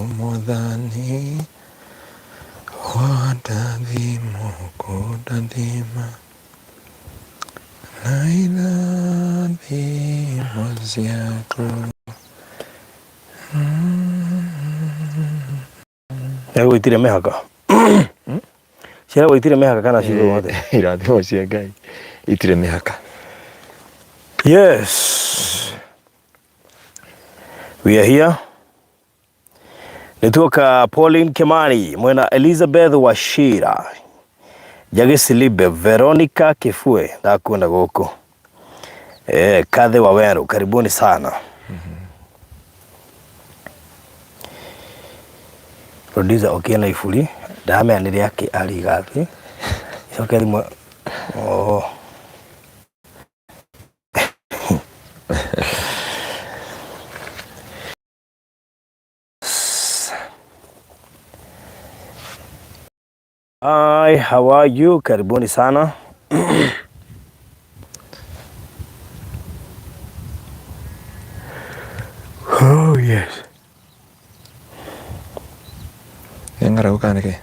Mwathani, wandathima kũndathima na irathimo ciaku. Ciaragwo itirĩ mĩhaka. Ciaragwo itirĩ mĩhaka kana ciugagwo atĩa? Irathimo cia Ngai itirĩ mĩhaka. Yes. We are here. Nĩtuoka Pauline Kimani mwena Elizabeth Wachira Njagi Silibe Veronica Kifue ndakuona gũkũ eh, Kathe wa Weru karibuni sana. Producer okie na iburi ndamenya nĩ rĩake ariga thĩ coke thimũ oh. Hi, how are you? Karibuni sana. Oh, yes. Nĩ ng'aragu kana nĩkĩ?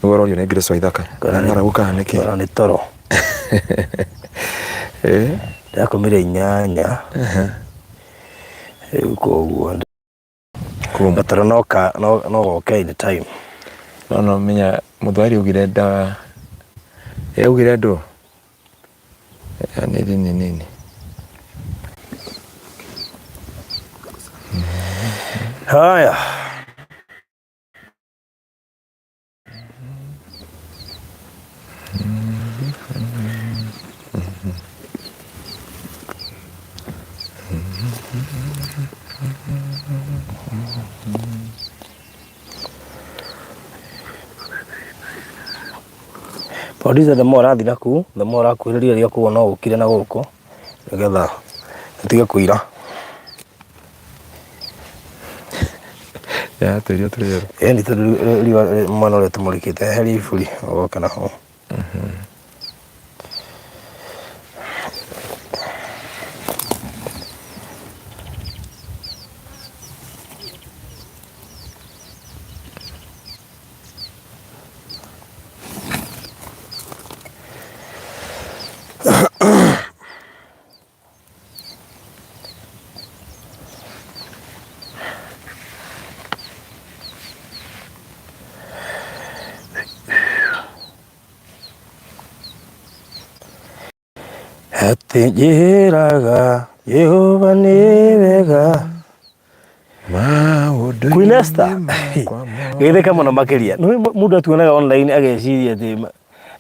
Nĩguo ũrorio nĩ Grace Waithaka. Nĩ ng'aragu kana nĩkĩ? Ngoro nĩ toro. Eh? Ndakomire 8. Rĩu koguo Kuma. gatoro no ka no no goke in time. No no menya mũthwari augire nda Eh, augire ndũ? Eh, nini nini nini. Haya. Producer the more ũrathiĩ nakũu the more ũrakuhĩrĩria rĩo koguo no ũkire na gũkũ nĩgetha ũtige kũira. Ya tũirio tũrĩerũ. Ĩni tondũ riũa mwena ũrĩa tũmũrĩkĩte eheria iburi ũgoka naho. Atĩ njĩraga Jehova nĩ wega. Maũndũ-inĩ Queen Esther makwa mothe. geithĩka mũno makĩria. Nĩ mũndũ atuonaga online ageciria atĩ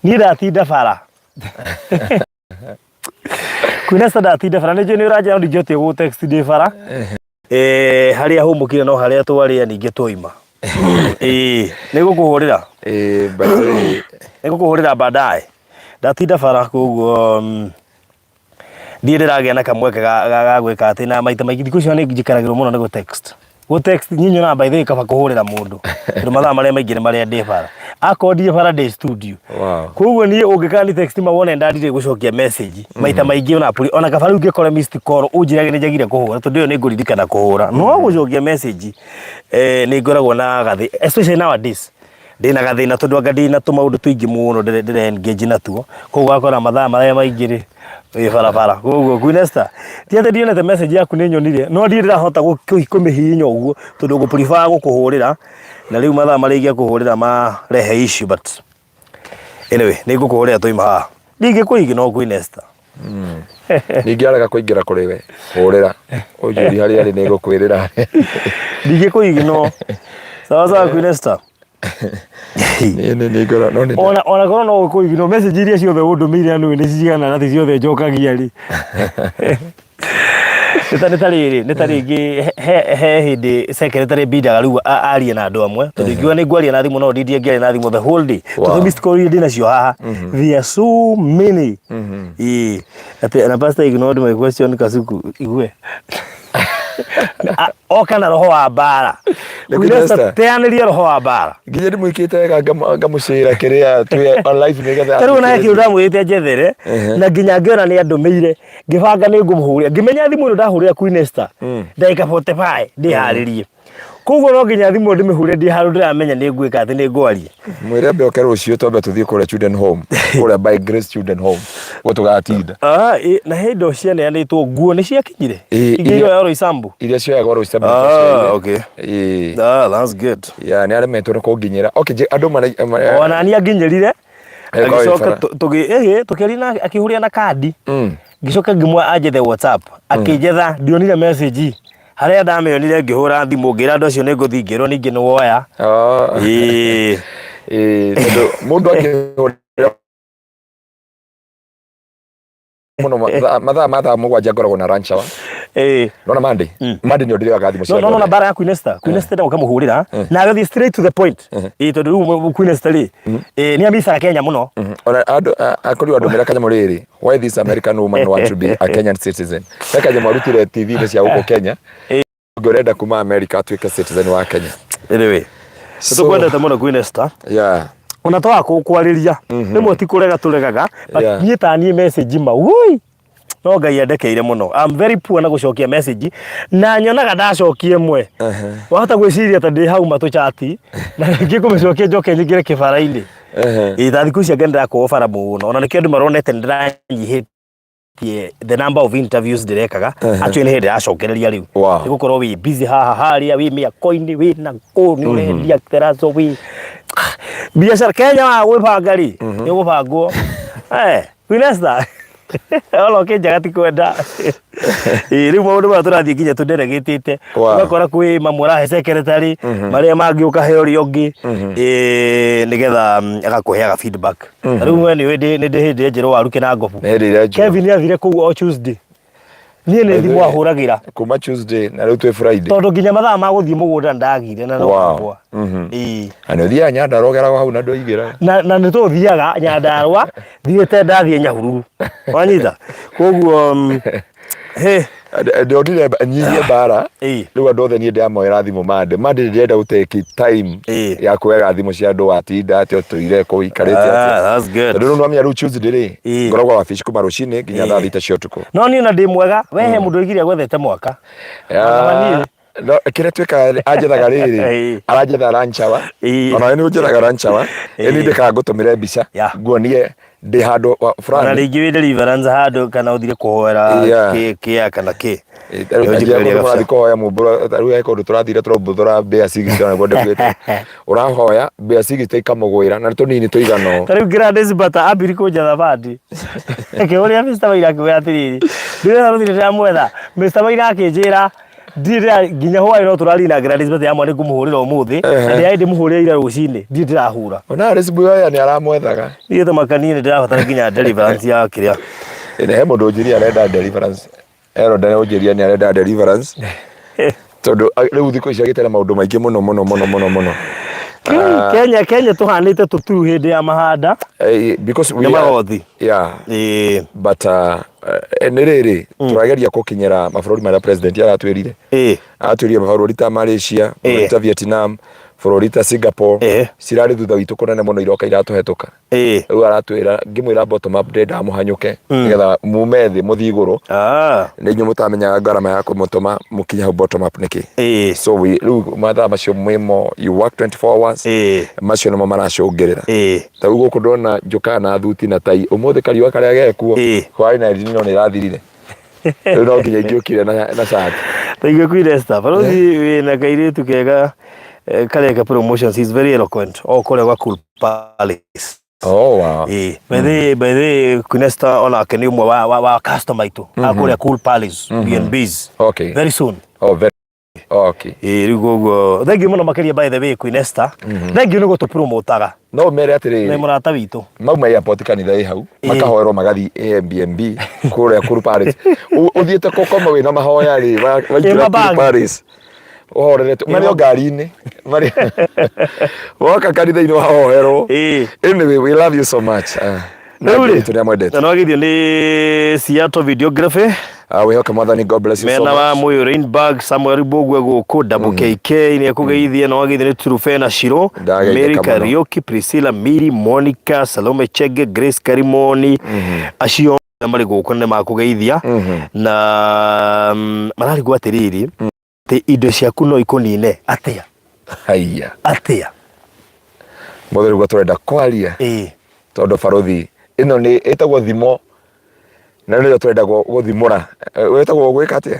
niĩ ndatinda bara. Queen Esther ndatinda bara nĩ njũĩ nĩ ũranjĩra no ndingĩhotire gũgũ text ndĩ bara. Eh, harĩa hũmũkire no harĩa twarĩa ningĩ twaima. Ĩĩ, nĩ ngũkũhũrĩra. Eh, by the way, Nĩ ngũkũhũrĩra baadaye. Ndatinda bara koguo ndirĩ ndĩragĩa na kamweke ga gwĩka atĩ na maita maingĩ thikũ icio nĩ njikaragĩrwo mũno nĩ gũ text. Gũ text niĩ nyonaga by the way kaba kũhũrĩra mũndũ tondũ mathaa marĩa maingĩ nĩ marĩa ndĩ bara. Akorwo ndirĩ bara ndĩ studio. Wow. Koguo niĩ ũngĩkani text ma wone ndandirĩ gũcokia message maita maingĩ ona ona kaba rĩu ngĩkore missed call ũnjĩrage nĩ njagire kũhũra tondũ ĩyo nĩ ngũririkana kũhũra. No gũcokia message nĩ ngoragwo na gathĩ especially nowadays ndĩna gathĩna tondũ anga ndĩna tũmaũndũ tũingĩ mũno ndĩre engage natuo koguo ũgakora mathaa marĩa maingĩ rĩ wĩ barabara koguo Queen Esther ti atĩ ndionete message yaku nĩ nyonire no ndirĩ ndĩrahota kũmĩhihinya ũguo tondũ ngũ prefer gũkũhũrĩra na rĩu mathaa marĩa ingĩakũhũrĩra marehe issue but anyway nĩ ngũkũhũrĩra twaima haha ndingĩkũigi no Queen Esther. Ningĩ arega kũingĩra kũrĩ we hũrĩra ũnjũri harĩa arĩ nĩ ngũkwĩrĩra. Ndingĩkũigi no sawa sawa Queen Esther. Niĩ nĩ nĩ ngoragwo no nĩ Ona korwo no gũkũigi no message iria ciothe ũndũmĩire na nĩ cigana na ti ciothe njokagia rĩ. Nĩ ta rĩrĩ nĩ ta rĩngĩ he hĩndĩ secretary mbindaga rĩu arie na andũ amwe tondũ ingiuga nĩ ngwaria na thimũ no ndindie ngĩaria na thimũ the whole day tondũ missed call iria ndĩnacio haha there are so many. Ĩĩ atĩ na pastor ignored my question Kasuku igue oka na roho wa mbara. Queen Esther. Teanĩria roho wa mbara. Nginya ndĩmwĩkĩte wega ngamũcĩra kĩrĩa twĩ on live nĩgetha Ta rĩu ona he kĩndũ ndamwĩrĩte njethere na nginya ngĩona nĩ andũmĩire ngĩbanga nĩ ngũmũhũrĩra ngĩmenya thimũ ĩno ndahũrĩra Queen Esther ndagĩka 45 ndĩharĩrie. Koguo no nginya thimũ ndĩmĩhure ndĩ handũ ndĩramenya nĩ ngwĩka atĩ nĩ ngwaria. Mwĩre ambe oke rũciũ twambe tũthiĩ kũrĩa children home, kũrĩa by Grace Children Home, guo tũgatinda. Ah, na he indo cianeanĩtwo, nguo nĩ ciakinyire? Ĩ, Ingĩ iria iroya Roysambu? Iria cioyagwo Roysambu nĩ Ah, twacioire. okay. Ĩ. Ah, that's good. Yeah, nĩ aremetwo nĩ kũnginyĩra. Okay, andũ mara Ona niĩ anginyĩrire. Ĩ, kwa Agĩcoka wĩbara. Tũkĩaria na akĩhũrĩra na kandi. Ngĩcoka ngĩmwa anjethe WhatsApp. Akĩnjetha, ndionire message. Harĩa ndamĩonire ngĩhũra thimũ ngĩra andũ acio nĩ ngũthiĩ, ngĩrwo ningĩ nĩ woya. Oh. Ĩĩ. Ĩĩ, tondũ mũndũ angĩhũrĩra mũno mathaa ma thaa 7 ngoragwo na lunch hour. Nona Monday. Monday nĩo ndĩrĩoyaga thimũ No, cia no, no, andũ na othe. mbara ya Queen Esther. Queen Esther ndagũka mũhũrĩra. Na agĩthiĩ straight to the point. Ĩĩ, tondũ rĩu Queen Esther rĩ, ĩĩ, nĩ amicaga Kenya mũno. Ona andũ akorirwo andũmĩra kanyamũ rĩrĩ, "Why this American woman want to be a Kenyan citizen?" He kanyamũ arutire TV-inĩ cia gũkũ Kenya. Ũngĩ ũrenda kuma America atuĩke citizen wa Kenya. Anyway, So, tũkwendete mũno Queen Esther. Ona twaga kũkwarĩria, rĩmwe ti kũrega tũregaga, but niĩ ta niĩ message ma woi no Ngai andekeire mũno. I'm very poor na gũcokia message, na nyonaga ndacokia ĩmwe wahota gwĩciria ta ndĩ hau matũchati, na rĩngĩ ngũmĩcokia njoke nyingĩre kĩbara-inĩ. Ĩĩ, ta thikũ ici anga nĩndĩrakuo bara mũno, ona nĩkĩo andũ maronete nĩndĩranyihĩtie the number of interviews ndĩrekaga. Actually nĩ hĩndĩ ndĩracokereria rĩu. Nĩ gũkorwo wĩ busy haha harĩa, wĩ mĩako-inĩ, wĩ na kũ, nĩ ũrendia terazo, wĩ biacara Kenya wa gwĩbanga rĩ, nĩ ũgũbangwo. Eh, Queen Esther, ona ũkĩnjaga ti kwenda. Ĩĩ, rĩu maũndũ maya tũrathiĩ nginya tũnderegĩtĩte. Ũgakora kwĩ mamwe ũrahe secretary, marĩa mangĩ ũkahe ũrĩa ũngĩ, ĩĩ, nĩgetha agakũheaga feedback. Ta rĩu we nĩũĩ nĩ ndĩ hĩndĩ enjerwo waru kĩnangobu. Nĩ hĩndĩ ĩrĩa enjerwo. Kevin athire kũu o Tuesday. Niĩ nĩ thimũ ahũragĩra. Kuma Tuesday na rĩu twĩ Friday. Tondũ nginya mathaa ma gũthiĩ mũgũnda ndagire na no wakwa. Ĩĩ. Na nĩ ũthiaga Nyandarua ũgeragwo hau na ndũigĩra. Na nĩ tũthiaga Nyandarua, thiĩte ndathiĩ Nyahururu. Wanyita? Koguo he. Ndonire nyihie mbara. Ĩĩ. Rĩu andũ othe niĩ ndĩramoera thimũ Monday. Monday ndĩrenda gũteki time Ĩĩ. ya kuoyaga thimũ cia andũ, watinda atĩa, ũtũire kũ, ũikarĩte atĩa. Ah, that's good. Tondũ rĩu nĩwamenya rĩu Tuesday rĩ, Ĩĩ. ngoragwo wabici kuma rũcinĩ nginya Ĩĩ. thaa 6 cia ũtukũ. No niĩ ona ndĩ mwega, we he mũndũ oigire agwethete mwaka. Ah, niĩ. No, kĩrĩa twĩkaga rĩ, anjethaga rĩrĩ, Ĩĩ. aranjetha lunch hour. Ĩĩ. Ona we nĩ ũnjethaga lunch hour. Ĩĩ. Ĩni ndĩkaga ngũtũmĩre mbica, nguonie ndĩ handũ Ona fulani. rĩngĩ wĩ deliverance handũ kana ũthire kũhoera kĩa kana kĩ. Ĩ, ta rĩu Nĩũnjĩkĩrĩria anjĩra kũndũ gabica. mũrathiĩ kũhoya mumbũra, ta rĩu he kũndũ tũrathire tũraumbũra mbĩa cigita nĩguo ndĩkwĩte. Ũrahoya mbĩa cigita ikamũgwĩra na nĩ tũnini tũigana ũũ. Ta rĩu Gladys Bata ambiri kũnjetha bandi. Akĩhũrĩra Mr. Maina akĩmwĩra atĩrĩrĩ, ndĩrenda rũthire ndĩramwetha. Mr. Maina akĩnjĩra ndirĩ ndĩra nginya hwaĩ no tũraria na Gladys Bata yamwe nĩ ngũmũhũrĩra ũmũthĩ na ndĩrarĩ ndĩmũhũrĩre ira rũcinĩ, ndirĩ ndĩrahũra. Ona Alice Buyoya nĩ aramwethaga. Niĩ ta makanie nĩ ndĩrabatara nginya deliverance ya kĩrĩa. Ĩ, he mũndũ ũnjĩrire arenda deliverance. Elda nĩ ũnjĩrire nĩ arenda deliverance. Tondũ rĩu thikũ ici agĩte na maũndũ maingĩ mũno mũno mũno mũno mũno. Kenya tũhanĩte tũturu hĩndĩ ya mahanda. Because we Nĩ are magothi. Yeah. Ĩĩ. But nĩ rĩrĩ, tũrageria gũkinyĩra mabũrũri marĩa president aratwĩrire. Aratwĩrire mabũrũri ta Malaysia, bũrũri ta Vietnam, bũrũri ta Singapore, cirarĩ thutha witũ kũnene mũno, iroka iratũhetũka. Rĩu aratwĩra, ngĩmwĩra bottom up ndĩrendaga mũhanyũke nĩgetha mume thĩ mũthiĩ igũrũ. Nĩ inyuĩ mũtamenyaga ngarama ya kũmũtũma mũkinye hau bottom up nĩkĩ. So we rĩu mathaa macio mwĩmo, you work 24 hours. Macio nĩmo maracũngĩrĩra. Ta rĩu gũkũ ndona njũkaga na thuti na tai, ũmũthĩ kariũa karĩa gekuo kwarĩ na El Nino nĩ ĩrathirire, rĩu no nginya ingĩũkire na cati. Thaigua Queen Esther, balothi wĩna kairĩtu kega kareka promotions, he's very eloquent o kũrĩa gwa Cool Palace. Oh, wow. Ĩĩ, by the way, Queen Esther onake nĩ ũmwe wa customer aitũ a kũrĩa Cool Palace B&Bs. Very soon. Oh, very. Okay. Ĩĩ, rĩu koguo thengiũ mũno makĩria, by the way, Queen Esther. Thengiũ nĩ gũtũpromotaga. No mere atĩrĩrĩ. Nĩ mũrata witũ. Mauma airport kanitha ĩ hau, makahoerwo magathiĩ Airbnb kũrĩa Cool Palace. Ũthiĩte kũkoma wĩna mahoya rĩ, waingĩra Cool mabag. Palace. Ũhorerete marĩ o ngari-inĩ. Marĩ woka kanitha-inĩ wahoerwo. Anyway, we love you so much. Na Rĩu rĩ, Ngai nĩ amwendete. Na nĩwageithio nĩ Seattle Videography. Ah, wĩhoke Mwathani, God bless you so Mena wa much. Moyo Rainbag, Samuel Mbugwe gũkũ, Double KK nĩ ekũgeithia, na wageithio nĩ Turufena Shiro, Ndageithĩka Mary mũno. Kariuki, Priscilla Miri, Monica Salome Chege, Grace Karimoni, acio marĩ gũkũ nĩ makũgeithia na mararigwo atĩrĩrĩ. Atĩ indo ciaku no ikũnine atĩa? Haiya. Atĩa? Mũthĩ nĩguo tũrenda kwaria. Tondũ barothi ĩno nĩ ĩtagwo thimo na nĩyo tũrenda gũthimũra. Ĩtagwo gwĩka atĩa?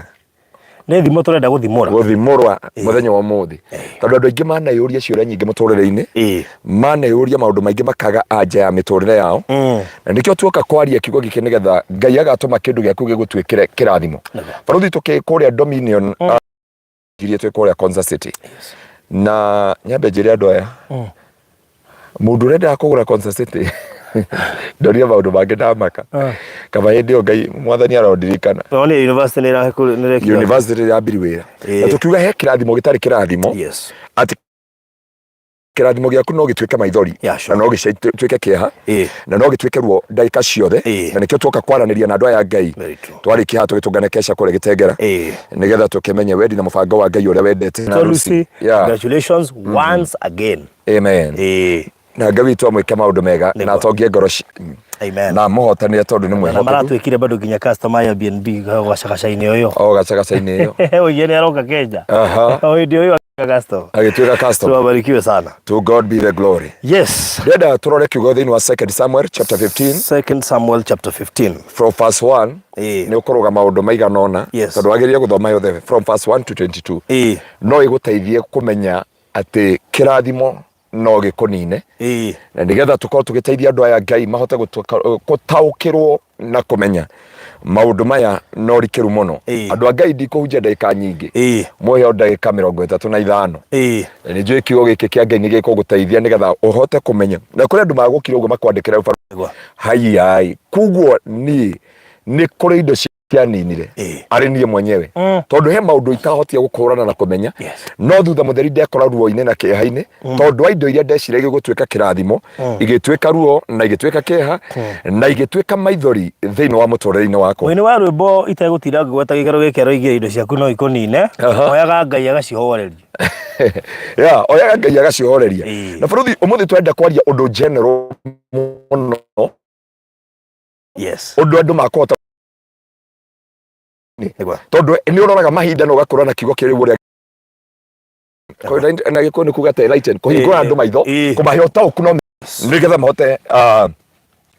Nĩ thimo tũrenda gũthimũra. Gũthimũrwa mũthenya wa ũmũthĩ. Tondũ andũ aingĩ maneyũria ciũria nyingĩ mũtũrĩre-inĩ. Maneyũria maũndũ maingĩ makaga anja ya mĩtũrĩre yao. Na nĩkĩo tuoka kwaria kiugo gĩkĩ nĩgetha Ngai agatũma kĩndũ gĩaku gĩgũtuĩkĩre kĩrathimo. Barothi tũkĩ kũrĩa Dominion ngirie twĩ kũrĩa Konza City. Na nyambe njĩre andũ aya mũndũ ũrenda kũgũra Konza City ndorire maũndũ mangĩ ndamaka. Kaba hĩndĩ ĩyo Ngai mwathani arondirikana. No nĩ university nĩ ĩrekire. University yambirie wĩra. Na tũkiuga he kĩrathimo gĩtarĩ kĩrathimo. Atĩ kĩrathimo gĩaku no gĩtuĩke maithori. Yeah, sure. Na no gĩtuĩke kĩeha. Na no gĩtuĩke ruo ndagĩka ciothe. Na nĩkĩo tuoka kwaranĩria na andũ aya a Ngai. Very true. Twarĩkia haha tũgĩtũngane kesha kũrĩa Gĩtengera. Nĩgetha tũkĩmenye wendi na mũbango wa Ngai ũrĩa wendete na So Lucy, congratulations once again. Amen. Na Ngai witũ amwĩke maũndũ mega na atongie ngoro Amen. na amũhotanĩre tondũ nĩ Na mwĩhokeku. maratuĩkire bado nginya customer ya BNB gacagaca-inĩ ũyũ. O gacagaca-inĩ ĩyo. Oige nĩ aroka Kenya. O hĩndĩ ũyũ agĩtuĩka customer. Agĩtuĩka customer. Tubarikiwe sana. To God be the glory. Yes. Ndĩrenda tũrore kiugo thĩinĩ wa 2 Samuel chapter 15. 2 Samuel chapter 15. From verse 1. Nĩ ũkũrũga maũndũ maigana ũna. Tondũ wagĩrĩire gũthoma yothe from verse 1 to 22. No ĩgũteithie kũmenya atĩ kĩrathimo no gĩkũnine. Na nĩgetha tũkorwo tũgĩteithia andũ aya Ngai mahote gũtaũkĩrwo na kũmenya maũndũ maya no rikĩru mũno. Andũ a Ngai ndikũhunjia ndagĩka nyingĩ. Muoyo ndagĩka 35. Na nĩ njũĩ kiugo gĩkĩ kĩa Ngai nĩ gĩkũgũteithia nĩgetha ũhote kũmenya. Na kũrĩ andũ magũkira ũguo makwandĩkĩra haiai. Koguo niĩ nĩ kũrĩ indo cianinire arĩ niĩ mwenyewe. Tondũ he maũndũ itahotire gũkũrana na kũmenya. No thutha mũtheri ndekora ruo-inĩ na kĩeha-inĩ. Tondũ wa indo iria ndeciragia gũtuĩka kĩrathimo, igĩtuĩka ruo na igĩtuĩka kĩeha na igĩtuĩka maithori thĩinĩ wa mũtũrĩre-inĩ wakwa. Mũini wa rwĩmbo itegũtinda ngĩgweta gĩikaro gĩkĩ aroigire indo ciaku no ikũnine, oyaga Ngai agacihoreria. Yeah, oyaga Ngai agacihoreria. Na bũrũthi ũmũthĩ tũrenda kwaria ũndũ general mũno. Ũndũ andũ makũhota tondũ nĩ ũroraga mahinda na ũgakũra na kiugo kĩrĩ ũrĩa na gĩkũyũ nĩ kuga atĩ enlighten, kũhingũra andũ maitho, kũmahe ũtaũku no nĩgetha mahote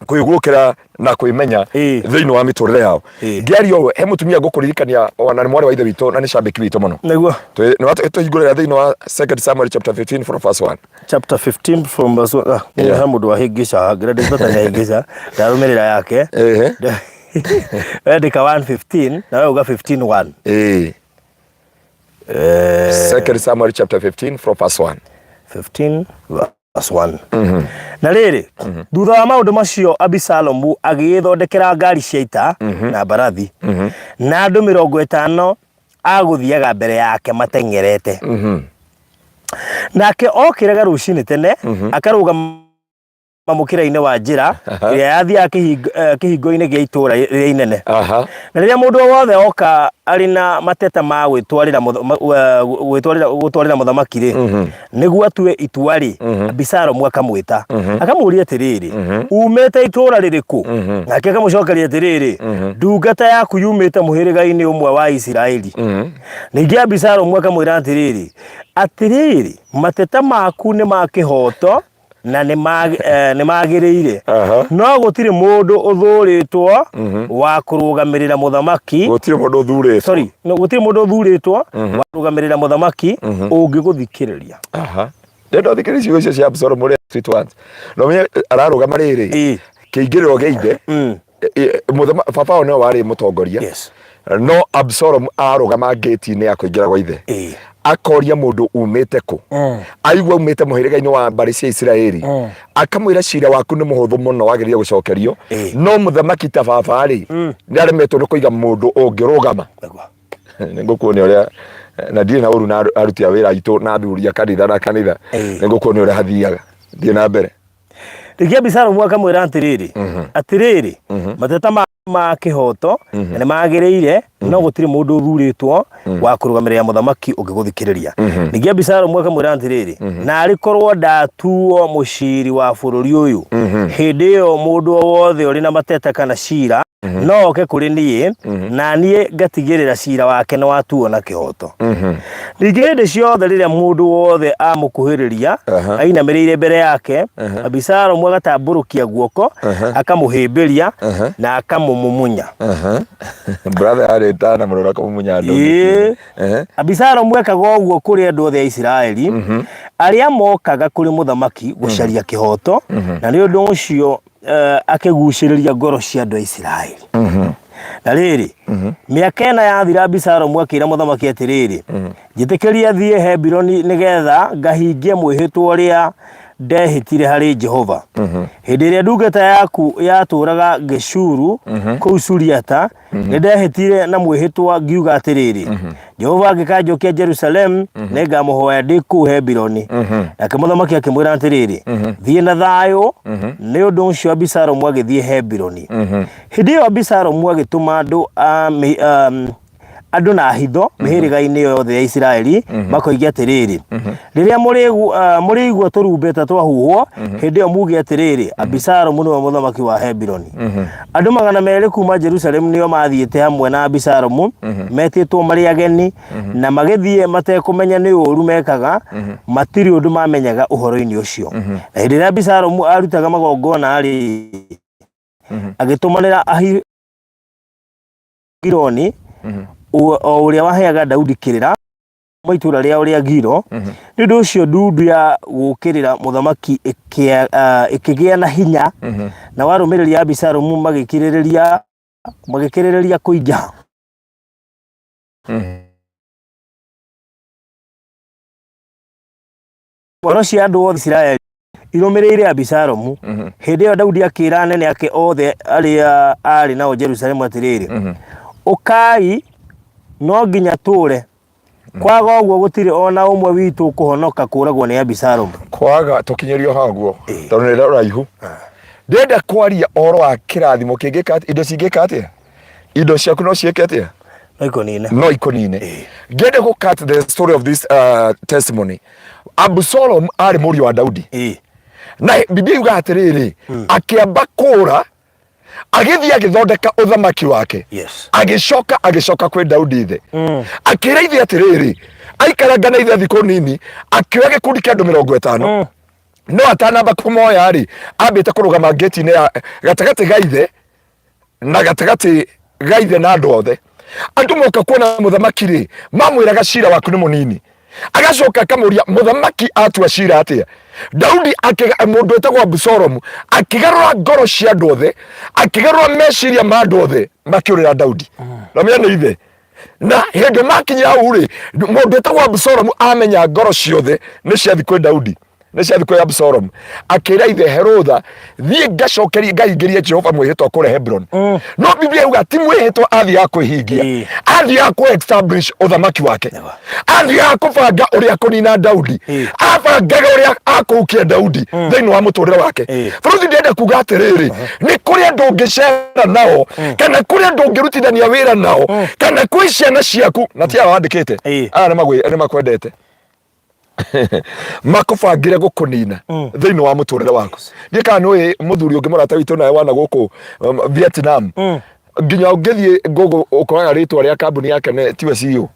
kwĩgũkĩra na kwĩmenya thĩinĩ wa mĩtũrĩre yao. Ngĩaria ũũ he mũtumia ngũkũririkania ona nĩ mwarĩ wa ithe witũ na nĩ cambĩki witũ mũno. Nĩguo. Tũhingũrĩra thĩinĩ wa 2 Samuel chapter 15 from verse 1. Chapter 15 from verse 1. He mũndũ wahĩngĩca, ngĩra ndĩbata nĩahĩngĩca, ndarũmĩrĩra yake. Wendĩka 1:15 na we uga 15:1. 2 Samuel chapter 15 from verse 1. 15 verse 1. Na rĩrĩ, thutha wa maũndũ macio Abisalomu agĩĩthondekera ngari cia ita na mbarathi na andũ 50 a gũthiaga mbere yake mateng'erete. Nake okĩraga rũcinĩ tene akarũgama mũkĩra-inĩ wa njĩra ĩrĩa yathiaga kĩhingo-inĩ gĩa itũũra rĩrĩa inene. Na rĩrĩa mũndũ o wothe oka arĩ na mateta ma gwĩtwarĩra gũtwarĩra mũthamaki-rĩ, nĩguo atue itua-rĩ, Abisalomu akamwĩta. Akamũũria atĩrĩrĩ, Uumĩte itũũra rĩrĩkũ? Nake akamũcokeria atĩrĩrĩ, Ndungata yaku yumĩte mũhĩrĩga-inĩ ũmwe wa Isiraeli. Ningĩ Abisalomu akamwĩra atĩrĩrĩ, Atĩrĩrĩ, mateta maku nĩ ma kĩhooto na nĩ magĩrĩire, no gũtirĩ mũndũ ũthuurĩtwo wa kũrũgamĩrĩra mũthamaki. Gũtirĩ mũndũ ũthuurĩtwo. Sorry, no, gũtirĩ mũndũ ũthuurĩtwo wa kũrũgamĩrĩra mũthamaki ũngĩgũthikĩrĩria. Ndĩrenda ũthikĩrĩrie ciugo icio cia Absalom ũrĩa sweet ones. Na ũmenye ararũgama rĩrĩ, kĩingĩrĩro gĩa ithe, baba wao nĩwe warĩ mũtongoria. No Absalom arũgama ngĩti-inĩ ya kũingĩra gwa ithe. Akoria mũndũ umĩte kũ. Aigua umĩte mũhĩrĩga-inĩ wa mbarĩ cia Isiraeli. Akamwĩra cira waku nĩ mũhũthũ mũno wagĩrĩire gũcokerio. No mũthamaki ta baba rĩ, nĩ aremetwo nĩ kũiga mũndũ ũngĩrũgama. Nĩ ngũkuonia ũrĩa, na ndirĩ na ũru na aruti a wĩra aitũ na athuri a kanitha na kanitha. Nĩ ngũkuonia ũrĩa hathiaga. Thiĩ na mbere. Rĩngĩ Abisalomu akamwĩra atĩrĩrĩ, atĩrĩrĩ, mateta ma kĩhooto na nĩ magĩrĩire, no gũtirĩ mũndũ ũthuurĩtwo wa kũrũgamĩrĩra mũthamaki ũngĩgũthikĩrĩria. Ningĩ Abisalomu akamwĩra atĩrĩrĩ, naarĩ korwo ndatuo mũciiri wa bũrũri ũyũ, hĩndĩ ĩyo mũndũ o wothe ũrĩ na mateta kana ciira No oke kũrĩ niĩ, na niĩ ngatigĩrĩra cira wake nĩ watuo na kĩhooto. Ningĩ hĩndĩ ciothe rĩrĩa mũndũ wothe amũkuhĩrĩria, ainamĩrĩire mbere yake, Abisalomu agatambũrũkia guoko, akamũhĩmbĩria na akamũmumunya. Brother arĩ tana mũrora kũmumunya andũ. Abisalomu ekaga ũguo kũrĩ andũ othe a Isiraeli arĩa mokaga kũrĩ mũthamaki gũcaria kĩhooto, na nĩ ũndũ ũcio akĩgucĩrĩria ngoro cia andũ a Isiraeli. Na rĩrĩ, mĩaka ĩna yathira Abisalomu akĩra mũthamaki atĩrĩrĩ, Njĩtĩkĩria thiĩ Hebironi nĩgetha ngahingie mwĩhĩtwa ũrĩa ndehĩtire harĩ Jehova. Hĩndĩ ĩrĩa ndungata yaku yatũũraga Geshuru kũu Suriata, nĩ ndehĩtire na mwĩhĩtwa ngiuga atĩrĩrĩ, Jehova angĩkanjokia Jerusalemu, nĩngamũhoya ndĩ kũu Hebironi. Nake mũthamaki akĩmwĩra atĩrĩrĩ, Thiĩ na thayũ. Nĩ ũndũ ũcio Abisalomu agĩthiĩ Hebironi. Hĩndĩ ĩyo Abisalomu agĩtũma andũ a andũ na hitho mĩhĩrĩga-inĩ yothe ya Isiraeli makoige atĩrĩrĩ, rĩrĩa mũrĩigua tũrumbeta twahuhwo, hĩndĩ ĩyo muge atĩrĩrĩ, 'Abisalomu nĩwe mũthamaki wa Hebironi. Andũ 200 kuuma Jerusalemu nĩo maathiĩte hamwe na Abisalomu, metĩtwo marĩ ageni, na magĩthiĩ matekũmenya nĩ ũũru mekaga, matirĩ ũndũ maamenyaga ũhoro-inĩ ũcio. Na hĩndĩ ĩrĩa Abisalomu aarutaga magongona-rĩ, agĩtũmanĩra Ahigironi, o ũrĩa waheaga Daudi kĩrĩra kuuma itũũra rĩao rĩa Gilo. Nĩ ũndũ ũcio ndundu ya gũũkĩrĩra mũthamaki ĩkĩgĩa na hinya, nao arũmĩrĩri a Abisalomu magĩkĩrĩrĩria kũingĩha. Ngoro cia andũ othe Isiraeli irũmĩrĩire Abisalomu. Hĩndĩ ĩyo Daudi akĩĩra anene ake othe arĩa aarĩ nao Jerusalemu atĩrĩrĩ, Ũkai, no nginya tũũre, kwaga ũguo gũtirĩ o na ũmwe witũ ũkũhonoka kũũragwo nĩ Abisalomu. Kwaga tũkinyĩrio haguo tondũ nĩ rũraihu, ndĩrenda kwaria ũhoro wa kĩrathimo kĩngĩka atĩa, indo cingĩka atĩa, indo ciaku no ciĩke atĩa? No ikũnine. No ikũnine. Ngĩenda gũ cut the story of this testimony. Absalom arĩ mũriũ wa Daudi, na Biblia yugaga atĩrĩrĩ, akĩamba kũũra, agĩthiĩ agĩthondeka ũthamaki wake, agĩcoka kwĩ Daudi ithe, akĩra ithe atĩrĩrĩ, aikaranga na ithe thikũ nini, akĩoya gĩkundi kĩa andũ 50. No atanamba kũmoya rĩ, ambĩte kũrũgama ngĩti-inĩ ya gatagatĩ ga ithe na gatagatĩ ga ithe na andũ othe. Andũ moka kuona mũthamaki rĩ, mamwĩraga cira waku nĩ mũnini. Agacoka akamũria, mũthamaki atua cira atĩa? Daudi mũndũ wĩtagwo Abusalomu akĩgarũra ngoro cia andũ othe, akĩgarũra meciria ma andũ othe, makĩũrĩra Daudi. Na menya nĩ ithe. Na hĩndĩ makinya hau rĩ, mũndũ wĩtagwo Abusalomu amenya ngoro ciothe nĩ ciathi kwĩ Daudi, nĩ ciathi kwĩ Absalom, akĩra ithe Herotha, thiĩ ngacokerie ngahingĩrie Jehova mwĩhĩtwa kũrĩa Hebron. No Biblia yuga ti mwĩhĩtwa athiaga kwĩhingia, athiaga kũ establish ũthamaki wake, athiaga kũbanga ũrĩa kũnina Daudi, abangaga ũrĩa akũhukia Daudi thĩinĩ wa mũtũrĩre wake. Bũrũthi, ndĩrenda kuga atĩrĩrĩ, nĩ kũrĩ andũ ũngĩcera nao, kana kũrĩ andũ ũngĩrutithania wĩra nao, kana kwĩ ciana ciaku na ti aya wandĩkĩte, aya nĩ makwendete, makũbangĩre gũkũnina thĩinĩ wa mũtũrĩre waku. Ndiĩ kana nĩũĩ mũthuri ũngĩ mũrata witũ nawe wana gũkũ Vietnam, nginya ũngĩthiĩ Google ũkoraga rĩtwa rĩa kambuni yake tiwe CEO,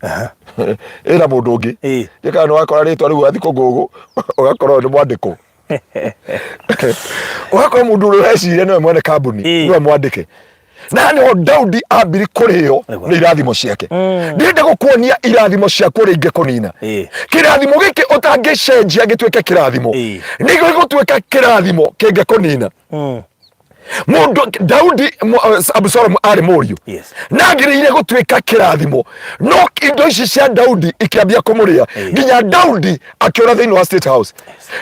ĩna mũndũ ũngĩ. Ndiĩ kana nĩwakora rĩtwa rĩu wathiĩ kũ Google ũgakora ũyũ nĩ mwandĩkwo, ũgakora mũndũ ũrĩa ũreciria nĩwe mwene kambuni nĩwe mwandĩke. Na nĩho Daudi ambiri kũrĩo nĩ irathimo ciake. Ndĩrenda gũkuonia irathimo ciaku ũrĩa ingĩkũnina. Kĩrathimo gĩkĩ ũtangĩcenjia gĩtuĩke kĩrathimo, nĩguo gĩgũtuĩka kĩrathimo kĩngĩkũnina. Mũndũ Daudi, Absalom arĩ mũriũ na agĩrĩire gũtuĩka kĩrathimo, no indo ici cia Daudi ikĩambia kũmũrĩa nginya Daudi akĩũra thĩinĩ wa State House.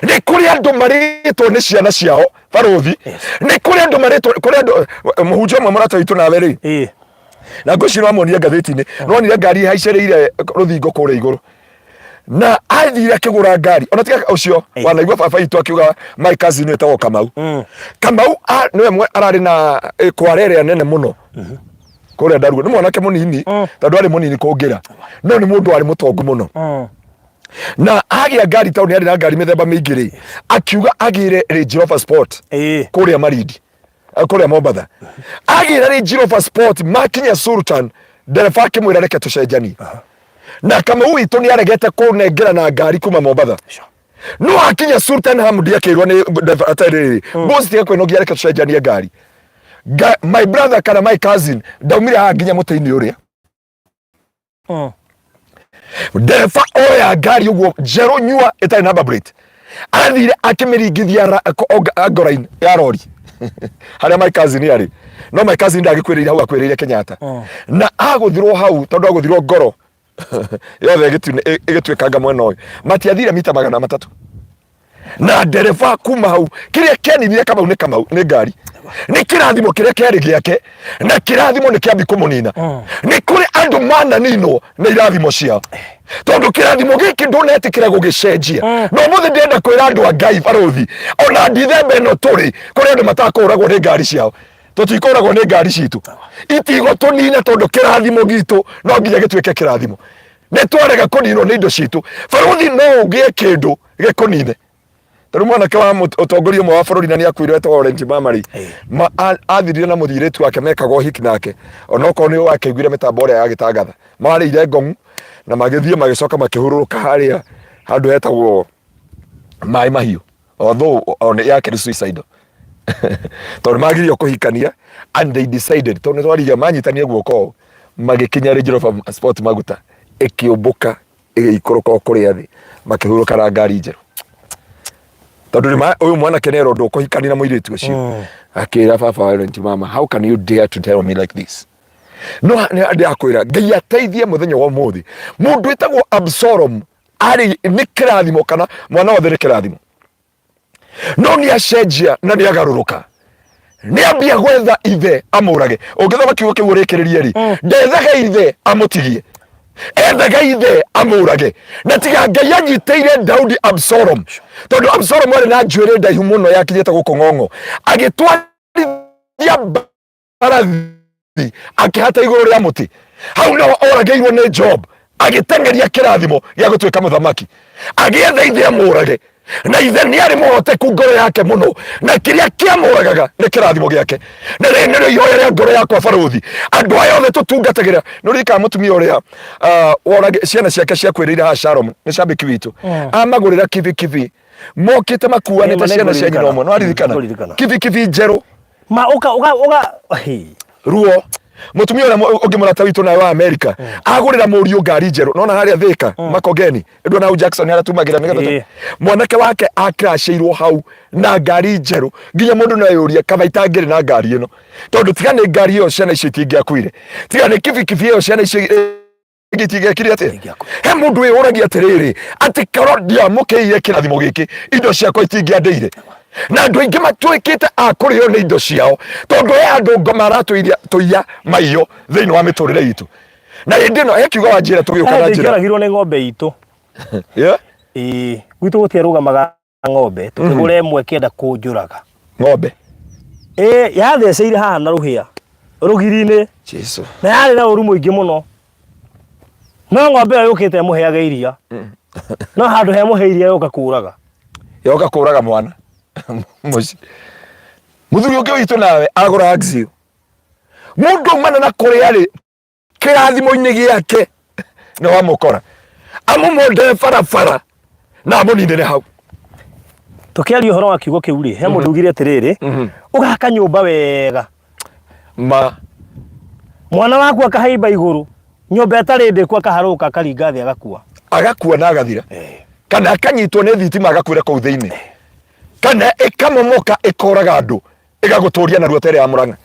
Nĩ kũrĩ andũ marĩtwo nĩ ciana ciao, barũthi. Nĩ kũrĩ andũ marĩtwo, kũrĩ andũ, mũhunjia ũmwe mũrata witũ nawe rĩ, na ngwĩciria wamuonire ngathĩti-inĩ, nĩwonire ngari ĩhaicĩrĩire rũthingo kũrĩa igũrũ, na athire akĩgũra ngari. Ona tiga ũcio, wanaigua baba witũ akiuga my cousin wĩtagwo Kamau. Kamau nĩwe ararĩ na kware ĩrĩa nene mũno kũrĩa Ndarugu. Nĩ mwanake mũnini, tondũ arĩ mũnini kũngĩra, no nĩ mũndũ warĩ mũtongu mũno. Na agĩa ngari, tondũ nĩ arĩ na ngari mĩthemba mĩingĩ rĩ, akiuga agĩre Range Rover Sport kũrĩa Marindi. Kũrĩa Mombatha agĩra Range Rover Sport makinya Sultan, ndereba akĩmwĩra reke tũcenjanie, na Kamau witũ nĩ aregete kũnengera na ngari kuma Mombatha, no akinya Sultan Hamdi akĩrwo nĩ ndereba atĩrĩrĩ, boss, tiga kwĩnogia, reke tũcenjanie ngari. My brother kana my cousin ndaumire haha nginya mũtĩ-inĩ ũrĩa ndereba oya ngari ũguo njerũ nyua ĩtarĩ number plate, athire akĩmĩringithia ngora-inĩ ya rori harĩa my cousin arĩ, no my cousin ndagĩkuĩrĩire hau, akuĩrĩire Kenyatta. Na agũthirwo hau tondũ agũthirwo ngoro yothe ĩgĩtuĩkanga mwena ũyũ. Matiathire mita 300 na ndereba kuma hau. Kĩrĩa kĩaninire Kamau nĩ Kamau nĩ ngari, nĩ kĩrathimo kĩrĩa kĩarĩ gĩake, na kĩrathimo nĩ kĩambi kũmũnina. Nĩ kũrĩ andũ mananinwo nĩ irathimo ciao tondũ kĩrathimo gĩkĩ ndũnetĩkĩra gũgĩcenjia. No mũthĩ ndĩrenda kwĩra andũ a Ngai, barũthi, ona ndithemba ĩno tũrĩ, kũrĩ andũ matakũragwo nĩ ngari ciao. Tũtikũragwo nĩ ngari citũ, itigũtũnina, tondũ kĩrathimo gitũ no nginya gĩtuĩke kĩrathimo. Nĩ twarega kũninwo nĩ indo citũ. Barũthi, no ũgĩe kĩndũ gĩkũnine. Tarĩu mwanake wa ũtongoria ũmwe wa bũrũri na nĩ akuire, wetagwo Laurent Mamari, athirire na mũthirĩtu wake mekaga ũhiki nake, onokorwo nĩ wakĩiguire mĩtambo ĩrĩa yagĩtangatha, marĩire ngong'u na magĩthiĩ magĩcoka makĩhurũrũka harĩa handũ hetagwo Maĩ Mahiũ, although on yake nĩ suicidal tondũ magirio kũhikania and they decided, tondũ nĩ twarigia manyitanie guoko ũũ, magĩkinya Range Rover Sport maguta ĩkĩũmbũka ĩgĩikũrũka o kũrĩa thĩ, makĩhurũka na ngari njerũ, tondũ nĩ ũyũ mwanake nĩ erwo ndũkũhikania na mũirĩtu ũcio. Akĩra baba wa Laurent mama, "How can you dare to tell me like this?" No nĩ ndĩrakwĩra, Ngai ateithie mũthenya wa ũmũthĩ. Mũndũ wĩtagwo Absalom arĩ nĩ kĩrathimo, kana mwana wothe nĩ kĩrathimo, no nĩ acenjia na nĩ agarũrũka, nĩ ambia gwetha ithe amũrage. Ũngĩthoma kiugo kĩu ũrĩkĩrĩrie rĩ, ndethaga ithe amũtigie, ethaga ithe amũrage. Na tiga Ngai anyitĩire Daudi Absalom, tondũ Absalom arĩ na njuĩrĩ ndaihu mũno yakinyĩte gũkũ ng'ong'o, agĩtwarithia mbarathi akĩhata igũrũ rĩa mũtĩ hau naho oragĩirwo nĩ Job, agĩteng'eria kĩrathimo gĩa gũtuĩka mũthamaki, agĩetha ithe amũrage. Na ithe nĩ arĩ mũhoteku ngoro yake mũno, na kĩrĩa kĩamũragaga nĩ kĩrathimo gĩake. Na rĩrĩ nĩrĩo ihoya rĩa ngoro yakwa, barũthi, andũ aya othe tũtungatagĩra. Nĩ ũririkana mũtumia ũrĩa worage ciana ciake ciakuĩrĩire haha Shalom, nĩ cambĩki witũ, amagũrĩra kibikibi, mokĩte makuanĩte Nĩ ciana cia nyina nĩngũririkana. ũmwe, nĩ waririkana? Nĩngũririkana. Kibikibi njerũ. Ma uka uka uka hey. Ruo mutumia ũrĩa ũngĩ mũrata witũ nawe wa Amerika agũrĩra mũriũ ngari njerũ, nona harĩa Thika Makongeni, ndona hau Jackson aratumagĩra nĩgetha mwanake wake akracĩirwo hau na ngari njerũ, nginya mũndũ no eyũrie kaba itangĩrĩ na ngari ĩno, tondũ tiga nĩ ngari ĩyo ciana icio itingĩakuire, tiga nĩ kibikibi ĩyo ciana icio itingĩekire atĩa. Itingĩakuire. He mũndũ wĩyũragia atĩrĩrĩ, atĩ korwo ndiamũkĩire kĩrathimo gĩkĩ, indo ciakwa itingĩandĩire. Na andũ aingĩ matuĩkĩte a kũrĩo nĩ indo ciao, tondũ he andũ ngoma aratũiria tũiya maiyo thĩinĩ wa mĩtũrĩre itũ. Na hĩndĩ ĩno he kiugo wanjĩra tũgĩũka na njĩra. Ndingĩoragirwo nĩ ng'ombe itũ. Ĩĩ, gwitũ gũtiarũgamaga ng'ombe, tũkĩgũra ĩmwe ĩkĩenda kũnjũraga. Ng'ombe? Ĩĩ, yatheceire haha na rũhĩa rũgiri-inĩ. Jesu. Na yarĩ na ũru mũingĩ mũno, no ng'ombe ĩyo yũkĩte ĩmũheage iria, no handũ he mũhe iria yoka kũraga. Yoka kũraga mwana mũciĩ. Mũthuri ũngĩ witũ nawe agũra Axio, mũndũ aumana na kũrĩa rĩ kĩrathimo-inĩ gĩake nĩ wamũkora amũmondere barabara na amũninĩre hau. Tũkĩaria ũhoro wa kiugo kĩu rĩ, he mũndũ ugire atĩrĩrĩ, ũgaka nyũmba wega, ma mwana waku akahaimba igũrũ nyũmba ĩtarĩ ndĩku, akaharũka akaringa thĩ agakua. Agakua na agathira, kana akanyitwo nĩ thitima agakuĩra kũu thĩinĩ, kana ĩkamomoka ĩkoraga andũ ĩgagũtũria narua tere ya Mũrang'a.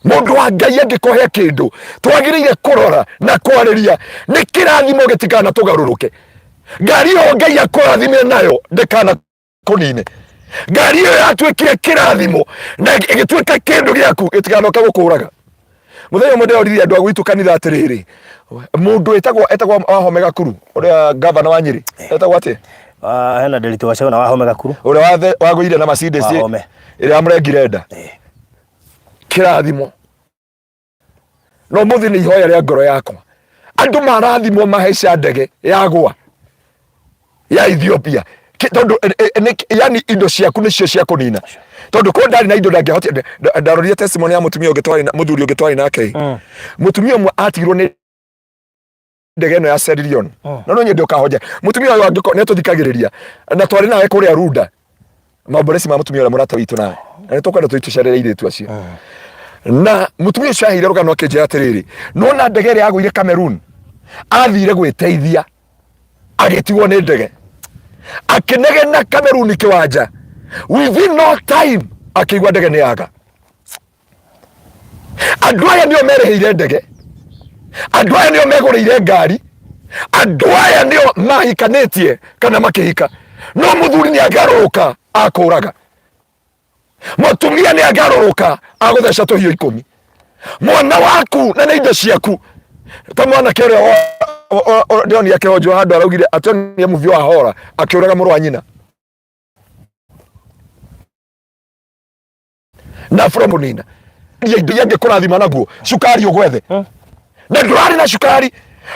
Mũndũ wa Ngai, angĩkũhe kĩndũ twagĩrĩire kũrora na kwarĩria nĩ kĩrathimo gĩtikana tũgarũrũke. Ngari ĩyo Ngai akũrathime nayo ndĩkana kũnine. Ngari ĩyo yatuĩkire kĩrathimo na ĩgĩtuĩka kĩndũ gĩaku, gĩtikanoke gũkũraga. Mũthenya ũmwe ndĩroririe andũ a gwitũ kanitha atĩrĩrĩ, mũndũ wĩtagwo etagwo Wahome Gakuru, ũrĩa gavana wa Nyĩrĩ, etagwo atĩa? Ah, hena Nderitu Gachagua na Wahome Gakuru. Ũrĩa wagũire na Mercedes Wahome. ĩrĩa yamũrengire nda. Kĩrathimo no mũthĩ nĩ ihoya rĩa ngoro yakwa, andũ marathimwo mahaica ndege yagwa ya Ethiopia. Tondũ yani indo ciaku nĩcio cia kũnina, tondũ korwo ndarĩ na indo ndangĩahotire. Ndarorire testimony ya mũtumia ũngĩ twarĩ na mũthuri ũngĩ twarĩ nake. Mũtumia ũmwe atigirwo nĩ ndege ĩno ya Cerilion. Na no nyende ũkahonja mũtumia ũyũ angĩkorwo nĩ atũthikagĩrĩria, na twarĩ nawe kũrĩa Runda maomboreci ma mũtumia ũrĩa mũrata witũ nawe, na nĩ tũkwenda tũthiĩ tũcerere airĩtu acio. Na mũtumia ũcio aheire rũgano akĩnjĩra atĩrĩrĩ, nona ndege ĩrĩa yagũire Cameroon, athire gwĩteithia agĩtigwo nĩ ndege, akĩnegena Cameroon kĩwanja, within no time akĩigua ndege nĩ yaga. Andũ aya nĩo merĩhĩire ndege, andũ aya nĩo megũrĩire ngari, andũ aya nĩo mahikanĩtie kana makĩhika. No mũthuri nĩ angarũrũka akũraga, mũtumia nĩ angarũrũka agũtheca tũhiũ 10, mwana waku na nĩ indo ciaku. Ta mwanake ũrĩa ndĩronia akĩhonjwo handũ araugire ationie mũthio wa hora akĩũraga mũrũ wa nyina na from nina iria indo iria angĩkũrathima naguo cukari ũgwethe. Na ndũrarĩ na cukari,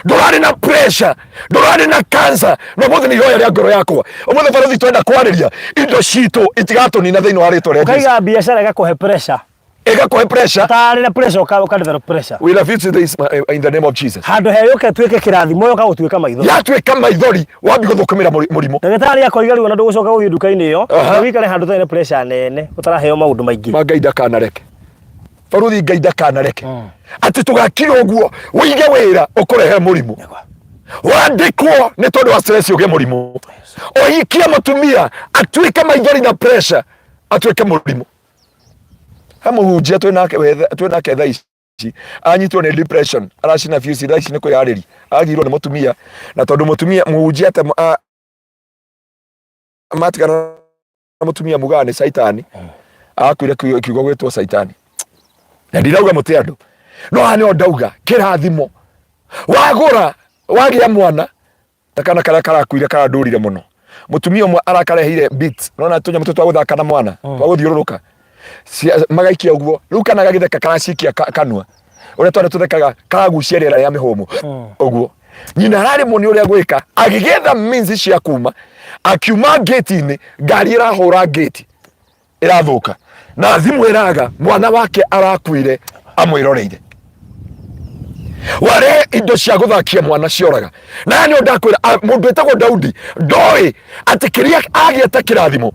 ndũrarĩ na pressure, ndũrarĩ na cancer, na ũmũthĩ nĩ ihoya rĩa ngoro yakwa. Ũmũthĩ barothi twenda kwarĩria indo citũ itigatũnina thĩinĩ wa rĩtwa rĩa Jesu. Ũkaiga biacara ĩgakũhe pressure. Ĩgakũhe pressure. Ũtarĩ na pressure ũka develop pressure. We refuse this in the name of Jesus. Handũ he yũke ĩtuĩke kĩrathimo, yoka gũtuĩka maithori. Yatuĩka maithori, wambi gũthũkũmĩra mũrimũ. Ndagĩtarĩ akoiga rĩu ona ndũgũcoka gũthiĩ nduka-inĩ ĩyo. Na wĩikare handũ ũtarĩ na pressure nene, ũtaraheo maũndũ maingĩ. Ma Ngai ndakanareke, baruthi, Ngai ndakanareke atĩ tũgakira ũguo wĩige wĩra ũkũrehe mũrimũ, wandĩkwo nĩ tondũ wa stress ũgĩe mũrimũ, ũhikie mũtumia atuĩke maithori na pressure, atuĩke mũrimũ. He mũhunjia twĩ nake thaa ici anyitwo nĩ depression, aracina fuse thaa ici nĩ kwĩyarĩria agirwo nĩ mũtumia, na tondũ mũtumia mũhunjia ate matigana na mũtumia mugaga nĩ caitani, akuire kiugo gwĩtwo caitani. Na ndirauga mũte andũ, no haha nĩho ndauga kĩrathimo wagũra wagĩa mwana ta kana karĩa karakuire karandũrire mũno. Mũtumia ũmwe arakareheire beats, nona tũnyamũ tũtũ twa gũthaka na mwana twa gũthiũrũrũka, magaikia ũguo, rĩu kana gagĩtheka karacikia kanua ũrĩa twana tũthekaga, karagucia rĩera rĩa mĩhũmũ ũguo. Nyina ararĩmwo nĩ ũrĩa gwĩka, agĩgetha means cia kuma, akiuma ngĩti-inĩ, ngari ĩrahũra ngĩti ĩrathũka na thimũ ĩraga, mwana wake arakuire amwĩroreire. Ware indo cia gũthakia mwana cioraga. Na nĩ ndakwĩra, mũndũ wĩtagwo Daudi ndoĩ atĩ kĩrĩa agĩeta kĩrathimo,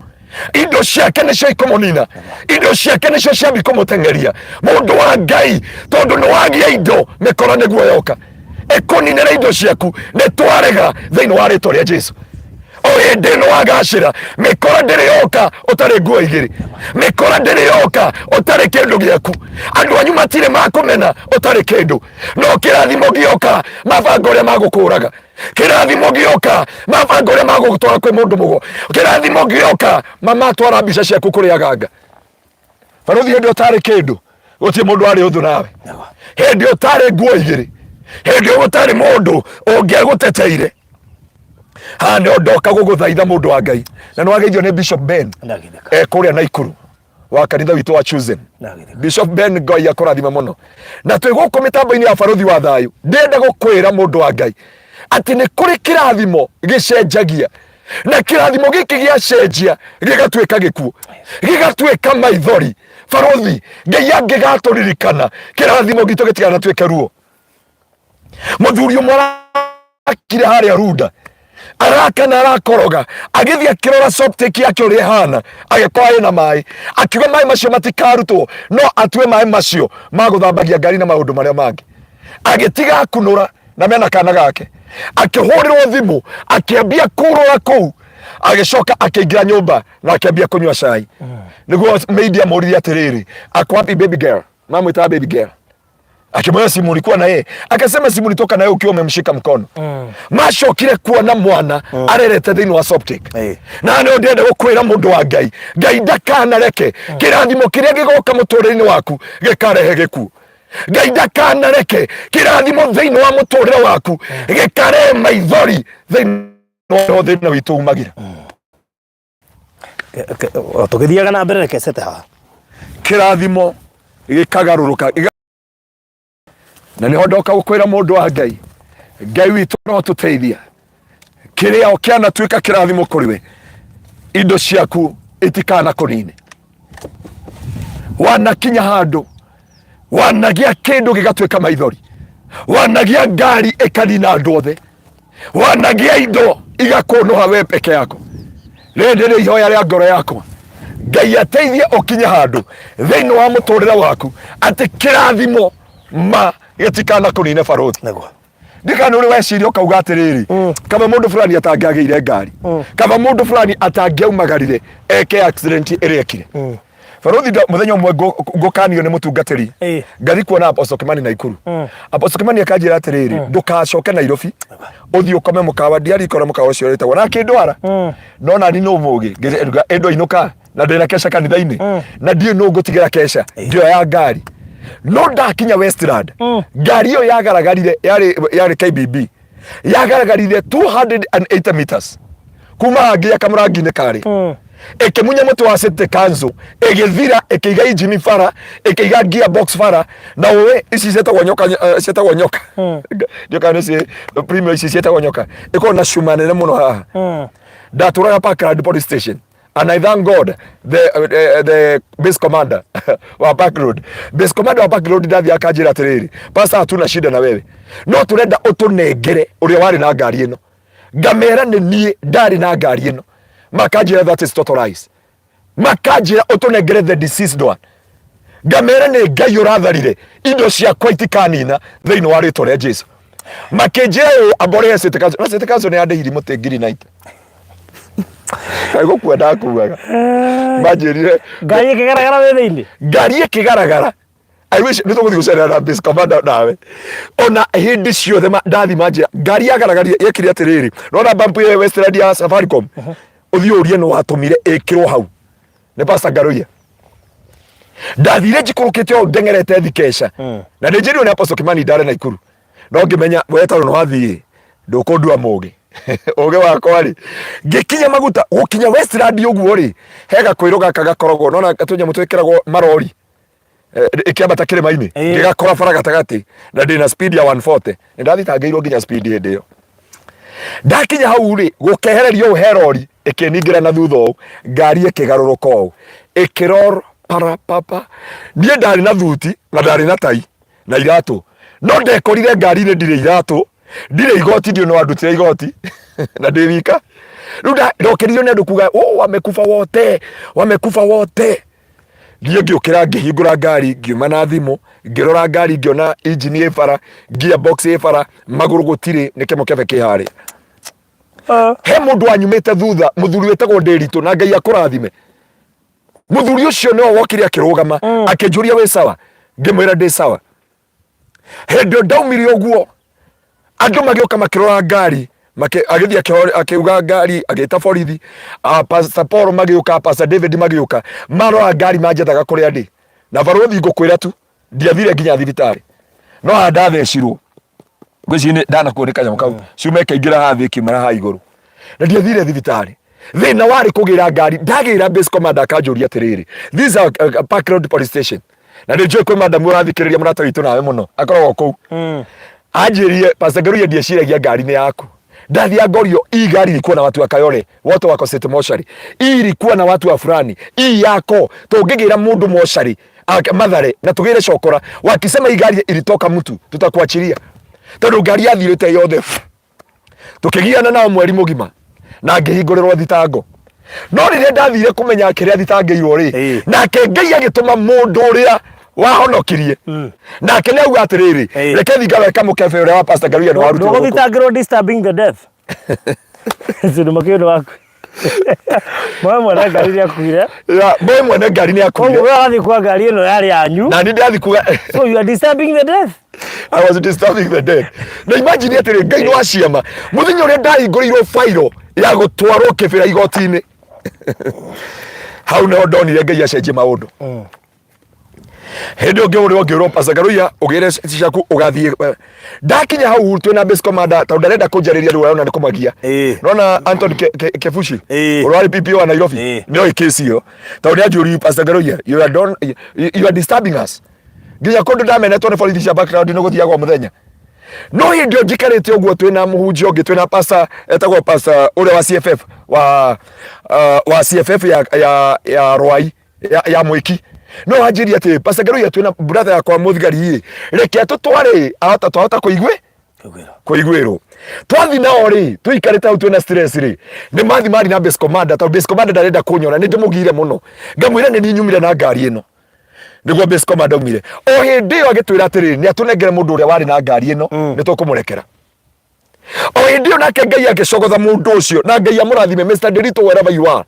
indo ciake nĩcio ikũmũnina, indo ciake nĩcio ciambi kũmũteng'eria. Mũndũ wa Ngai, tondũ nĩ wagĩa indo, mĩkora nĩguo yoka ĩkũninĩra indo ciaku. Nĩ twarega thĩinĩ wa rĩtwa rĩa Jesu. O hĩndĩ ĩno wagacĩra, mĩkora ndĩrĩ yoka ũtarĩ nguo igĩrĩ, mĩkora ndĩrĩ yoka ũtarĩ kĩndũ gĩaku, andũ anyu matirĩ makũmena ũtarĩ kĩndũ. No kĩrathimo gĩoka, mabanga ũrĩa magũkũraga. Kĩrathimo gĩoka, mabanga ũrĩa magũgũtwara kwĩ mũndũ mũgo. Kĩrathimo gĩoka, mamatwara mbica ciaku kũrĩ aganga. Barũthi, hĩndĩ ũtarĩ kĩndũ gũtirĩ mũndũ warĩ ũthũ nawe, hĩndĩ ũtarĩ nguo igĩrĩ, hĩndĩ ũtarĩ mũndũ ũngĩagũteteire. Haha nĩho ndoka gũgũthaitha, mũndũ wa Ngai, na nĩ wageithio nĩ Bishop Ben. Ndagĩtheka. Kũrĩa Naikuru wa kanitha witũ wa Chosen. Ndagĩtheka. Bishop Ben, Ngai akũrathime mũno. Na twĩ gũkũ mĩtambo-inĩ ya Barũthi wa Thayũ, ndĩrenda gũkwĩra, mũndũ wa Ngai, atĩ nĩ kũrĩ kĩrathimo gĩcenjagia, na kĩrathimo gĩkĩ gĩacenjia gĩgatuĩka gĩkuũ, gĩgatuĩka maithori. Barũthi, Ngai angĩgatũririkana, kĩrathimo gitũ gĩtiganatuĩke ruo. Mũthuri ũmwe arakire harĩa Runda, arakana arakoroga, agĩthiĩ akĩrora septic yake ũrĩa ĩhana, agĩkora ĩna maĩ, akiuga maĩ macio matikarutwo, no atue maĩ macio ma gũthambagia ngari na maũndũ marĩa mangĩ. Agĩtiga akunũra na mena kana gake, akĩhũrĩrwo thimũ, akĩambia kũrũra kũu, agĩcoka akĩingĩra nyũmba na akĩambia kũnyua cai nĩguo maid amũririe atĩrĩrĩ, "Ako wapi baby girl?" Mamwĩtaga baby girl. Akimwambia, "Simu ulikuwa na yeye?" Akasema, "Simu ulitoka na yeye ukiwa umemshika mkono." Macokire kuona mwana arerete thĩinĩ wa septic. Na nĩ ndĩrenda gũkwĩra, mũndũ wa Ngai, Ngai ndakanareke kĩrathimo kĩrĩa gĩgoka mũtũrĩre-inĩ waku gĩkarehe gĩkuũ. Ngai ndakanareke kĩrathimo thĩinĩ wa mũtũrĩre waku gĩkarehe maithori thĩinĩ wa thĩna witũ umagĩra. Tũgĩthiaga na mbere, reke cete haha. Kĩrathimo gĩkagarũrũka na nĩho ndoka gũkwĩra, mũndũ wa Ngai, Ngai witũ no tũteithia kĩrĩa o kĩanatuĩka kĩrathimo kũrĩ we. Indo ciaku itikana kũnine. Wanakinya handũ wanagĩa kĩndũ gĩgatuĩka maithori, wanagĩa ngari ĩkanina andũ othe, wanagĩa indo igakũnũha we peke yako. Rĩrĩ nĩrĩo ihoya rĩa ngoro yakwa, Ngai ateithie ũkinye handũ thĩinĩ wa mũtũrĩre waku atĩ kĩrathimo ma gĩtikana kũnine barũthi. Nĩguo. Ndikana ũrĩ weciria ũkauga atĩrĩrĩ, kaba mũndũ fulani atangĩagĩire ngari, kaba mũndũ fulani atangĩaumagarire eke accident ĩrĩa ekire. Barũthi, mũthenya ũmwe ngũkanio nĩ mũtungatĩri, ngathi kuona Apostle Kimani Naikuru. Apostle Kimani akanjĩra atĩrĩrĩ, ndũkacoke Nairobi, ũthiĩ ũkome mũkawa, ndiarikora mũkawa ũcio wĩtagwo na akĩndwara, no nani nũ mũgĩ ĩndo inũka na ndĩna keca kanitha-inĩ na ndiũĩ nũ ngũtigĩra keca, ngĩoya ngari, no ndakinya Westland ngari ĩyo yagaragarire, yarĩ KBB, yagaragarire 280 meters kuma hangia kamũrangi-inĩ karĩ, ĩkĩmunya mũtĩ wa City Council, ĩgĩthira, ĩkĩiga injini bara, ĩkĩiga gear box bara, na ũĩ ici ciĩtagwo nyoka, ciĩtagwo nyoka, ndiũ kana nĩ premium, ici ciĩtagwo nyoka, ĩkoragwo na cuma nene mũno haha. Ndatũraga Parkland Police Station and I thank God the base commander wa Park Road, base commander wa Park Road, ndathi akanjĩra atĩrĩrĩ, "Pastor, hatuna shida na wewe, no tũrenda ũtũnengere ũrĩa warĩ na ngari ĩno." Ngamera nĩ niĩ ndarĩ na ngari ĩno. Makanjĩra, "That is total lies." Makanjĩra, "Ũtũnengere the deceased one." Ngamera nĩ Ngai ũratharire, indo ciakwa itikanina thĩinĩ wa rĩtwa rĩa Jesu. Makĩnjĩra ũũ, ambore City Council, na City Council nĩ yandĩhirie mũtĩ ngiri 90. Kaĩ gũkua ndakuaga, manjĩrire. Ngari ĩkĩgaragara wĩ thĩinĩ. Ngari ĩkĩgaragara. I wish nĩ tũgũthiĩ gũcerera na base commander nawe ona hĩndĩ ciothe ndathi manjĩra ngari yagaragaria yekire atĩrĩrĩ, nona bump ya Westland ya Safaricom, ũthiĩ ũrie nĩ watũmire ĩkĩrwo hau nĩ Pastor Ngaruiya. Ndathire njikũrũkĩte ũũ ndeng'erete thikeca na nĩ njĩrirwo nĩ Apostle Kimani ndare Naikuru, no ngĩmenya we tondũ nĩ wathiĩ ndũkũndua mũgĩ ũgĩ wakwa rĩ. Ngĩkinya maguta gũkinya Westland ũguo rĩ, he gakwĩrũ gaka gakoragwo nona tũnyamũ twĩkĩragwo marori ĩkĩambata kĩrĩma-inĩ, ngĩgakora bara gatagatĩ na ndĩna speed ya 140. Nĩ ndathitangĩirwo nginya speed hĩndĩ ĩyo. Ndakinya hau rĩ, gũkehererio ũũ he rori ĩkĩningĩra na thutha ũũ, ngari ĩkĩgarũrũka ũũ, ĩkĩror para papa. Niĩ ndarĩ na thuti na ndarĩ na tai na iratũ, no ndekorire ngari-inĩ ndirĩ iratũ, ndirĩ igoti, ndiũ no andutire igoti na ndĩ wika. Rĩu ndokĩririo nĩ andũ kuga, "Oh, wamekufa wote, wamekufa wote." Niĩ ngĩũkĩra, ngĩhingũra ngari, ngiuma na thimũ, ngĩrora ngari, ngĩona engine ĩ bara, gear box ĩ bara, magũrũ gũtirĩ, nĩ kĩmũkebe kĩ harĩa. He mũndũ wanyumĩte thutha, mũthuri wĩtagwo Ndĩritũ, na Ngai akũrathime. Mũthuri ũcio nĩwe wokire akĩrũgama, akĩnjũria, "Wĩ sawa?" Ngĩmwĩra ndĩ sawa. Hĩndĩ ĩyo ndaumire ũguo, andũ magĩũka makĩrora ngari, agĩthiĩ akĩuga ngari, agĩta borithi, Pastor Paul magĩũka, Pastor David magĩũka, marora ngari, manjethaga kũrĩa ndĩ. Na barũthi, ngũkwĩra tu, ndiathire nginya thibitarĩ, no haha ndathecirwo, ngwĩciria nĩ ndanakuo nĩ kanyamũ kau, cuma ĩkaingĩra haha thĩ, ĩkiumĩra haha igũrũ, na ndiathire thibitarĩ. Thĩna warĩ kũgĩra ngari. Ndagĩra base commander akanjũria atĩrĩrĩ, "This is a Park Road Police Station," na nĩ njũĩ kwĩ madamu ũrathikĩrĩria, mũrata witũ nawe mũno, akoragwo kũu. Anjĩrie, "Pastor Ngaruiya, ndieciragia ngari nĩ yaku. Ndathiĩ ngorio hii gari ilikuwa na watu wa Kayole wote wako City mochari, hii ilikuwa na watu wa fulani, hii yako tũngĩgĩra mũndũ mochari Mathare na tũgĩre cokora wakisema hii gari ilitoka mtu, tutakuachilia," tondũ ngari yathirĩte yothe. Tũkĩgiana nao mweri mũgima na ngĩhingũrĩrwo thitango, no rĩrĩa ndathire kũmenya kĩrĩa thitangĩirwo rĩ, nake Ngai agĩtũma mũndũ ũrĩa wahonokirie, nake nĩ auga atĩrĩrĩ, "Reke thi ngaweka mũkebe ũrĩa wa Pastor Ngaruiya nĩ warutirwo gũkũ." Ndũgũthitangĩrwo disturbing the death tondũ makĩũndũ waku mwe mwene ngari nĩ akuire. Ya, mwe mwene ngari nĩ akuire. Koguo we wathiĩ kwa ngari ĩno yarĩ yanyu. Na nĩ ndathi kuga. So you are disturbing the death. I was disturbing the dead. Na imagine atĩrĩ, Ngai nĩ wa ciama, mũthenya ũrĩa ndahingũrĩirwo fairo ya gũtwarwo kĩbĩra igoti-inĩ, hau nĩho ndonire Ngai acenjie maũndũ. Hĩndĩ ĩyo ngĩũrĩo, ngĩũrwo, "Pastor Ngaruiya, ũgĩre ciaku ũgathiĩ." Ndakinya hau twĩna base commander, tondũ ndarenda kũnjarĩria, rĩu arona nĩ kũmagia. Nona Anton Kebushi, ũrĩa warĩ PPO wa Nairobi, nĩoĩ kesi ĩyo, tondũ nĩ anjũririe, "Pastor Ngaruiya, you are, don't, you are disturbing us." Nginya kũndũ ndamenetwo nĩ borithi cia background nĩ gũthiagwo mũthenya. No hĩndĩ ĩyo njikarĩte ũguo twĩna mũhunjia ũngĩ, twĩna pastor etagwo pastor ũrĩa wa CFF. wa CFF ya Rwai ya Mwiki no wanjĩria atĩ Pastor Ngaruiya twĩna brother yakwa mũthigari ĩ, reke atũtware ahota twahota kũigue kũiguĩrwo. Twathi nao rĩ, tũikarĩte hau twĩna stress rĩ, nĩ mathi marĩ na base commander, tondũ base commander ndarenda kũnyona, nĩ ndĩmũgire mũno, ngamwĩra nĩ niĩ nyumire na ngari ĩno, nĩguo base commander aumire. O hĩndĩ ĩyo agĩtwĩra atĩrĩrĩ, nĩ atũnengere mũndũ ũrĩa warĩ na ngari ĩno, nĩ tũkũmũrekera. O hĩndĩ ĩyo nake Ngai agĩcogotha mũndũ ũcio, na Ngai amũrathime, Mr. Ndiritu, wherever you are,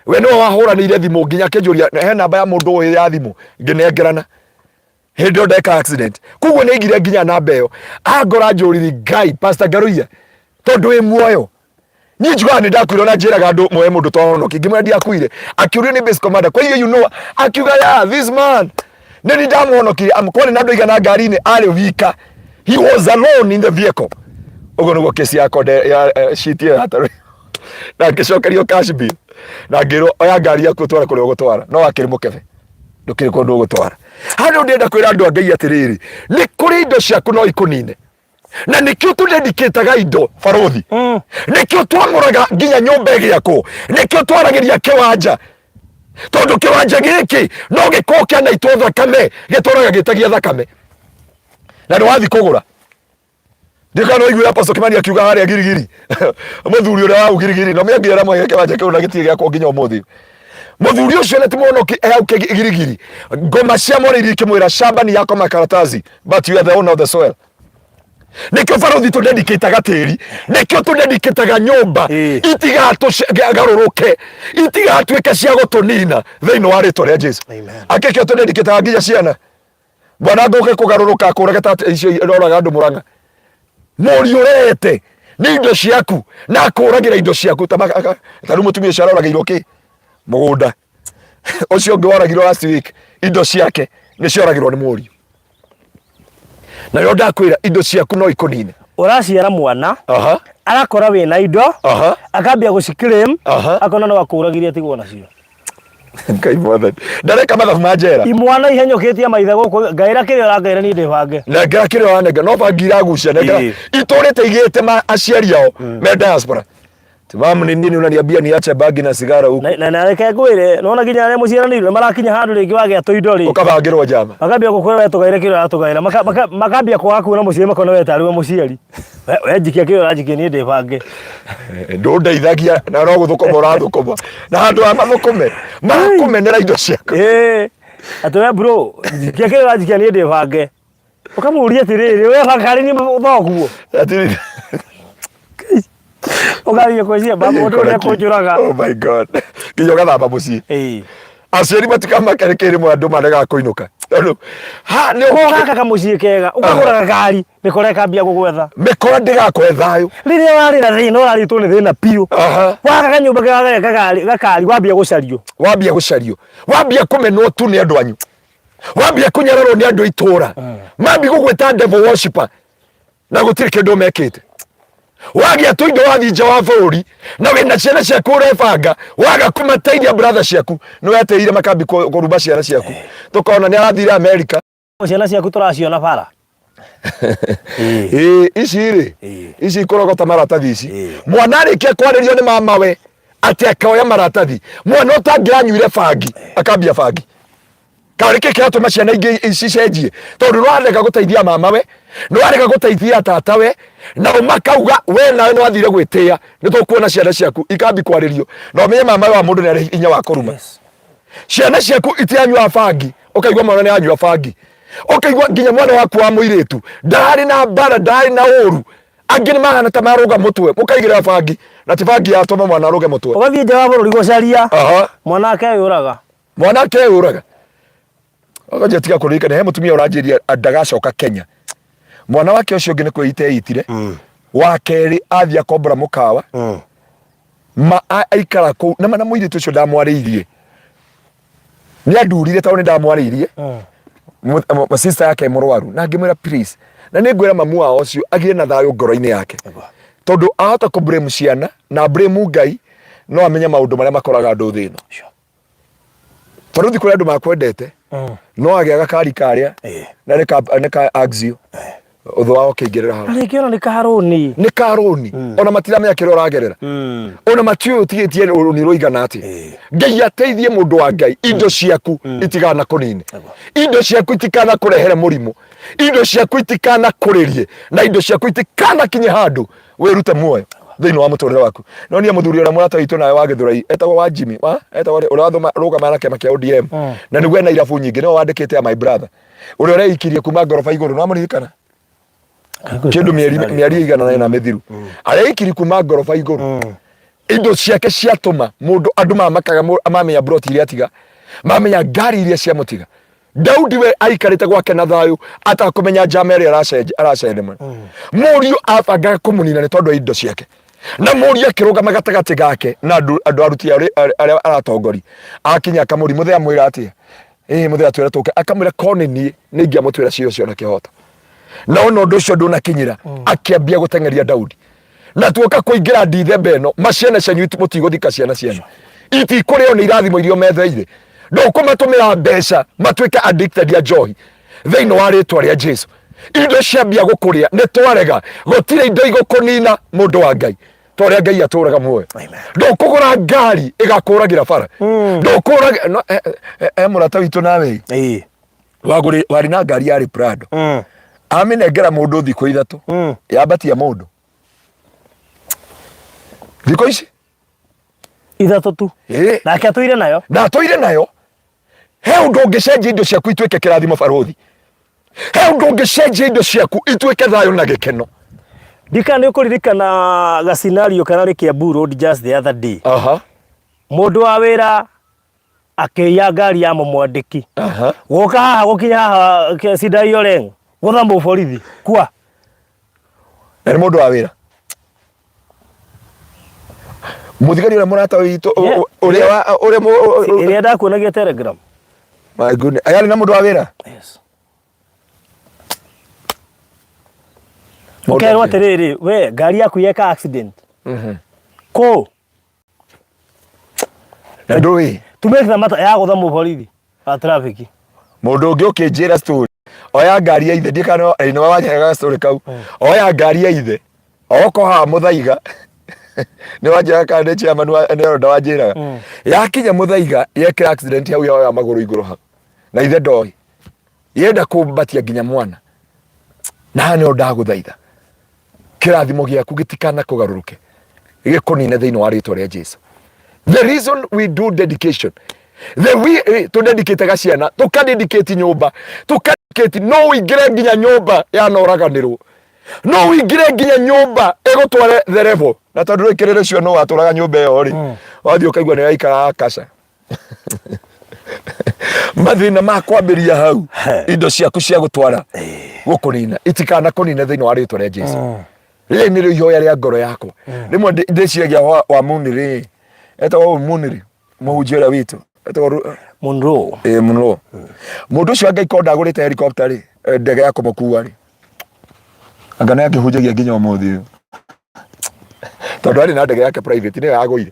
we nĩwe wahũranĩire thimũ nginya akĩnjũria he namba ya mũndũ ũyũ ya thimũ, ngĩnengerana hĩndĩ ĩyo ndeka accident. Koguo nĩ aigire nginya namba ĩyo, angora njũriri Ngai, Pastor Ngaruiya, tondũ wĩ muoyo, niĩ njugaga nĩ ndakuire, ona njĩraga andũ moe mũndũ twahonoki, ngĩmwĩra ndiakuire, akĩũrio nĩ base commander, kwa hiyo you know, akiuga yeah, this man nĩ ni ndamũhonokirie, kwarĩ na andũ aigana ngari-inĩ, arĩ wika, he was alone in the vehicle. Ũguo nĩguo kesi yakwa ya sheet ĩyo yatarĩ, na ngĩcokerio cash bill, na ngĩrwo oya ngari yaku ũtware kũrĩa ũgũtwara, no wakĩrĩ mũkebe, ndũkĩrĩ kũndũ ũgũtwara. Handũ ndĩrenda kwĩra andũ a Ngai atĩrĩrĩ, nĩ kũrĩ indo ciaku no ikũnine, na nĩkĩo tũdedicataga indo barothi, nĩkĩo twamũraga nginya nyũmba ĩgĩakwo, nĩkĩo twaragĩria kĩwanja, tondũ kĩwanja gĩkĩ no gĩkorwo kĩanaitwo thakame, gĩtũraga gĩtagia thakame, na nĩ wathi kũgũra. Ndiũĩ kana waiguire Apostle Kimani akiuga harĩa Girigiri, mũthuri ũrĩa wa Girigiri, no mĩangĩra mweke kĩwanja kĩu na gĩtirĩ gĩakwo nginya ũmũthĩ. Mũthuri ũcio na ti mũhonoki e hau Girigiri, ngoma cia mwarĩirie ikĩmwĩra shamba ni yako makaratasi, but you are the owner of the soil. Nĩkĩo barothi tũdedicataga tĩri, nĩkĩo tũdedicataga nyũmba, itigatũgarũrũke, itigatuĩke cia gũtũnina thĩinĩ wa rĩtwa rĩa Jesu. Amen. Akĩkĩo tũdedicataga nginya ciana. Bwana ngũke kũgarũrũka akũrage ta icio iroraga andũ Mũrang'a. Mũriũ ũrehete nĩ indo ciaku na akũragĩra indo ciaku ta rĩu mũtumia ũcio aroragĩirwo kĩ mũgũnda ũcio ũngĩ woragirwo last week, indo ciake nĩ cioragirwo nĩ mũriũ. Na rĩo ndakwĩra indo ciaku no ikũnine. Ũraciara mwana, arakora wĩna indo, akambia gũciclaim, akona no akũragire atigwo nacio. Ngai mwathani ndareka mathabu ma njera. Imwana ihenyũkĩtie maithe gũkũ, ngaĩra kĩrĩa ũrangaĩra niĩ ndĩbange. Nengera kĩrĩa ũranengera, no bangi iragucia, nengera. Itũrĩte igĩte ma aciari ao me diaspora. Ti mamu ni nini unaniambia niache bangi na sigara huku? Na reke ngwĩre, nĩwona nginya arĩa mũciaranĩirwo nĩmarakinya handũ rĩngĩ wagĩa tũindo rĩ, ũkabangĩrwo njama, makambia gũkwĩra we tũgaĩre kĩrĩa ũratũgaĩra, makambia kwaga kuona mũciari, makona we tarĩ we mũciari. We njikia kĩrĩa ũranjikia niĩ ndĩbange. Ndũndeithagia na no gũthũkũma ũrathũkũma, na handũ ha mathũkũme marakũmenera indo ciaku. Ĩĩ, atĩ we bro, njikia kĩrĩa ũranjikia niĩ ndĩbange. Ũkamũria atĩrĩrĩ, we banga harĩ niĩ thoguo? Atĩrĩrĩ. Ũgathiĩ kwĩciria baba ũndũ ũrĩa kũnjũraga. Oh my God, nginya ũgathamba mũciĩ. Aciari matikamake nĩ kĩrĩ andũ maregaga kũinũka, tondũ ha nĩ Ko gaka kamũciĩ kega, ũkagũra gakari, mĩkora ĩkambia gũgwetha. Mĩkora ndĩgakũhe thayũ. Rĩrĩa warĩ na thĩna, ũrarĩtwo nĩ thĩna biũ, waka kanyũmba kega gakari, wambia gũcario. Wambia gũcario, wambia kũmenwo tu nĩ andũ anyu, wambia kũnyararwo nĩ andũ a itũũra, mambi gũgwĩta devil worshipper, na gũtirĩ kĩndũ mekĩte. Wagĩa tũindo wathiĩ nja wa bũrũri na wĩna ciana ciaku ũrebanga, waga kũmateithia brother ciaku, nĩ wetĩire makambi kũruma ciana ciaku, tũkona nĩ arathire America. Ciana ciaku tũraciona bara. Ĩĩ, ici rĩ, ici ikũrogota maratathi ici. Mwana arĩkia kwarĩrio nĩ mamawe atĩ akoya maratathi, mwana ũtangĩranyuire bangi akambia bangi. Kana nĩkĩ kĩratũma ciana ingĩ cicenjie? Tondũ nĩ warega gũteithia mamawe, nĩ warega gũteithia tatawe, nao makauga we nawe nĩ wathire gwĩtĩa, nĩ tũkuona ciana ciaku ikambi kwarĩrio. Na ũmenye mamawe wa mũndũ nĩ arĩ hinya wa kũruma. Ciana ciaku itiranyua bangi, ũkaigua mwana nĩ anyua bangi, ũkaigua nginya mwana waku wa mũirĩtu ndarĩ na mbara, ndarĩ na ũru, angĩ nĩ mahana ta marũga mũtwe, mũkaigĩrĩra bangi, na ti bangi yatũma mwana arũge mũtwe. Ũgathiĩ nja wa bũrũri gũcaria, mwana akeyũraga. Mwana akeyũraga. Ũkanjia tiga kũririkana, he mũtumia ũranjĩria ndagacoka Kenya, mwana wake ũcio ũngĩ nĩ kwĩita eitire, wa kerĩ athiĩ akombora mũkawa, ma aikara kũu na mana mũirĩtu ũcio ndamwarĩirie, nĩ andurire tondũ nĩ ndamwarĩirie. Sister yake mũrwaru, na ngĩmwĩra please, na nĩ ngwĩra mamu wao ũcio agĩe na thayũ ngoro-inĩ yake, tondũ ahota kũ blame ciana na blame Ngai, no amenye maũndũ marĩa makoraga andũ thĩ ĩno. Baruthi, kũrĩ andũ makwendete, no agĩa gakari karĩa na nĩ ka axio. Ũthũ wao ũkĩingĩrĩra hau. Na rĩngĩ ona nĩ karũni. Nĩ karũni. Ona matiramenya kĩrĩa ũragerera. Ona matiũĩ ũtigĩtie rũni rũigana atĩa. Ngai ateithie mũndũ wa Ngai, indo ciaku itigana kũnine, indo ciaku itikana kũrehere mũrimũ, indo ciaku itikana kũrĩrie, na indo ciaku itikana kinye handũ wĩrute muoyo thĩinĩ wa mũtũrĩre waku. No niĩ mũthuri ũrĩa mũrata witũ nawe wa Gĩthũrai etagwo wa Jimmy wa etagwo ũrĩa wathoma rũgama na kĩama kĩa ODM, na nĩguo ena irabu nyingĩ, nĩwe wandĩkĩte ya my brother ũrĩa ũreikirie kuma ngoroba igũrũ, nĩwamũririkana kĩndũ mĩeri mĩeri igana na ĩna mĩthiru, areikiri kuma ngoroba igũrũ. Indo ciake ciatũma mũndũ andũ mamakaga, mamenya broti iria atiga, mamenya ngari iria ciamũtiga. Daudi we aikarĩte gwake na thayũ atakũmenya njama ĩrĩa aracendema. Mũriũ abangaga kũmũnina nĩ tondũ wa indo ciake, na mũriũ akĩrũgama gatagatĩ gake na andũ andũ aruti arĩa arĩa aratongoria. Akinya akamũri mũthee amwĩra atĩa? Ĩĩ mũthee atwĩra tũke, akamwĩra ko nĩ niĩ nĩ ingĩamũtuĩra cira ũcio na kĩhoto. Na ona ũndũ ũcio ndũnakinyĩra, akĩambia gũteng'eria Daudi. Na tuoka kũingĩra Ndithemba ĩno, maciana cianyu mũtigũthika ciana cianyu, itikũrĩo nĩ irathimo iria metheire. Ndũkũmatũmĩra mbeca matuĩke addicted ya njohi thĩinĩ wa rĩtwa rĩa Jesu. Indo ciambia gũkũrĩa nĩ twarega, gũtirĩ indo igũkũnina mũndũ wa Ngai, ta ũrĩa Ngai atũraga muoyo. Ndũkũgũra ngari ĩgakũragĩra bara. Ndũkũraga no, e mũrata witũ nawe wagũrĩ warĩ na ngari yarĩ Prado, amĩnengera mũndũ thikũ 3, yambatia mũndũ thikũ ici 3 tu. Ĩĩ. Nake atũire nayo. Na atũire nayo. He ũndũ ũngĩcenjia indo ciaku ituĩke kĩrathimo, barũthi? He ũndũ ũngĩcenjia indo ciaku ituĩke thayũ na gĩkeno? Ndikana nĩ ũkũririkana ga scenario kararĩ Kiambu Road just the other day. Mũndũ wa wĩra akĩiya ngari ya mũmwandĩki. Gũka haha gũkinya haha Sidai Oleng gũtha mũborithi kua. Na nĩ mũndũ wa wĩra, mũthigari ũrĩa mũrata witũ, ũrĩa ũrĩa ĩrĩa ndakuonagia Telegram. My goodness, ayarĩ na mũndũ wa wĩra. Yes. Ũkerwo atĩrĩrĩ, we ngari yaku yeka accident kũ? Na ndũĩ. To make the matter ya gũtha mũborithi wa traffic. Mũndũ ũngĩ ũkĩnjĩra story, oya ngari ya ithe, ndikana nĩ wanjĩraga story kau, oya ngari ya ithe oko haha mũthaiga, nĩ wanjĩraga kana nĩ chairman wa nĩ ronda wanjĩraga, yakinya mũthaiga yekĩra accident hau, yoya magũrũ igũrũ hau, na ithe ndoĩ yenda kũmbatia nginya mwana. Na haha nĩho ndagũthaitha, kĩrathimo gĩaku gĩtikana kũgarũrũke gĩkũnine thĩinĩ wa rĩtwa rĩa Jesu. The reason we do dedication, the we tũdedicate gaciana, tũkadedicate nyũmba, tũkadedicate, no ũingĩre nginya nyũmba yanoraganĩrwo, no ũingĩre nginya nyũmba ĩgũtware the level. Na tondũ rũikĩrĩre cio no watũraga nyũmba ĩyo rĩ, wathiĩ ũkaigua nĩ yaikaraga kaca mathĩna ma kwambĩria hau. Indo ciaku cia gũtwara gũkũnina itikana kũnina thĩinĩ wa rĩtwa rĩa Jesu. Rĩrĩ nĩrĩo ihoya rĩa ngoro yakwa. Rĩmwe ndĩciragia wa Muniri, etagwo Muniri, mũhunjia ũrĩa witũ etagwo Munro. Ĩ Munro, mũndũ ũcio angĩkorwo ndagũrĩte helicopter rĩ, ndege ya kũmũkua rĩ, anga nĩ akĩhunjagia nginya ũmũthĩ ũyũ, tondũ arĩ na ndege yake private nĩyo yagũire.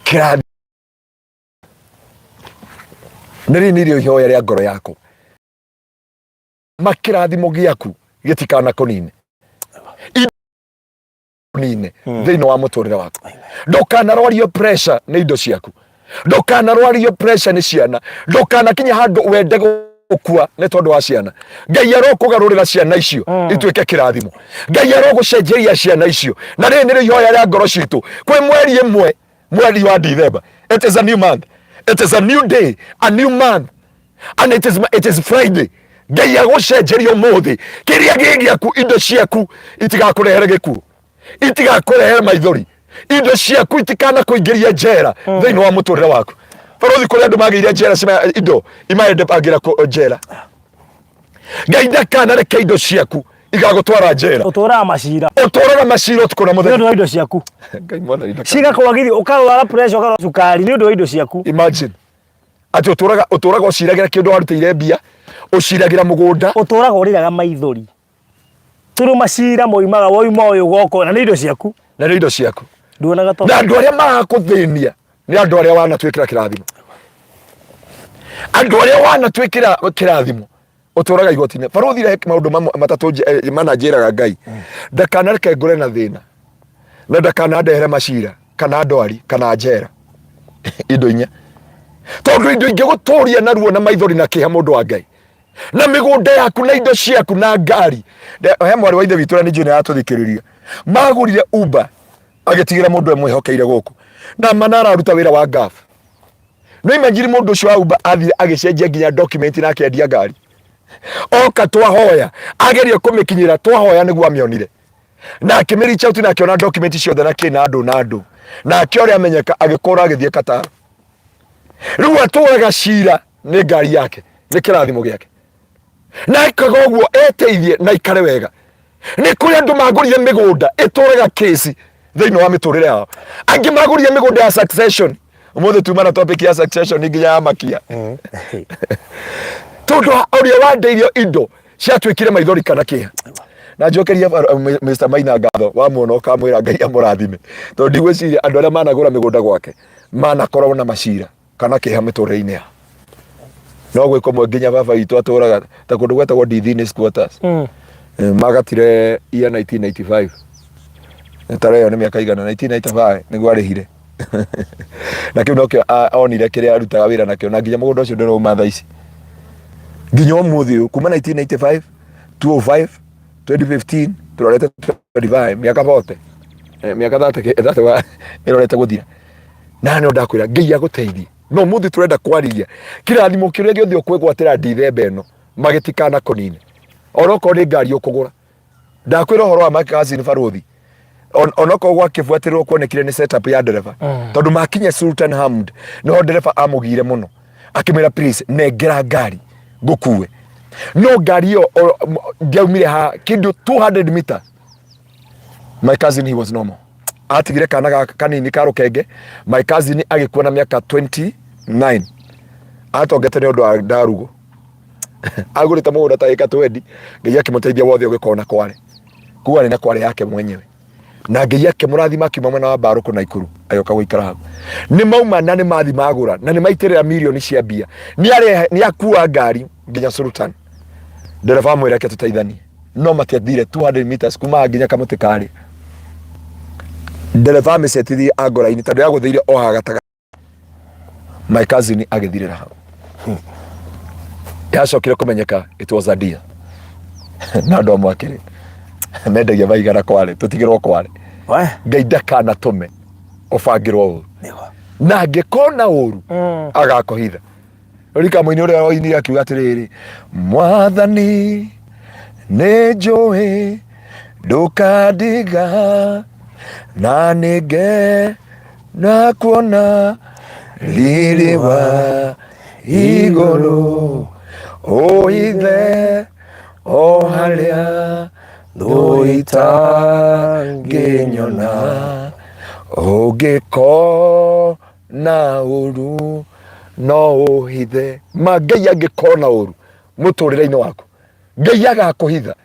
Kĩrathi nĩ rĩrĩ nĩrĩo ihoya rĩa ngoro yakwa, makĩrathimo gĩaku gĩtikana kũnine nine thĩinĩ wa mũtũrĩre waku. Ndũkanarwario pressure nĩ indo ciaku, ndũkanarwario pressure nĩ ciana, ndũkanakinye handũ wende gũkua nĩ tondũ wa ciana. Ngai arokũgarũrĩra ciana icio ituĩke kĩrathimo. Ngai arogũcenjeria ciana icio. Na rĩrĩ nĩrĩo ihoya rĩa ngoro citũ kwĩ mweri ĩmwe, mweri wa December. It is a new month, it is a new day, a new month, and it is Friday. Ngai agũcenjeria ũmũthĩ kĩrĩa gĩ gĩaku. Indo ciaku itigakũrehere gĩkuũ, itigakũrehere maithori, indo ciaku itikana kũingĩria njera thĩinĩ wa mũtũrĩre waku. Barũthi, kũrĩ andũ magĩire njera indo imaendebangĩra njera. Ngai ndakanareke indo ciaku igagũtwara njera. Ũtũraga macira. Ũtũraga macira ũtukũ na nĩ mũthenya ũndũ wa indo ciaku. Ngai mwathani cigakwagithia, ũkarwara pressure, ũkarwara cukari nĩ ũndũ wa indo ciaku. Imagine atĩ ũtũraga ũciragĩra kĩndũ warutĩire mbia, ũciragĩra mũgũnda. Ũtũraga ũrĩraga maithori tũrũ, macira moimaga, woima ũyũ ũgoka, na nĩ indo ciaku. Na nĩ indo ciaku. Nduonaga to Na andũ arĩa marakũthĩnia nĩ andũ arĩa wanatuĩkĩra kĩrathimo, andũ arĩa wanatuĩkĩra kĩrathimo. Ũtũraga igoti-inĩ. Barũthi rehe maũndũ mamwe matatũ mana njĩraga Ngai. Ndakanareke ngũre na thĩna. Na ndakanandehere macira kana ndwari kana njera. Indo inya. Tondũ indo ingĩgũtũria na ruo na maithori na kĩeha mũndũ wa Ngai. Na mĩgũnda yaku na indo ciaku na ngari. He mwarĩ wa ithe witũ ũrĩa nĩ njũĩ nĩ aratũthikĩrĩria. Magũrire Uber agĩtigĩra mũndũ emwĩhokeire gũkũ. Na mana araruta wĩra wa Gulf. No imagine mũndũ ũcio wa Uber athire agĩcenjia nginya document na akĩendia ngari. Oka twahoya, ageria kũmĩkinyĩra twahoya nĩguo amĩonire. Na akĩmĩ reach out na akĩona document ciothe na kĩ na andũ na andũ. Na akĩoria amenyeka agĩkũra agĩthiĩ Qatar. Rĩu atũraga cira nĩ ngari yake, nĩ kĩrathimo gĩake. Na ekaga ũguo eteithie na ikare wega. Nĩ kũrĩ andũ magũrire mĩgũnda ĩtũraga kĩci thĩinĩ wa mĩtũrĩre yao. Angĩ magũrire mĩgũnda ya succession. Ũmũthĩ tuma na topic ya succession nginya ya makia. Tondũ ũrĩa wandeirio indo ciatuĩkire maithori kana kĩeha. Na njokerie Mr. Maina ngatho wamuona ũkamwĩra Ngai amũrathime. Tondũ ndigwĩciria andũ arĩa managũra mĩgũnda gwake manakorwo na macira kana kĩeha mĩtũrĩre-inĩ yao. No gwĩ kũmwe nginya baba witũ atũraga ta kũndũ gwetagwo Ndithini squatters. Magatire year 1995. Tara ĩyo nĩ mĩaka igana 1995 nĩguo arĩhire. Na kĩu nokĩo onire kĩrĩa arutaga wĩra nakĩo na nginya mũgũnda ũcio ndũrauma thaa ici. Nginya ũmũthĩ ũyũ kuma 1995, 2005, 2015 tũrorete 25 mĩaka 40. Mĩaka 30 ĩrorete gũthira. Na no ndakwĩra Ngai agũteithie. No ũmũthĩ tũrenda kwarĩria kĩrathimo kĩrĩa gĩothe ũkwĩgwatĩra ndithemba ĩno magĩtikana kũnine. Onokorwo nĩ ngari ũkũgũra. Ndakwĩra ũhoro wa my cousin barũthi. Onokorwo gwakĩbuatĩrĩrwo kuonekire nĩ setup ya ndereba. Tondũ makinya Sultan Hamd niho ndereba amũgire mũno. Akĩmwĩra please nengera ngari ngũkue. No ngari ĩyo ndiaumire ha kĩndũ 200 meters. My cousin he was normal. Atigire kana gaka kanini ka rũkenge. My cousin agĩkua na mĩaka 29. Atongete nĩ ũndũ wa ndarugo. Agũrĩte mũgũnda ta ĩka 20. Ngai akĩmũteithia wothe ũgĩkorwo na kware. Kuga arĩ na kware yake mwenyewe. Na Ngai akĩmũrathima akiuma mwena wa Mbarũkũ na Ikuru agĩũka gũikara hau. Nĩ mauma na nĩ mathi magũra na nĩ maitĩrĩra mirioni cia mbia. Nĩ akua ngari nginya Sultan. Ndereba amwĩra reke tũteithanie. No matiathire 200 meters kuma nginya kamũtĩ karĩa. Ndereba amĩcetithirie angora-inĩ tondũ yagũthĩire o haha gatagatĩ. My cousin agĩthirĩra hau. Yacokire kũmenyeka it was a deal. Na andũ amwe akĩrĩ mendagia maigana kware tũtigĩrwo kware. We. Ngai ndakanatũme ũbangĩrwo ũru. Nĩguo. Na angĩkona ũru agakũhitha. Rika mũini ũrĩa oinire akiuga atĩrĩrĩ, Mwathani nĩ njũĩ ndũkandiga na nĩnge na kuona riri wa igũrũ ũithe o harĩa thũ itangĩnyona ũngĩkona ũru no ũhithe. Ma Ngai angĩkona ũru mũtũrĩre-inĩ waku, Ngai agakũhitha.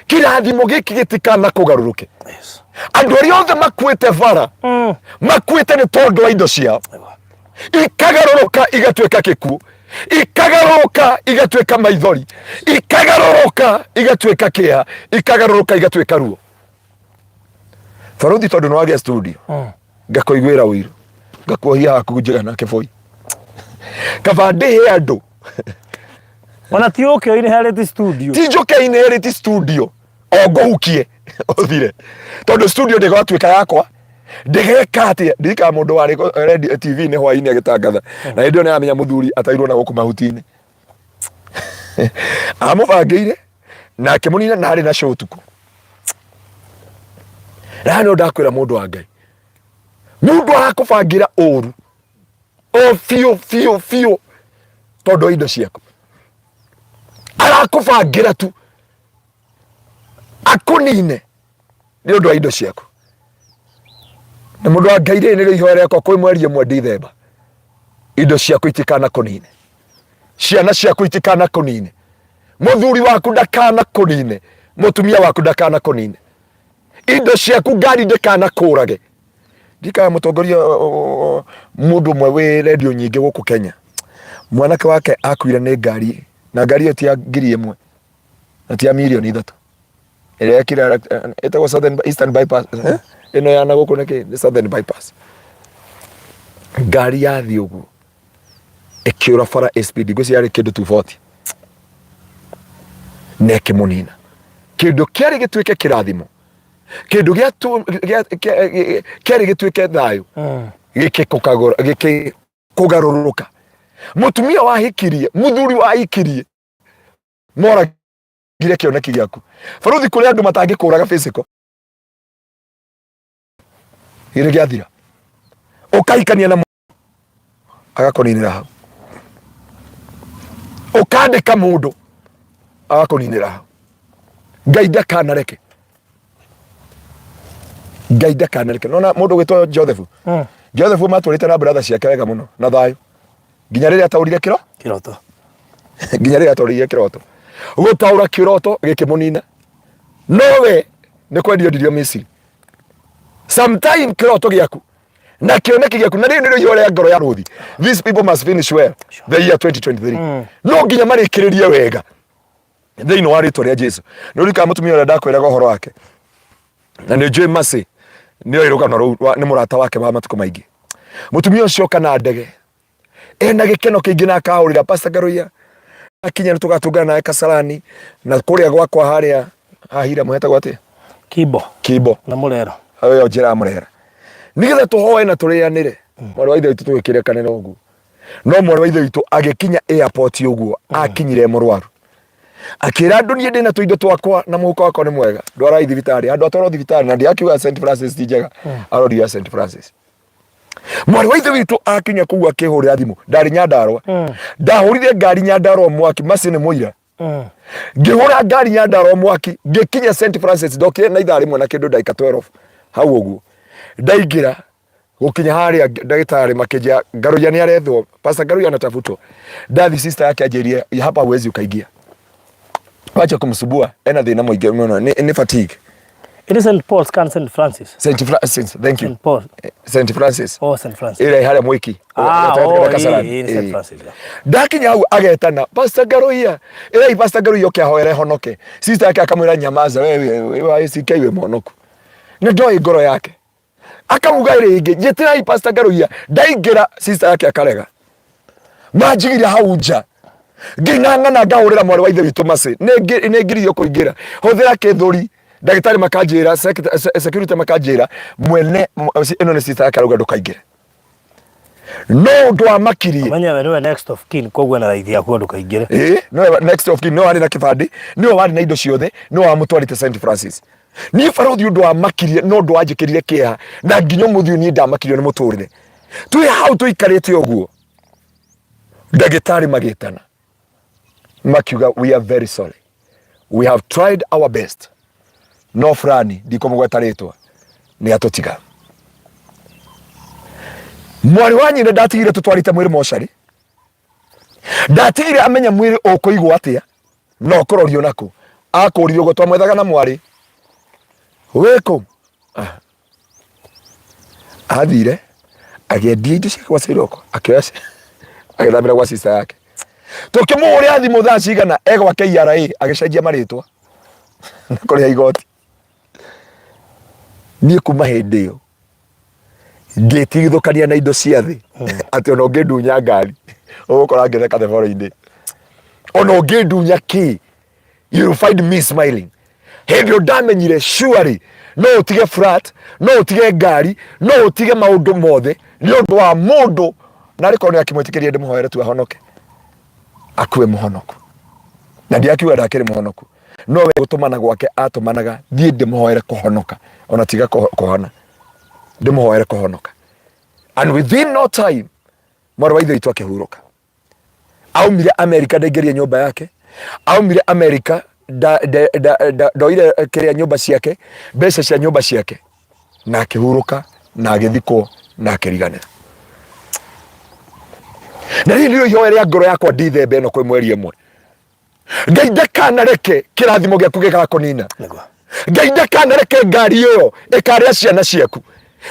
Kĩrathimo gĩkĩ gĩtikana kũgarũrũke. Andũ arĩa othe makuĩte bara, makuĩte nĩ tondũ wa indo ciao, ikagarũrũka igatuĩka gĩkuũ, ikagarũrũka igatuĩka maithori, ikagarũrũka igatuĩka kĩeha, ikagarũrũka igatuĩka ruo. Barũthi tondũ nĩ wagĩa studio, ngakũiguĩra ũiru, ngakuohia haku njĩra na kĩboi. Kaba ndĩhe andũ. Ona ti ũke inherit studio. Ti njũke inherit studio. O ngũhukie ũthire. Tondũ studio ndĩgatuĩka yakwa. Ndĩgeka atĩa? Ndirikana mũndũ warĩ radio TV nĩ hwainĩ agĩtangatha. Na hĩndĩ ĩyo nĩ aramenya mũthuri atairwo na gũkũ mahuti-inĩ. Amũbangĩire na akĩmũnina na arĩ na show ũtukũ. Na no ndakwĩra mũndũ wa Ngai. Mũndũ arakũbangĩra ũru. O biũ biũ biũ tondũ wa indo ciaku. Arakũbangĩra tu akũnine nĩ ũndũ wa indo ciaku. Na mũndũ wa Ngai rĩrĩ nĩrĩo ihoya rĩakwa kwĩ mweri ĩmwe Ndithemba, indo ciaku itikana kũnine, ciana ciaku itikana kũnine, mũthuri waku ndakana kũnine, mũtumia waku ndakana kũnine, indo ciaku ngari ndĩkana kũrage. Ndikaga mũtongoria mũndũ ũmwe wĩ redio nyingĩ gũkũ Kenya, mwanake wake akuire nĩ ngari Na ngari ĩyo ti ya 1,000 na ti ya mirioni 3 ĩrĩa ĩkira ĩtagwo Southern Eastern Bypass, eh? Ĩno ya na gũkũ nĩkĩ nĩ Southern Bypass. Ngari yathiĩ ũguo ĩkĩũra bara ĩ speed, ngwĩciria yarĩ kĩndũ 240 na ĩkĩmũnina. Kĩndũ kĩarĩ gĩtuĩke kĩrathimo, kĩndũ kĩarĩ gĩtuĩke thayũ, gĩkĩkũgarũrũka. Mũtumia wahikirie, mũthuri wahikirie, moragire kĩoneki gĩaku. Baruthi, kũrĩ andũ matangĩkũraga physical, gĩrĩ gĩathira ũkahikania na agakũninĩra hau, ũkandĩka mũndũ agakũninĩra hau. Ngai ndakanareke, Ngai ndakanareke. Nona mũndũ gwĩtwo Joseph. Joseph matũrĩte na brother ciake wega mũno na thayũ nginya rĩrĩa ataũrire kĩro Kĩroto. Nginya rĩrĩa ataũrire kĩroto. Gũtaũra kĩroto gĩkĩmũnina, nowe nĩ kwendio ndirio Misiri. Sometime kĩroto gĩaku na kĩoneki gĩaku na rĩu nĩrĩo ihũra rĩa ngoro ya rũthi. These people must finish well the year 2023. No nginya marĩkĩrĩrie wega thĩinĩ wa rĩtwa rĩa Jesu. Nĩ ũrikaga mũtumia ũrĩa ndakwĩraga ũhoro wake, na nĩ njũĩ Mercy nĩ oĩ rũgano rũu, nĩ mũrata wake wa matukũ maingĩ. Mũtumia ũcio kana ndege ena gĩkeno kĩingĩ na akahũrĩra Pastor Ngaruiya, akinya nĩ tũgatũngana nawe Kasarani na kũrĩa gwakwa harĩa hahira mũhetagwo atĩa? Kimbo. Kimbo. Na Mũrera. Ĩyo njĩra ya Mũrera, nĩgetha tũhoe na tũrĩanĩre. Mwarĩ wa ithe witũ tũgĩkĩrekanĩra ũguo, no mwarĩ wa ithe witũ agĩkinya airport ũguo akinyire mũrwaru, akĩra andũ, "Niĩ ndĩna tũindo twakwa na mũhuko wakwa nĩ mwega, ndwarai thibitarĩ." Andũ atwarwo thibitarĩ na ndiakiuga St Francis ti njega, aroria St Francis. Mwarĩ wa ithe witũ akinya kũu akĩhũrĩra thimũ, ndarĩ Nyandarũa. Ndahũrire ngari Nyandarũa mwaki, macio nĩ mũira. Ngĩhũra ngari Nyandarũa mwaki ngĩkinya St Francis, ndokire na ithaa rĩmwe na kĩndũ ndagĩka 12 hau ũguo. Ndaingĩra gũkinya harĩa ndagĩtarĩ makĩnjia, "Ngaruiya nĩ arethwo, Pastor Ngaruiya anatafutwa." Ndathi, sister yake anjĩrie, "Hapa huwezi ukaingia, wacha kumsumbua, ena thĩna mũingĩ mũno, nĩ fatigue." It is St. Paul's can St. Francis. St Francis, thank you. St. Paul. St Francis. Oh, St. Francis. Ĩrĩa harĩa Mwiki. Ah, gatagatĩ oh, ka Kasarani. ĩĩ, St. Francis. Yeah. Ndakinya hau agetana, "Pastor Ngaruiya, ĩrai Pastor Ngaruiya oke ahoere honoke." Sister yake akamwĩra, "Nyamaza wewe, we wa ACK, we mũhonoku." Na ndoĩ ngoro yake. Akamuga rĩngĩ, "Njĩtĩrai Pastor Ngaruiya." Ndaingĩra, sister yake akarega. Manjigire hau nja ngĩng'ang'ana, ngahũrĩra mwarĩ wa ithe witũ Mercy, nĩ ngiririo kũingĩra, hũthĩra kĩthũri. Ndagĩtarĩ makanjĩra, security makanjĩra, mwene ĩno nĩ sister yake arauga ndũkaingĩre. No ũndũ wa makirie, Menya we nĩwe next of kin, koguo na raithi yaku ndũkaingĩre. Ĩĩ, nĩwe next of kin, nĩwe warĩ na kĩbandĩ, nĩwe warĩ na indo ciothe, nĩwe wamũtwarĩte St Francis. Niĩ barothi, ũndũ wa makirie no ũndũ wanjĩkĩrire kĩeha na nginya ũmũthĩ ũyũ niĩ ndamakirio nĩ mũtũrĩre. Twĩ hau tũikarĩte ũguo, ndagĩtarĩ magĩtana makiuga, "We are very sorry, we have tried our best, no fulani," ndikũmũgweta rĩtwa, "nĩ atũtiga." Mwarĩ wa nyina ndatigire tũtwarĩte mwĩrĩ mocarĩ, ndatigire amenya mwĩrĩ ũkũigwo atĩa na ũkũrorio nakũ. Akũririe ũguo twamwethaga na mwarĩ wĩkũ. Ah. Athire agĩendia indo ciake gwa Ciroko, akĩoya agĩthamĩra gwa sister yake. Tũkĩmũhũrĩra thimũ thaa cigana, e gwa KRA agĩcenjia marĩtwa na kũrĩha igoti. Niĩ kuma hĩndĩ ĩyo ngĩtigithũkania na indo cia thĩ, atĩ ona ũngĩndunya ngari ũgũkora ngĩtheka theboro-inĩ, ona ũngĩndunya kĩ, you will find me smiling. Hĩndĩ ĩyo ndamenyire surely no ũtige flat, no ũtige ngari, no ũtige maũndũ mothe nĩ ũndũ wa mũndũ, na arĩ korwo nĩ akĩmwĩtĩkĩria ndĩmũhoere tu ahonoke, akue mũhonoku. Na ndiakiuga ndakĩrĩ mũhonoku, no we gũtũmana gwake atũmanaga thiĩ ndĩmũhoere kũhonoka, ona tiga kũhona, ndĩmũhoere kũhonoka. And within no time mwarĩ wa ithe witũ akĩhurũka. Aumire Amerika, ndaingĩrie nyũmba yake. Aumire Amerika, ndoire kĩrĩa nyũmba ciake, mbeca cia nyũmba ciake, na akĩhurũka na agĩthikwo na akĩriganĩra. Na rĩrĩ nĩrĩo ihoya rĩa ngoro yakwa ndithemba ĩno kwĩ mweri ĩmwe: Ngai ndakanareke kĩrathimo gĩaku gĩgakũnina. Nĩguo. Ngai ndakanareke ngari ĩyo ĩkarĩa ciana ciaku,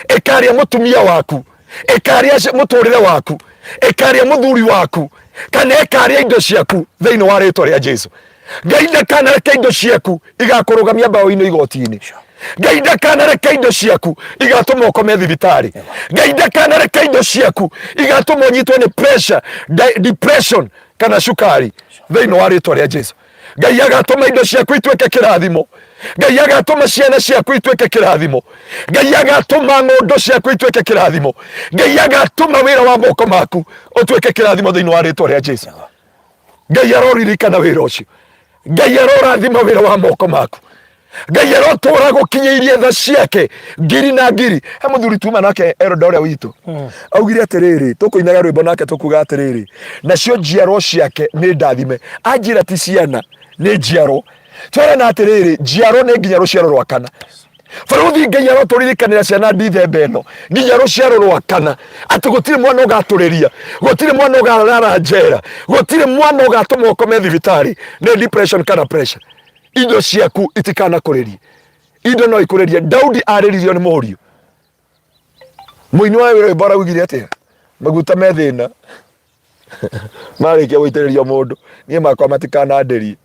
ĩkarĩa mũtumia waku, ĩkarĩa mũtũrĩre waku, ĩkarĩa mũthuri waku. Kana ĩkarĩa indo ciaku thĩinĩ wa rĩtwa rĩa Jesu. Ngai ndakanareke indo ciaku igakũrũgamia mbaũ-inĩ igoti-inĩ. Ngai ndakanareke indo ciaku igatũma ũkome thibitarĩ. Ngai ndakanareke indo ciaku igatũma ũnyitwo nĩ pressure, depression kana cukari thĩinĩ wa rĩtwa rĩa Jesu. Ngai agatũma indo ciaku ituĩke kĩrathimo. Ngai agatũma ciana ciaku ituĩke kĩrathimo. Ngai agatũma ng'ũndũ ciaku ituĩke kĩrathimo. Ngai agatũma wĩra wa moko maku ũtuĩke kĩrathimo thĩinĩ wa rĩtwa rĩa Jesu. Ngai aroririkana wĩra ũcio. Ngai arorathima wĩra wa moko maku. Ngai arotũra gũkinyĩirie tha ciake ngiri na ngiri. He mũthuri tuma nake Eroda ũrĩa witũ augire atĩrĩrĩ, tũkũinaga rwĩmbo nake tũkuga atĩrĩrĩ, nacio njiarwo ciake nĩ ndathime. Anjĩra ti ciana, nĩ njiarwo. Twerana atĩrĩrĩ, njiarwo nĩ nginya rũciaro rwa kana. Barũthi Ngai arotũririkanĩra ciana ndithemba ĩno nginya rũciaro rwa kana, atĩ gũtirĩ mwana ũgatũrĩria, gũtirĩ mwana ũkarara njera, gũtirĩ mwana ũgatũma ũkome thibitarĩ nĩ depression kana pressure. Indo ciaku itikanakũrĩrie, indo no ikũrĩrie. Daudi arĩririo nĩ mũriũ. Mũini wa rwĩmbo araugire atĩa? Maguta me thĩna marĩkia gũitĩrĩrio mũndũ, niĩ makwa matikanandĩrie.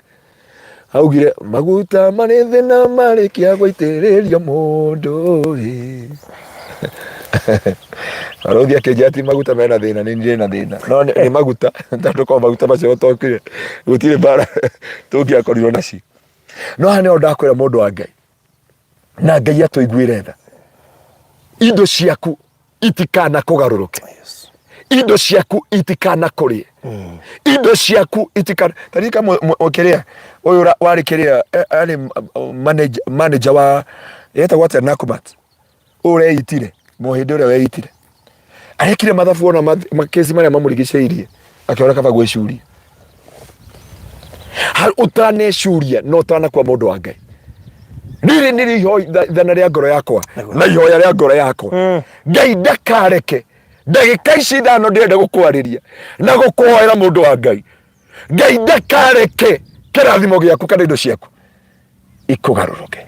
Augire maguta marĩ thĩna marĩkia gũitĩrĩrio mũndũ ĩ. Barũthi akĩnjĩra ti maguta mena thĩna, nĩ ndĩ na thĩna, no nĩ maguta, tondũ korwo maguta macio matokire gũtirĩ mbara tũngĩakorirwo nacio. No haha nĩho ndakwĩra mũndũ wa Ngai, na Ngai atũiguĩre tha, indo ciaku itikanakũgarũrũke, indo ciaku itikanakũrĩe, indo ciaku itikana tarika kĩrĩa ũyũ warĩ kĩrĩa arĩ manager wa etagwo atĩa Nakumatt, ũyũ ũreitire mũhĩndĩ ũrĩa weitire arekire mathabu ona makesi marĩa mamũrigicĩirie akĩona kaba gwĩcuria. Ũtanecuria no ũtanakua mũndũ wa Ngai. Rĩrĩ nĩrĩo ithana rĩa ngoro yakwa na ihoya rĩa ngoro yakwa. Ngai ndakareke ndagĩka ici ithano ndĩrenda gũkwarĩria na gũkũhoera mũndũ wa Ngai. Ngai ndakareke kĩrathimo gĩaku kana indo ciaku ikũgarũrũke,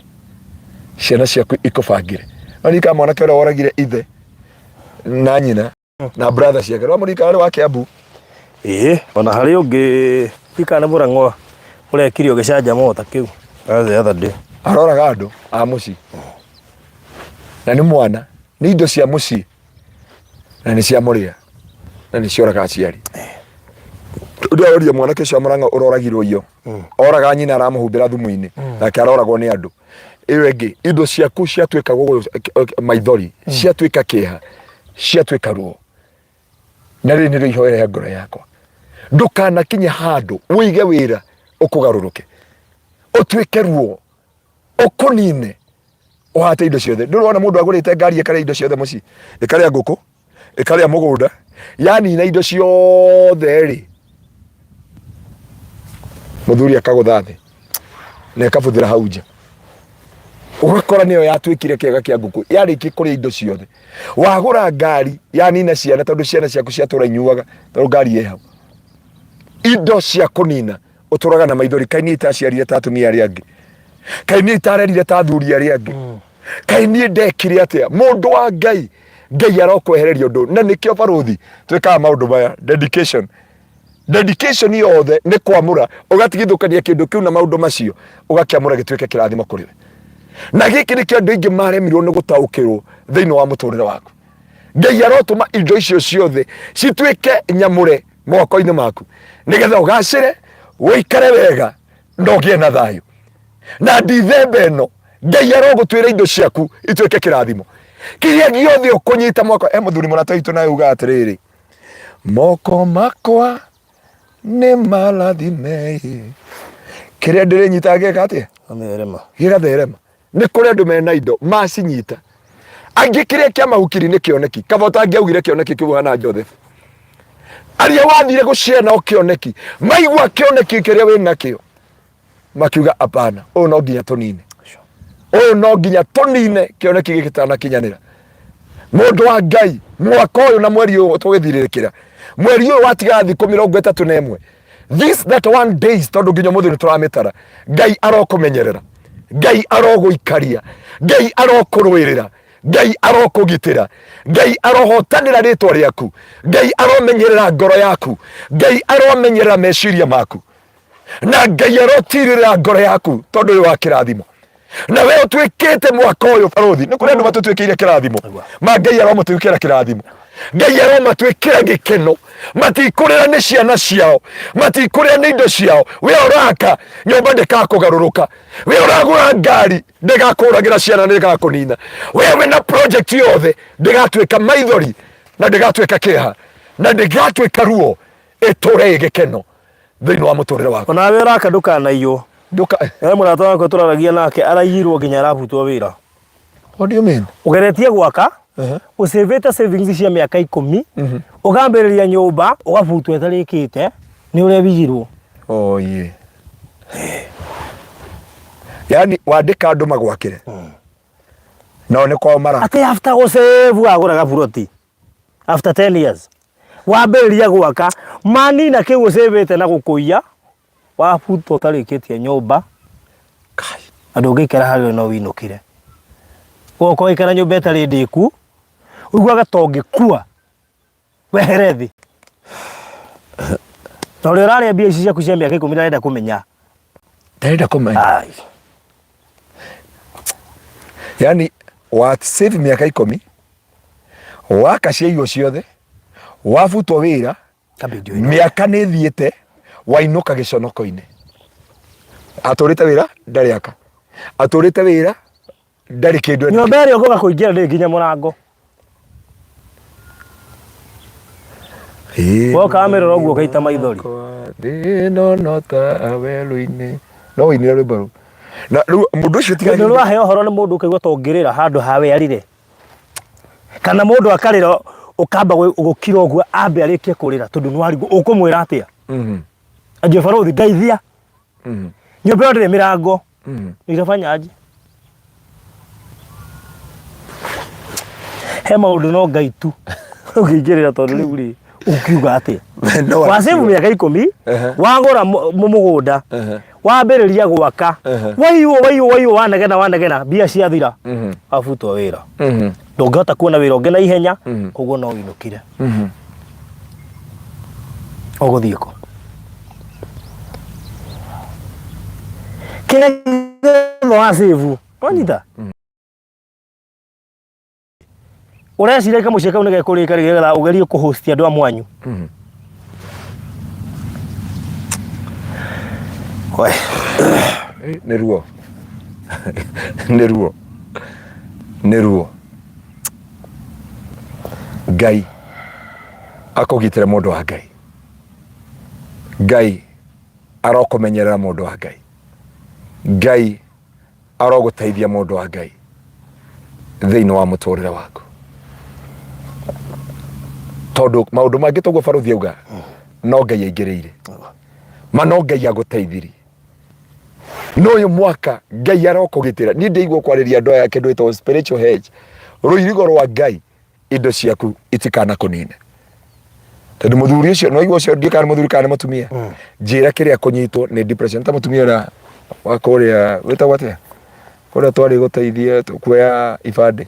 ciana ciaku ikũbangĩre. No ririkana mwanake ũrĩa woragire ithe na nyina na brother ciake, no mũririkana arĩ wa Kiambu. Ĩĩ, ona harĩ ũngĩ ndikana nĩ Mũrang'o ũrekire ũgĩcanjama ta kĩu the other day. Aroraga andũ a mũciĩ na nĩ mwana, nĩ indo cia mũciĩ na nĩ cia mũrĩa na nĩ cioraga aciari. Ndĩroria mwanake ũcio wa Mũrang'o ũroragirwo iyo, oraga nyina aramũhumbĩra thumu-inĩ, nake aroragwo nĩ andũ. Ĩyo ĩngĩ, indo ciaku ciatuĩka maithori, ciatuĩka kĩeha, ciatuĩka ruo, na rĩrĩ nĩrĩo ihoya rĩa ngoro yakwa, ndũkanakinye handũ ũige wĩra ũkũgarũrũke ũtuĩke ruo ũkũnine ũhate indo ciothe. Ndũrĩ wona mũndũ agũrĩte ngari ĩkarĩa indo ciothe mũciĩ, ĩkarĩa ngũkũ, ĩkarĩa mũgũnda, yanina indo ciothe rĩ, mũthuri akagũtha thĩ na ĩkabuthĩra hau nja, ũgakora nĩyo yatuĩkire kĩaga kĩa ngũkũ yarĩkia kũrĩa indo ciothe. Wagũra ngari yanina ciana, tondũ ciana ciaku ciatũra inyuaga tondũ ngari ĩ hau. Indo cia kũnina ũtũraga na maithori, kaĩ niĩ itaciarire ta atumia arĩa angĩ, kaĩ niĩ itarerire ta athuri arĩa angĩ, kaĩ niĩ ndekire atĩa. Mũndũ wa Ngai, Ngai arokwehereria ũndũ. Na nĩkĩo barũthi twĩkaga maũndũ maya, dedication. Dedication yothe nĩ kwamũra, ũgatigithũkania kĩndũ kĩu na maũndũ macio, ũgakĩamũra gĩtuĩke kĩrathimo kũrĩ we. Na gĩkĩ nĩkĩo andũ aingĩ maremirwo nĩ gũtaũkĩrwo thĩinĩ wa mũtũrĩre waku. Ngai arotũma indo icio ciothe cituĩke nyamũre moko-inĩ maku, nĩgetha ũgacĩre, ũikare wega na ũgĩe na thayũ. Na ndithemba ĩno Ngai arogũtuĩra indo ciaku ituĩke kĩrathimo. Kĩrĩa gĩothe ũkũnyita mwaka, mũthuri mũrata witũ nawe uga atĩrĩrĩ, moko makwa nĩ marathime, kĩrĩa ndĩrĩnyitaga gĩka atĩa? Gatherema. Gĩgatherema. Nĩ kũrĩ andũ mena indo macinyita, angĩ kĩrĩa kĩa mahukiri nĩ kĩoneki. Kaba ũtangĩaugire kĩoneki kĩu hana Joseph, arĩa wathire gũcea nao kĩoneki, maigua kĩoneki kĩrĩa wĩ nakĩo makiuga apana, ũyũ no nginya tũnine, ũyũ no nginya tũnine kĩoneki gĩkĩ gĩtanakinyanĩra. Mũndũ wa Ngai, mwaka ũyũ na mweri ũyũ tũgĩthirĩrĩkĩra, mweri ũyũ watigara thikũ 31, this that one days, tondũ nginya ũmũthĩ nĩ tũramĩtara. Ngai arokũmenyerera, Ngai arogũikaria, Ngai arokũrũĩrĩra. Ngai arokũgitĩra, Ngai arohotanĩra rĩtwa rĩaku, Ngai aromenyerera ngoro yaku, Ngai aromenyerera meciria maku, na Ngai arotirĩrĩra ngoro yaku tondũ ũyũ wa kĩrathimo. Na we ũtuĩkĩte mwaka ũyũ barũthi, nĩ kũrĩ andũ matũtuĩkĩire kĩrathimo, ma Ngai aromatuĩkĩra kĩrathimo. Ngai aromatuĩkĩra gĩkeno, matikũrĩra nĩ ciana ciao, matikũrĩra nĩ indo ciao. We ũraka nyũmba ndĩkakũgarũrũka, we ũragũra ngari ndĩgakũragĩra ciana, ndĩgakũnina. We wĩna project yothe ndĩgatuĩka maithori na ndĩgatuĩka kĩeha na ndĩgatuĩka ruo, ĩtũre ĩ gĩkeno thĩinĩ wa mũtũrĩre waku. Onawe ũraka ndũkanaiywo. Nduka. He mũrata wakwa tũraragia nake araiyirwo nginya arabutwo wĩra. What do you mean? Ũgeretie gwaka ũcĩvĩte savings cia mĩaka ikũmi, ũkambĩrĩria nyũmba ũgabutwo ĩtarĩkĩte nĩ ũrĩa wiyirwo. Oh yeah. Yani wandĩka andũ magwakĩre nao nĩ kwao maraka. Atĩ after gũcĩvu wagũra gaburoti after 10 years wambĩrĩria gwaka manina kĩu ũcĩvĩte na gũkũiya wabutwo ũtarĩkĩtie nyũmba na ndũngĩikara harĩa no winũkire. Ũgoka ũgaikara nyũmba ĩtarĩ ndĩku, ũiguaga ta ũngĩkua wehere thĩ. Na ũrĩa ũrarĩa mbia ici ciaku cia mĩaka ikũmi ndarenda kũmenya. Ndarenda kũmenya. Ai. Yani wa save mĩaka ikũmi, waka ciaiywo ciothe, wabutwo wĩra, Kabidi ũinũke. Mĩaka nĩ ĩthiĩte, wainũka gĩconoko-inĩ. Atũrĩte wĩra ndarĩ aka, atũrĩte wĩra ndarĩ kĩndũ ena. Nyũmba ĩrĩa ũngũka kũingĩra ndĩrĩ nginya mũrango. Ĩĩ, Woka wamĩrora ũguo ũgaita maithori. Thĩ ĩno no ta werũ-inĩ. No ũinire rwĩmbo rũu. Na rĩu mũndũ ũcio tiga Tondũ nĩwaheo ũhoro nĩ mũndũ ũkaigua ta ũngĩrĩra handũ hawe arĩre. Kana mũndũ akarĩra ũkamba gũkira ũguo ambe arĩkie kũrĩra tondũ nĩwarigwo ũkũmwĩra atĩa. Anjie barũthi ndeithia. Nyũmba ĩyo ndĩrĩ mĩrango. Nitafanya aje? He maũndũ no Ngai tu ũngĩingĩrĩra tondũ rĩu rĩ ũkiuga atĩa? No Wacĩbu mĩaka ikũmi, wagũra mũgũnda, wambĩrĩria gwaka, waiywo waiywo waiywo wanegena wanegena, mbia ciathira, wabutwo wĩra. Ndũngĩhota kuona wĩra ũngĩ na ihenya, koguo no ũinũkire. Ũgũthiĩ kũ? Kĩrĩa gĩothe wacĩbu, wanyita? Ũreciria kamũciĩ kau nĩ gekũrĩka nĩgetha ũgerie kũhost andũ a mwanyu. We. Nĩ ruo. Nĩ ruo. Nĩ ruo. Ngai akũgitĩre mũndũ wa Ngai. Ngai arokũmenyerera mũndũ wa Ngai. Ngai arogũteithia mũndũ wa Ngai thĩinĩ wa mũtũrĩre waku, tondũ maũndũ mangĩ toguo barũthi auga no Ngai aingĩrĩire, ma no Ngai agũteithirie. No ũyũ mwaka Ngai arokũgitĩra. Niĩ ndĩigua kwarĩria andũ aya kĩndũ gĩtagwo spiritual hedge, rũirigo rwa Ngai, indo ciaku itikanakũnine. Tondũ mũthuri ũcio no igua ũcio ndiĩ kana nĩ mũthuri kana nĩ mũtumia, njĩra kĩrĩa kũnyitwo nĩ depression ta mũtumia ũrĩa wa kũrĩa wĩtagwo atĩa kũrĩa twarĩ gũteithia kuoya ibandĩ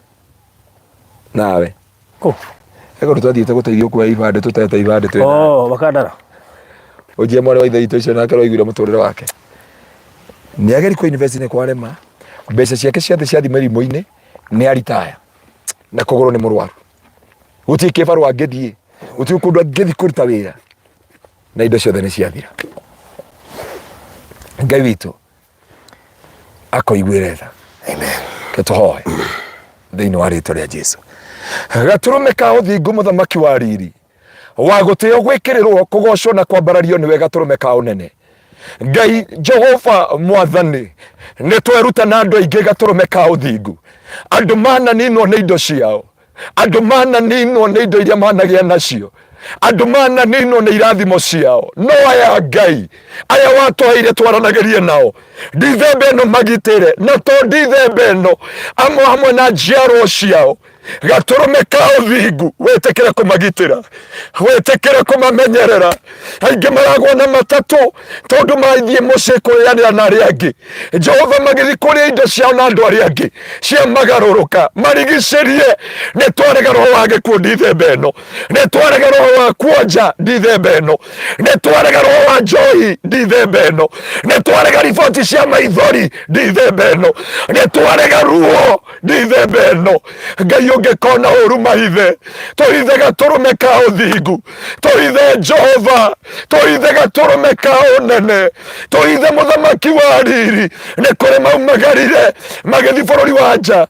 nawe. Kũ? He kũndũ twathiĩte gũteithio kuoya ibandĩ, tũtete ibandĩ twĩ Oh, Wakandara. Ũnjie mwarĩ wa ithe witũ ũcio nake ũraiguire mũtũrĩre wake nĩ ageri kũ invest nĩ kwarema, mbeca ciake ciothe ciathi mĩrimũ-inĩ, nĩ aritaya na kũgũrũ nĩ mũrwaru, gũtirĩ kĩbarũa angĩthiĩ, gũtirĩ kũndũ angĩthiĩ kũruta wĩra, na indo ciothe nĩ ciathira. Ngai witũ akoiguĩre tha. Ke tũhoe thĩinĩ wa rĩtwa rĩa Jesu. Gatũrũme ka ũthingu, mũthamaki wa riri, wa gũtĩo, gwĩkĩrĩrwo, kũgocwo na kwambarario nĩwe gatũrũme ka ũnene. Ngai Jehova mwathani, nĩ tweruta na andũ aingĩ gatũrũme ka ũthingu, andũ mananinwo nĩ indo ciao, andũ mananinwo nĩ indo iria managĩa nacio, andũ mananinwo nĩ irathimo ciao, no aya Ngai aya watũheire twaranagĩrie nao ndithemba ĩno magitĩre, na to ndithemba ĩno, amwe hamwe na njiarwo ciao. Gatũrũme ka ũthingu, wĩtĩkĩre kũmagitĩra, wĩtĩkĩre kũmamenyerera. Aingĩ maragwo na matatũ tondũ mathiĩ mũciĩ kũrĩanĩra na arĩa angĩ. Jehova, magĩthiĩ kũrĩa indo ciao na andũ arĩa angĩ cia magarũrũka marigicĩrie. Nĩ twarega roho wa gĩkuũ ndithemba ĩno, nĩ twarega roho wa kuonja ndithemba ĩno, nĩ twarega roho wa njohi ndithemba ĩno, nĩ twarega riboti cia maithori ndithemba ĩno, nĩ twarega ruo ndithemba ĩno. Ngai, ũngĩkona ũru mahithe, tũhithe gatũrũme ka ũthingu, tũhithe Jehova, tũhithe gatũrũme ka ũnene, tũhithe mũthamaki wa riri. Nĩ kũrĩ maumagarire magĩthiĩ bũrũri wa nja.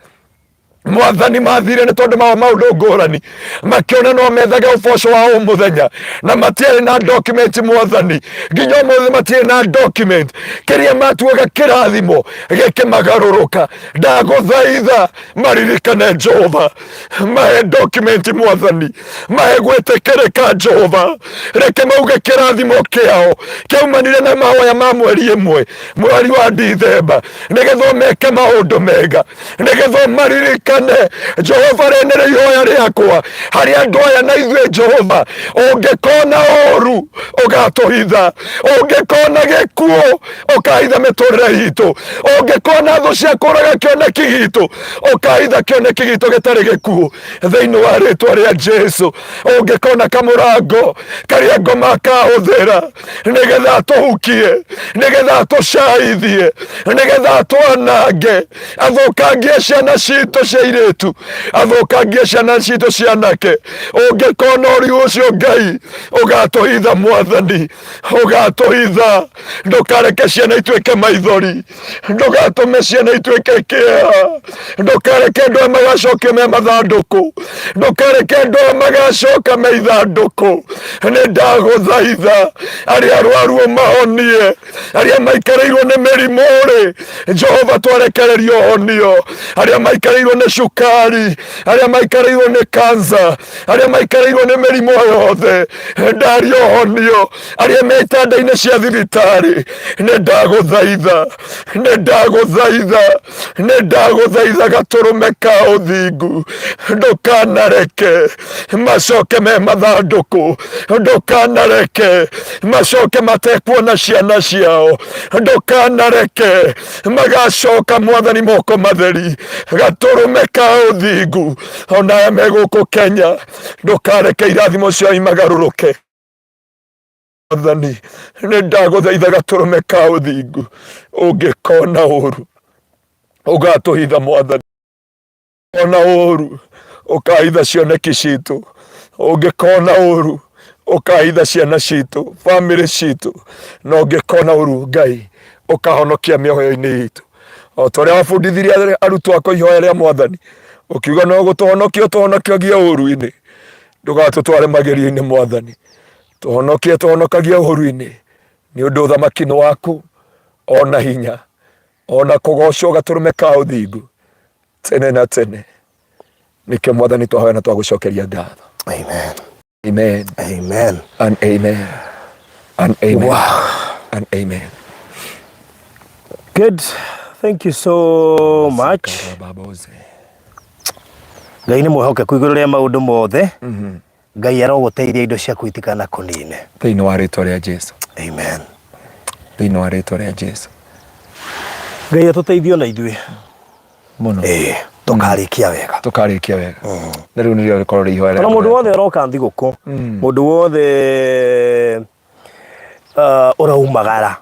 Mwathani, mathire nĩ tondũ ma maũndũ ngũrani, makĩona no methage ũboco wa o mũthenya na matiarĩ na document. Mwathani, nginya ũmũthĩ matirĩ na document. Kĩrĩa matuaga kĩrathimo gĩkĩmagarũrũka. Ndagũthaitha maririkane Jehova, mahe document. Mwathani, mahe gwĩtĩkĩrĩka. Jehova, reke mauge kĩrathimo kĩao kĩaumanire na mahoya ma mweri ĩmwe, mweri wa Ndithemba, nĩgetha meke maũndũ mega, nĩgetha maririkane. Jehova, rĩnĩrĩ ihoya rĩakwa harĩ andũ aya na ithuĩ. Jehova, ũngĩkona ũru ũgatũhitha, ũngĩkona gĩkuũ ũkahitha mĩtũrĩre itũ, ũngĩkona thũ cia kũraga kĩoneki gitũ, ũkahitha kĩoneki gitũ gĩtarĩ gĩkuũ thĩinĩ wa rĩtwa rĩa Jesu. Ũngĩkona kamũrango karĩa ngoma akahũthĩra nĩgetha atũhukie, nĩgetha atũcaithie, nĩgetha atwanange, athũkangie ciana citũ cia irĩtu, athũkangie ciana citũ cia anake, ũngĩkona ũri ũcio, Ngai, ũgatũhitha. Mwathani, ũgatũhitha. Ndũkareke ciana ituĩke maithori, ndũgatũme ciana ituĩke kĩeha, ndũkareke andũ aya magacokio me mathandũkũ, ndũkareke andũ aya magacoka me ithandũkũ. Nĩ ndagũthaitha, arĩa arwaru ũmahonie, arĩa maikarĩirwo nĩ mĩrimũ rĩ, Jehova, twarekererio honio, arĩa maikarĩirwo nĩ cukari, arĩa maikarĩirwo nĩ kansa, arĩa maikarĩirwo nĩ mĩrimũ yothe, ndaria honio, arĩa me itanda-inĩ cia thibitarĩ. Nĩ ndagũthaitha, nĩ ndagũthaitha, nĩ ndagũthaitha, gatũrũme ka ũthingu, ndũkanareke macoke me mathandũkũ, ndũkanareke macoke matekuona ciana ciao, ndũkanareke magacoka, Mwathani, moko matheri. Gatũrũme ka ũthingu, ona aya me gũkũ Kenya, ndũkareke irathimo ciao imagarũrũke. Mwathani, nĩ ndagũthaitha, gatũrũme ka ũthingu, ũngĩkona ũru ũgatũhitha. Mwathani, ona ũru ũkahitha cioneki citũ, ũngĩkona ũru ũkahitha ciana citũ, bamĩrĩ citũ, na ũngĩkona ũru, Ngai, ũkahonokia mĩoyo-inĩ itũ, o ta ũrĩa wabundithirie arutwo ako ihoya rĩa Mwathani, ũkiuga no gũtũhonokia ũtũhonokagia ũru-inĩ. Ndũgatũtware magerio-inĩ, Mwathani, tũhonokie, tũhonokagia ũru-inĩ, nĩ ũndũ ũthamaki nĩ waku, ona hinya, ona kũgocwo, gatũrũme ka ũthingu, tene na tene. Nĩkĩo, Mwathani, twahoya na twagũcokeria ngatho. Amen. Amen. Amen. And amen and amen. And amen. Good. Thank you so much. Baboze. Ngai nĩ mwĩhokeku igũrũ rĩa maũndũ mothe. Ngai arogũteithia indo ciaku itikanakũnine. Thĩinĩ wa rĩtwa rĩa Jesu. Amen. Thĩinĩ wa rĩtwa rĩa Jesu. Ngai atũteithie ona ithuĩ. Mũno. Ĩĩ, tũkarĩkia wega. Tũkarĩkia wega, na rĩu nĩrĩo rĩkorwo rĩ ihoya Ona rĩa mũndũ wothe ũroka thigũkũ, mũndũ wothe ũraumagara,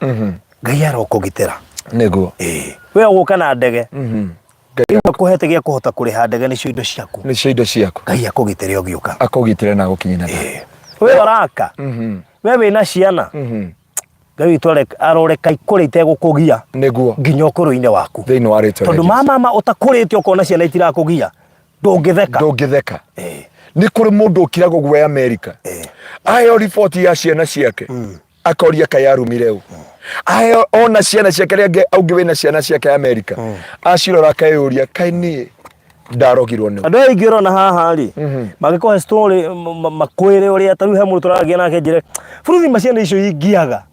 Ngai arokũgitĩra. Nĩguo. Ĩĩ, we ũgũka na ndege, Ngai akũhete gĩa kũhota kũrĩha ndege nĩcio indo ciaku. Nĩcio indo ciaku. Ngai akũgitĩre ũgĩũka. Akũgitĩre na agũkinyie na thayũ. We ũraka, we wĩna ciana, Ngai witũ aroreka ikũre itegũkũgia nginya ũkũrũ-inĩ waku. Thĩinĩ wa rĩtwa rĩa Tondũ Jesu. ma mama ũtakũrĩte ũkona ciana itirakũgia, ndũngĩtheka. Ndũngĩtheka. Nĩ kũrĩ mũndũ ũkiraga ũguo e Amerika, aheo riboti ya ciana ciake, akoria kaĩ arumire ũ. Aheo ona ciana ciake rĩangĩ aungĩ wĩna ciana ciake Amerika, acirora akeyũria, kaĩ niĩ ndarogirwo nĩ Andũ aya aingĩ ũrona haha rĩ, mangĩkũhe story makwĩre ũrĩa ta rĩu he mũndũ tũraragia nake, njĩre bũrũri ma ciana icio ingiaga,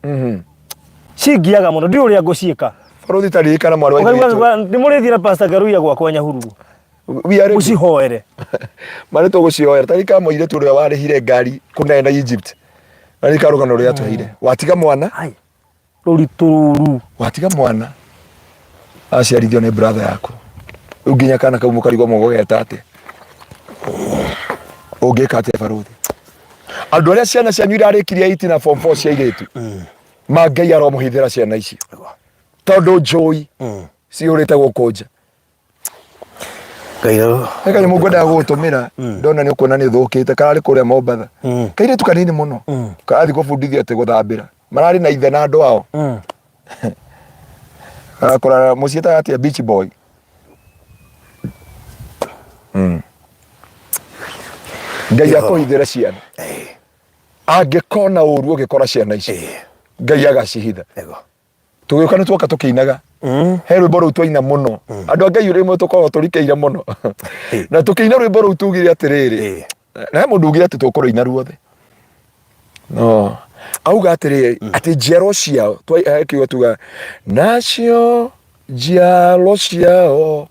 cingiaga mũno, ndiũĩ ũrĩa ngũciĩka. Bũrũri, taririkana mwarĩ wa ithe Ũkaigua witũ. Ndĩmũrĩthie na Pastor Ngaruiya gwakwa Nyahururu. We are ready. Mũcihoere. Ma nĩ tũgũcihoera. Ta ririkana mũirĩtu ũrĩa warĩhire ngari kũnene Egypt. Na ririkana rũgano rũrĩa atũheire. Watiga mwana. Ai. Rũritũ rũru. Watiga mwana. Aciarithio nĩ brother yaku. Rĩu nginya kana kau mũkarigwo mũgũgeta atĩa. Ũngĩka atĩa barũthi? Andũ arĩa ciana cianyu irarĩkirie 8 na form 4 cia airĩtu. Ma Ngai aromũhithĩra ciana icio. Tondũ njũi cihũrĩte gũkũ nja. Ngai He kanyamũ ngwendaga gũgũtũmĩra ndona nĩ ũkuona nĩ ũthũkĩte kararĩ kũrĩa Mombatha kairĩtu kanini mũno karathiĩ gũbundithio atĩ gũthambĩra mararĩ na ithe na andũ ao karakora mũciĩtaga atĩa beach boy Ngai akũhithĩre ciana angĩkona ũru ũgĩkora ciana ici Ngai agacihitha Tũgĩũka nĩ tuoka tũkĩinaga. He rwĩmbo rũu twaina mũno. Andũ a Ngai rĩmwe tũkoragwo tũrikĩire mũno. Na tũkĩina rwĩmbo rũu tugire atĩrĩrĩ, na he mũndũ ugire atĩ tũkũrũina ruothe. No auga atĩrĩrĩ, atĩ njiarwa ciao, he kiugo tuga, nacio njiarwa ciao,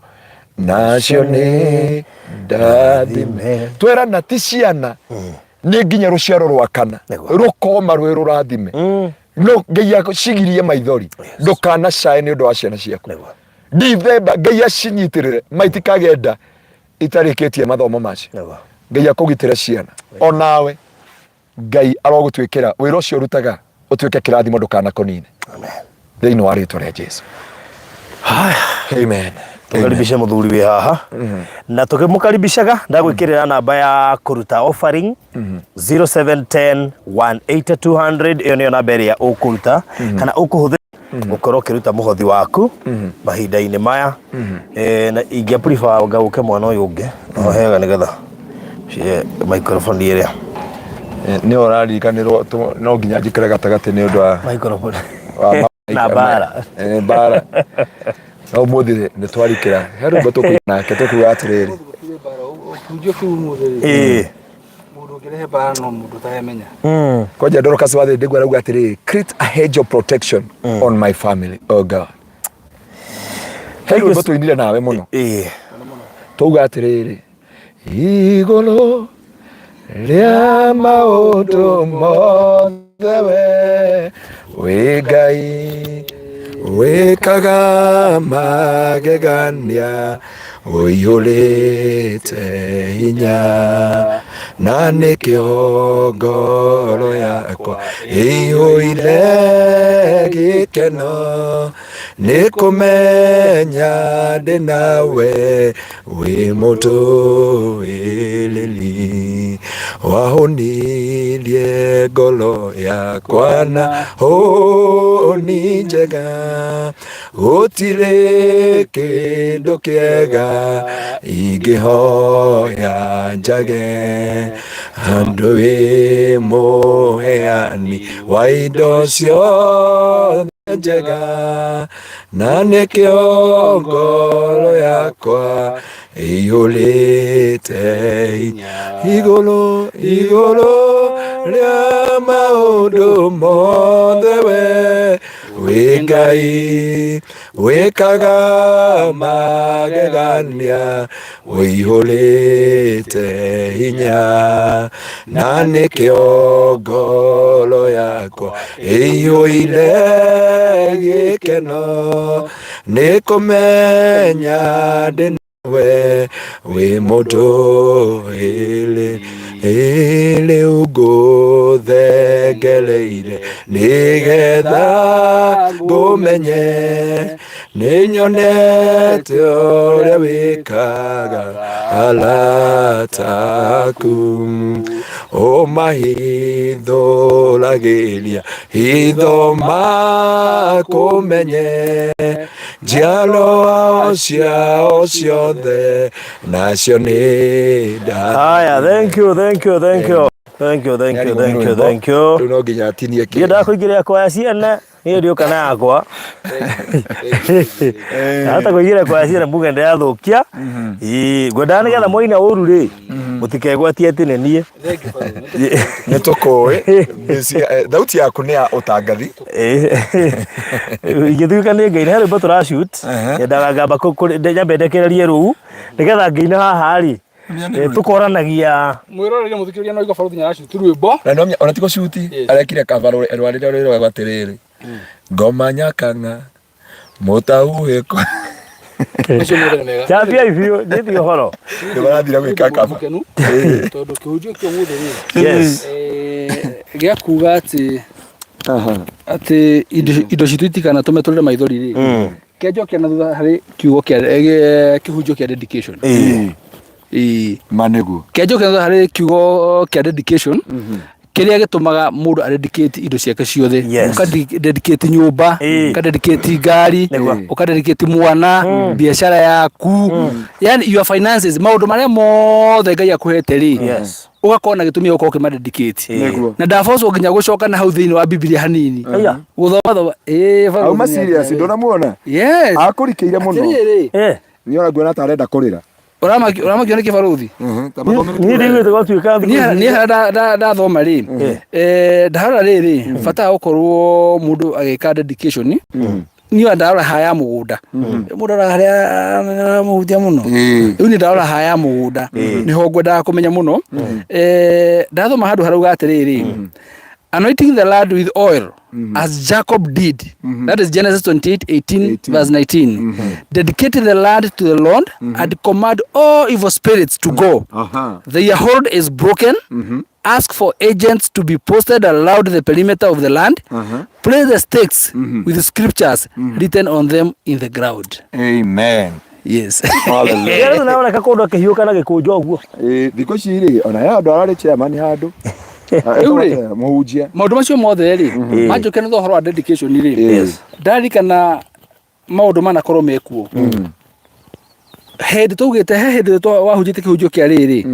nacio nĩ ndathime. Twerana ti ciana, nĩ nginya rũciaro rwa kana rũkoma rwĩ rũrathime. No Ngai acigirie maithori ndũkanacae nĩ ũndũ wa ciana ciaku. Ndithemba Ngai acinyitĩrĩre maitikagenda itarĩkĩtie mathomo macio. Ngai akũgitĩre ciana onawe Ngai arogũtuĩkĩra wĩra ũcio ũrutaga ũtuĩke kĩrathimo ndũkanakũnine thĩinĩ wa rĩtwa rĩa Jesu. Amen. Tũkaribishe mũthuri wĩ haha na tũkĩmũkaribishaga ndagwĩkĩrĩra namba ya kũruta offering 0710 180 200 ĩyo nĩyo namba ĩrĩa ũkũruta kana ũkũhũthĩra gũkorwo ũkĩruta mũhothi waku mahinda-inĩ maya. Na ingĩa prefer ngaũke mwana ũyũ ũngĩ no hega nĩgetha cie microphone ĩrĩa Nĩ ũraririkanĩrwo no nginya njikare gatagatĩ nĩ ũndũ wa microphone na mbara. Mbara. No ũmũthĩ nĩ twarikĩra he rwĩmbo tũkũina nake tũkuga atĩrĩrĩ. Kĩhunjio kĩu ũmũthĩ rĩ, mũndũ ũngĩrehe mbara no mũndũ ũtaremenya. Kwanja Dorcas wa Ndegwa arauga atĩrĩrĩ, create a hedge of protection on my family, oh God. He rwĩmbo tũinire nawe mũno. Twauga atĩrĩrĩ, igũrũ rĩa maũndũ mothe we wĩ Ngai wĩkaga magegania ũiyũrĩte hinya na nĩkĩo ngoro yakwa ĩiyũire gĩkeno nĩ kũmenya ndĩ nawe wĩ mũtũĩrĩri wahũnirie ngoro yakwa na hũni njega gũtirĩ kĩndũ kĩega ingĩhoya njage handũ wĩ mũheani wa indo ciothe njega na nĩkĩo ngoro yakwa ĩiyũrĩte hinya igũrũ igũrũ rĩa maũndũ mothe we wĩ Ngai wĩkaga magegania ũihũrĩte hinya na nĩkĩo ngoro yakwa ĩiyũire gĩkeno nĩ kũmenya ndĩ we wĩ mũtũĩrĩ rĩu ngũthengereire nĩgetha ngũmenye nĩnyonete ũrĩa wĩkaga arata aku ũmahithũragĩria hitho makũmenye njiarwa ciao ciothe nacio nĩ nda. Haya, thank you, thank you, thank you. Thank you, thank you, thank you, thank you. Rĩu no nginya atinie kĩ. Ndiendaga kũingĩrĩra kwaya ciene, niĩ ndiũka na yakwa. Ndahota kũingĩra kwaya ciene mbuge ndĩrathũkia. Ĩĩ, ngwendaga nĩgetha mwaina ũru rĩ, mũtikegwatie atĩ nĩ niĩ. Nĩ tũkũĩ. Thauti yaku nĩ ya ũtangathi. Ingĩtuĩka nĩ ngaina, he rwĩmbo tũra shoot, nyendaga ngamba nyambe ndekererie rũu, nĩgetha ngĩina haha rĩ, tũkoranagia Mwĩroreri mũthikĩrĩria no igua baruthi nĩaracuti rwĩmbo. Na no ona ti gũcuti, arekire kaba rwarĩrĩa rwĩragwo atĩrĩrĩ, ngoma nyakang'a mũtahuhĩko. Macio mothe nĩ mega. Chambia biũ, nĩthiĩ ũhoro. Nĩ marathire gwĩka kaba. Mũkenu tondũ kĩhunjio kĩa ũmũthĩ rĩ, Yes. gĩa kuga atĩ atĩ indo citũ itikanatũme tũrĩre maithori rĩ, kĩanjokia na thutha harĩ kiugo kĩa kĩhunjio kĩa dedication. Ĩĩ. Ma nĩguo. Kĩanjokia na thutha harĩ kiugo kĩa dedication kĩrĩa gĩtũmaga mũndũ a dedicate indo ciake ciothe. Yes. Ũka dedicate nyũmba, ũka dedicate ngari, ũka dedicate mwana, biacara yaku, yani your finances, maũndũ marĩa mothe Ngai akũhete rĩ, Yes. ũgakorwo na gĩtũmi gĩa gũkorwo ũkĩma dedicate. Nĩguo. Na ndabocwo nginya gũcoka na hau thĩinĩ wa Bibilia hanini. Aya. Gũthoma thoma. Ĩĩ, barũthi Auma nĩ serious atĩrĩrĩ. ndũnamuona? Yes. Akũrikĩire mũno. Atĩrĩrĩ. Nĩ ona nguona ta arenda kũrĩra. Ũramakio nĩ kĩbarũthi? Niĩ ndiguĩte gwatuĩka thikũ Niĩ ici. niĩ harĩa ndathoma rĩ, ndarora rĩrĩ, bata wa gũkorwo mũndũ agĩka dedication, niĩ ona ndarora haya ya mũgũnda. Mũndũ aroraga harĩa aramũhutia mũno. Rĩu niĩ ndarora haya ya mũgũnda, nĩho ngwendaga kũmenya mũno. Ndathoma handũ harauga atĩrĩrĩ, anointing the land with oil as Jacob did. That is Genesis 28, 18, verse 19. Dedicate the land to the Lord and command all evil spirits to go. Their hold is broken. Ask for agents to be posted around the perimeter of the land. Place the stakes with scriptures written on them in the ground. Amen. Yes. Hallelujah. Rĩu naoneka kũndũ akĩhiũka na gĩkũnjo ũguo. Ĩĩ, thikũ ici rĩ, ona he handũ ararĩ chairman handũ. Rĩu rĩ, Mũhunjia. maũndũ macio mothe rĩ, manjũkĩra nĩ ũhoro wa dedication rĩ, Yes. ndarikana maũndũ manakorwo mekuo hĩndĩ twaugĩte he hĩndĩ wahunjĩtie kĩhunjio kĩa rĩrĩ,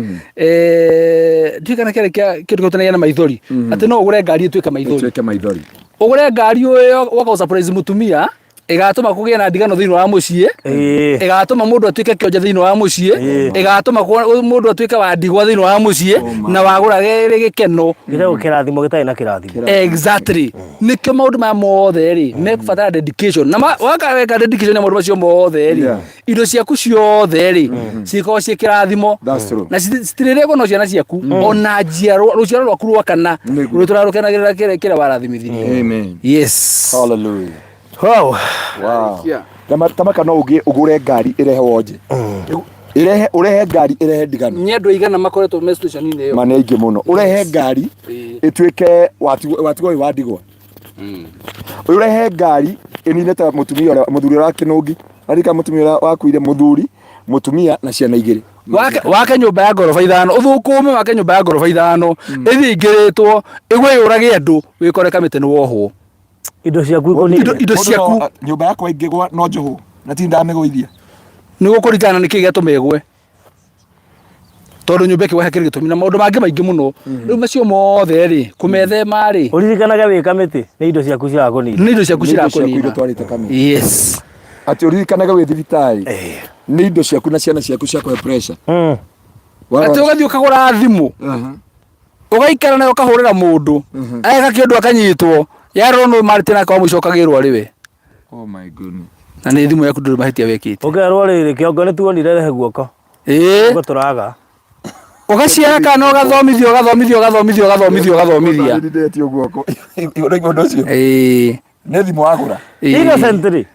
ndiũĩ kana kĩarĩ kĩa kĩndũ kĩhutanĩtie na maithori, atĩ no ũgũre ngari ĩtuĩke maithori. Ĩtuĩke maithori. Ũgũre ngari ũyũ woka gũ surprise mũtumia, ĩgatũma kũgĩe na ndigano thĩinĩ wa mũciĩ, ĩgatũma mũndũ atuĩke kĩonje thĩinĩ wa mũciĩ, ĩgatũma mũndũ atuĩke wa ndigwa thĩinĩ wa mũciĩ, na wagũra rĩ gĩkeno. Gĩtagwo kĩrathimo gĩtarĩ na kĩrathimo. Exactly. Nĩkĩo maũndũ maya mothe rĩ mekũbatara dedication, na waka weka dedication ya maũndũ macio mothe rĩ, indo ciaku ciothe rĩ cikorwo ciĩ kĩrathimo. That's true. Na citirĩrĩagwo no ciana ciaku, ona njiarwa, rũciaro rwaku rwa kana Nĩguo. rũrĩa tũrarũkenagĩrĩra kĩrĩa warathimithirie. Amen. Yes. Hallelujah. Wow. Wow. Tamaka no ũgĩ ũgũre ngari ĩrehe wonje. Ĩrehe ũrehe ngari ĩrehe ndigano. Nĩ andũ aigana makoretwo me situation-inĩ ĩyo? Ma nĩ aingĩ mũno. Ũrehe ngari ĩtuĩke watigwo wĩ wa ndigwa. Ũrehe ngari ĩnine ta mũtumia ũrĩa mũthuri ũrĩa wa kĩnũngi. Arika mũtumia ũrĩa wakuire mũthuri, mũtumia na ciana igĩrĩ. Wake nyũmba ya ngoroba ithano, ũthũkũme wake nyũmba ya ngoroba ithano, ĩthiĩ ĩingĩrĩtwo, ĩgwe yũrage andũ, wĩkore kamĩtĩ nĩ wohwo. Indo ciaku ikũnina. Indo Mũndũ ciaku. Nyũmba yakwa ĩngĩgwa no njohwo na ti ndamĩgũithia. Nĩ gũkũringana na nĩkĩ gĩatũma ĩgwe, tondũ nyũmba ĩkĩgwa hakĩrĩ gĩtũmi na maũndũ mangĩ maingĩ mũno. Rĩu macio mothe rĩ, kũmethema rĩ, Ũririkanage wĩ kamĩtĩ nĩ indo ciaku cirakũnina. Nĩ indo ciaku Nĩ indo ciaku cirakũnina. iria ũtwarĩte kamĩtĩ. Yes. Atĩ ũririkanage wĩ thibitarĩ nĩ indo ciaku na ciana ciaku ciakũhe pressure. Atĩ ũgathiĩ ũkagũra thimũ, ũgaikara nayo, ũkahũrĩra mũndũ ageka kĩndũ akanyitwo, yarorwo nũ marĩte nake wa mũico ũkagĩrwo arĩ we. Oh my goodness. Na nĩ thimũ yaku, ndũrĩ mahĩtia wĩkĩte. Ũkerwo rĩrĩ kĩongo nĩ tuonire rehe guoko. Guo tũraga. Ũgaciara kana ũgathomithia, ũgathomithia, ũgathomithia, ũgathomithia, ũgathomithia. Ndetio guoko. Ũraigua ũndũ ũcio? Ĩĩ. Nĩ thimũ wagũra. Innocently.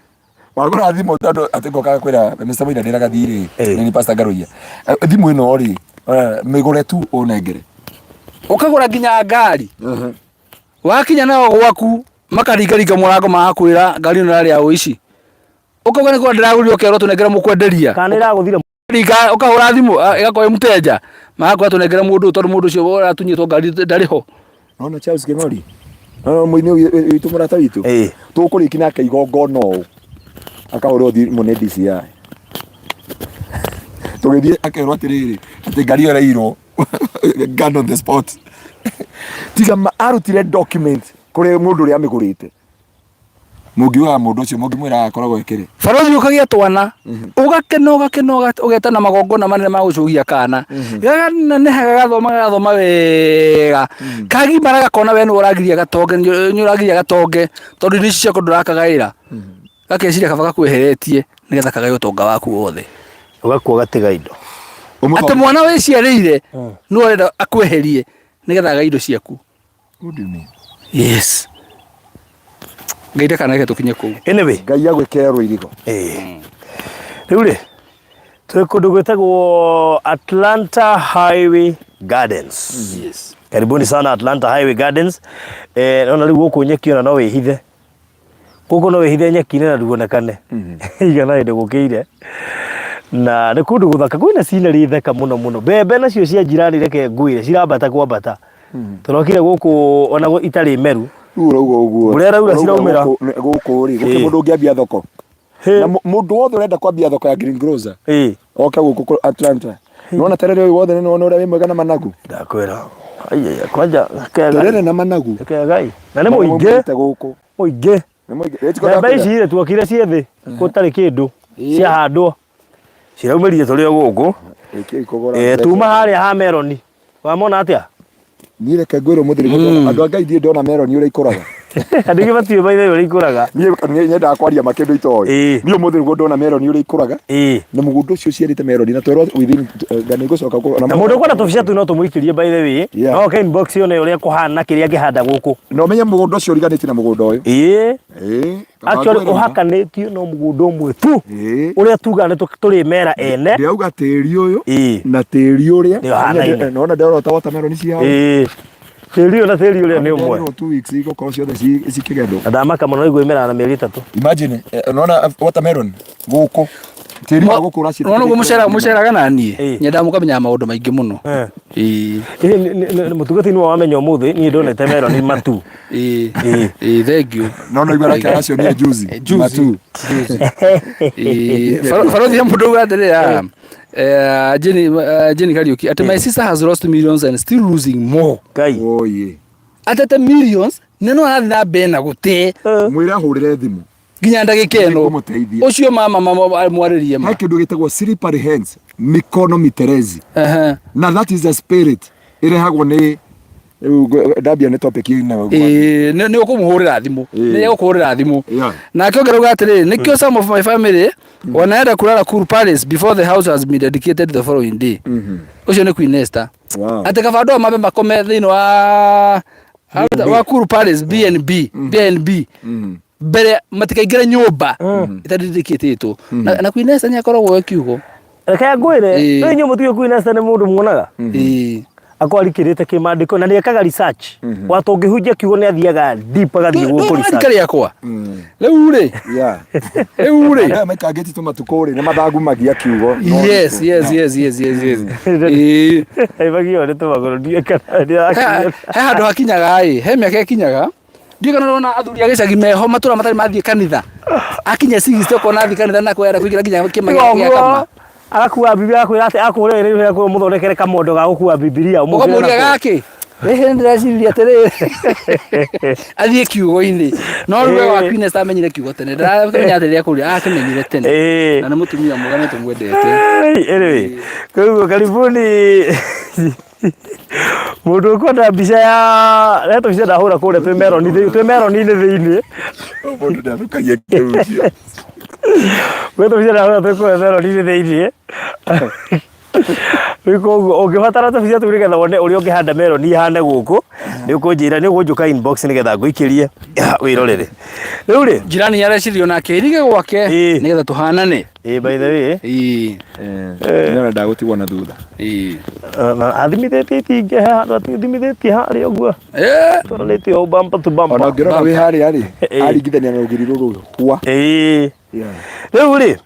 Wagũra thimũ tondũ atĩ ngokaga kwĩra Mr. Maina ndĩraga thirĩ. Nĩ Pastor Ngaruiya. Thimũ ĩno rĩ, mĩgũre tu ũnengere. Ũkagũra nginya ngari, wakinya nayo gwaku makaringaringa mũrango, magakwĩra ngari ĩno ĩrarĩ ya ũici. Ũkauga nĩ kũgũra ndĩragũrire, ũkerwo tũnengere mũkwenderia. Kana nĩ ĩragũthire. Ringa ũkahũra thimũ, ĩgakorwo ĩ mũteja, magakwĩra tũnengere mũndũ ũyũ tondũ mũndũ ũcio ũratunyĩtwo ngari ndarĩ ho. Nona Charles King'ori. Nona mũini ũyũ witũ, mũrata witũ. Tũkũrĩki nake igongona ũũ. Akahũrwo thimũ nĩ DCI. Tũgĩthiĩ akerwo atĩrĩrĩ, atĩ ngari ĩyo ĩrairwo. Gun on the spot. Tiga arutire document kũrĩ mũndũ ũrĩa amĩgũrĩte. Mũngiugaga mũndũ ũcio mũngĩmwĩra akoragwo ekĩrĩ. Barothi ũkagĩa twana ũgakena ũgakena ũgetana magongona manene ma gũcũgia kana gaganeneha gagathoma gagathoma wega kagimara gakona we nĩ ũragiria gatonge nĩ ũragiria gatonge tondũ irio ici ciaku ndũrakagaĩra gakeciria kaba gakweheretie nĩgetha kagae ũtonga waku wothe. Ũgakua ũgatiga indo. Atĩ mwana wĩciarĩire nĩ ũrenda akweherie nĩgetha agae indo ciaku. What do you mean? Yes. Ngai ndakanareke tũkinye kũu. Anyway, Ngai agwĩkĩre rũirigo. Rĩu rĩ twĩ kũndũ gwĩtagwo Atlanta Highway Gardens. Yes. Karibuni sana Atlanta Highway Gardens. Ona rĩu gũkũ nyeki ona no wĩhithe. Gũkũ no wĩhithe nyeki-inĩ na nduonekane. Igana hĩndĩ gũkĩire. Na nĩ kũndũ gũthaka kwĩna scenery thaka mũno mũno. Mbembe nacio cia njirani reke ngwĩre cirambata kwambata. Tũrokire gũkũ ona itarĩ meru. Rĩu ũrauga ũguo. Mbura ĩraura Ũrauga ciraumĩra. Gũkũ rĩ, gũtirĩ mũndũ ũngĩambia thoko. Na mũndũ wothe ũrenda kwambia thoko ya green grocer. Oke gũkũ Atlanta. Nĩwona terere ũyũ wothe nĩwona ũrĩa wĩ mwega na managu. Ndakwĩra. Aiya, kwanja kega. Terere na managu. Kegai. Na nĩ mũingĩ. Gũkũ. Mũingĩ. Nĩ mũingĩ. Mbembe ici rĩ tuokire ciĩ thĩ gũtarĩ kĩndũ. Ciahandwo. Ciraumĩrire tũrĩ o gũkũ. Tuma harĩa ha meroni. Wamona atĩa? Niĩ reke ngwĩrwo mũthiri andũ a Ngai ndiĩ ndona meroni ũrĩa ikũraga. Andũ aingĩ matiũĩ by the way ũrĩa ikũraga. Niĩ nyendaga kwaria ma kĩndũ itoĩ. Niĩ ũmũthĩ nĩguo ndona meroni ũrĩa ikũraga. Na mũgũnda ũcio ũciarĩte meroni na twerwo within na nĩ ngũcoka na mũndũ ũkwenda tũbica tũu no tũmũikĩrie by the way. No oke inbox yone ũrĩa kũhana kĩrĩa angĩhanda gũkũ. Na ũmenye mũgũnda ũcio ũriganĩtie na mũgũnda ũyũ. Actually ũhakanĩtio no mũgũnda ũmwe tu ũrĩa tugaga nĩ tũrĩ mera ene. Ndĩrauga tĩri ũyũ na tĩri ũrĩa Nĩ ũhanaine. Nĩwona ndĩrorota watermelon ci hau. Tĩri ũyũ na tĩri ũrĩa nĩ ũmwe. 2 weeks igũkorwo ciothe cikĩgethwo. Na ndamaka mũno nĩguo imeraga na mĩeri 3. Imagine unaona watermelon gũkũ tĩri wa gũkũ ũraciĩtĩkĩria. Nĩwona ũguo mũceraga na niĩ nyendaga mũkamenya maũndũ maingĩ mũno. Mũtungati nĩwe wamenya ũmũthĩ niĩ ndonete meroni matu. Ĩĩ thank you. No no igua rake acio juzi. Matu. Barothi ya mũndũ uga atĩrĩrĩ Jenny Jenny Kariuki atĩ my sister has lost millions and still losing more. Ngai. Oye. Atete millions na no arathiĩ na mbere na gũte. Mwĩre ahũrĩre thimũ. Nginya ndagĩka ĩno. Ũcio mama mwarĩrie ma. He kĩndũ gĩtagwo slippery hands, mikono miterezi. Na that is a spirit ĩrehagwo nĩ ndambia nĩ topic ĩno. Nĩ ũkũmũhũrĩra thimũ. Nĩ egũkũhũrĩra thimũ. Nake ũngĩ arauga atĩrĩrĩ, nĩkĩo some of my family wanaenda kulala Cool Palace before the house has been dedicated the following day. Ũcio nĩ Queen Esther. Atĩ kaba andũ mambe makome thĩinĩ wa Cool Palace BNB BNB mbere matikaingĩre nyũmba ĩtadedicatĩtwo. Na Queen Esther nĩ akoragwo e kiugo. Reke ngwĩre, rĩu inyuĩ mũtiũĩ Queen Esther nĩ mũndũ muonaga? Akorwo arikĩrĩte kĩmandĩko na nĩekaga research. Wa tũngĩhunjia kiugo nĩ athiaga deep agathiĩ gũkũ research. Rika rĩakwa. Rĩu rĩ. Rĩu rĩ. Andũ aya maikangĩtie tũmatukũ rĩ, nĩ mathagumagia kiugo. Yes, yes, yes, yes, yes, yes. Aibagio nĩ tũmagũrũ ndiũĩ kana nĩ arakinya. He handũ hakinyaga ĩ, he mĩaka ĩkinyaga. Ndiũĩ kana ũrona athuri a gĩcagi meho matũra matarĩ mathiĩ kanitha. Akinya 60 ũkona athiĩ kanitha na kwenda kũingĩra nginya kĩama gĩa kama. Agakua Bibilia akwĩra atĩ akũhũre rĩu akũhe mũthondekere kamondo ga gũkua Bibilia. Ũkamũria gakĩ? Rĩhĩ ndĩreciria atĩrĩrĩ. Athiĩ kiugo-inĩ. No rĩu we wa Queen Esther amenyire kiugo tene. Ndaramenya atĩ rĩrĩa akĩmenyire tene. Na nĩ mũtumia mwega nĩ tũmwendete. Anyway, koguo karibuni mũndũ ũkwenda mbica ya reta mbica ndahũra kũrĩa twĩ meroni twĩ meroni-inĩ thĩinĩ. Mũndũ ndathũkagia kĩhunjio. Reta mbica ndahũra twĩ kũrĩa meroni-inĩ thĩinĩ. Rĩu koguo ũngĩbatara tũbica tũu nĩgetha wone ũrĩa ũngĩhanda meroni ihane gũkũ nĩ ũkũnjĩra nĩ ũkũnjũka inbox nĩgetha ngũikĩrie wĩrorere. Rĩu rĩ Jirani nĩ arecirio nake irige gwake nĩgetha tũhanane. By the way. Nĩ ndagũtigwo na thutha. Athimithĩtie itingĩ he handũ athimithĩtie harĩa ũguo. Tũrorĩtie o bumper to bumper. Ona ũngĩrora wĩ harĩa rĩ, aringithania na rũgiri rũrũ hwa. Rĩu rĩ,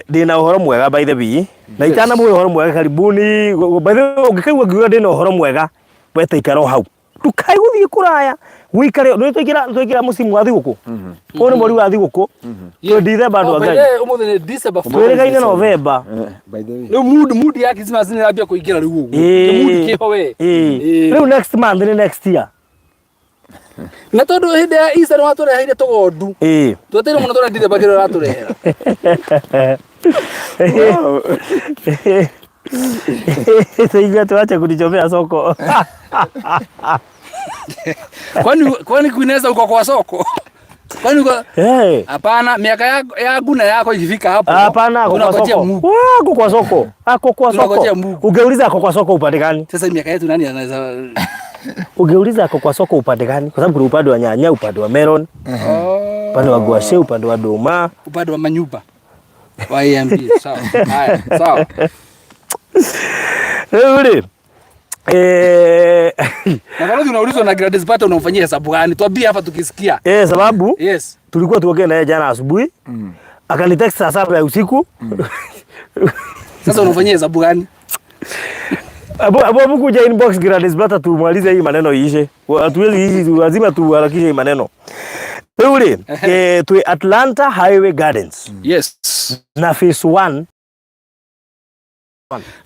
ndĩna ũhoro mwega by the way. Na itanamũhe ũhoro mwega karibuni. By the way, ũngĩkaigua ngiuga ndĩna ũhoro mwega, we ta ikara o hau. Ndukae gũthiĩ kũraya wikare nĩ twaingĩra twaingĩra mũcimu wa thigũkũ. Ũyũ nĩ mweri wa thigũkũ. Twĩ December andũ a Ngai. Ũmũthĩ nĩ December 4. Twĩrĩgaine November. By the way. Rĩu mood mood ya Christmas nĩ ĩrambia kũingĩra rĩu ũguo. Nĩ mood kĩho we. Ĩĩ. Rĩu next month nĩ next year. Na tondũ hĩndĩ ya Easter nĩ watũreheire tũgondu. Ĩĩ. Twetereire mũno tũrĩa December kĩrĩa ũratũrehera. Sasa tuache kunichomea soko. Kwani kwani kuineza uko kwa soko? Kwani uko Hey. Hapana, miaka yako yangu na yako ikifika hapo. Hapana, ako kwa tunangojea soko. Mungu. Wa, Ako kwa soko. Ako kwa soko. Tunangojea Mungu. Ungeuliza ako kwa soko upande gani? Sasa miaka yetu nani anaweza Ungeuliza ako kwa soko upande gani? Kwa sababu kuna upande wa nyanya, upande wa melon, Oh. upande wa guashe, upande wa doma. Upande wa manyumba wa AMB. Sawa. Haya, sawa. Rĩu rĩ eh, Na kama unaulizwa na Gladys Bata unamfanyia hesabu gani? Tuambie hapa tukisikia. eh, sababu Yes. tulikuwa tuongee naye jana asubuhi akanitext saa 7 ya usiku. Sasa unamfanyia hesabu gani? Abu abu abu kuja inbox Gladys Bata tumalize hii maneno iishe. Hatuwezi hizi lazima tuharakishe hii maneno. Rĩu rĩ eh, twĩ Atlanta Highway Gardens Yes. na phase 1.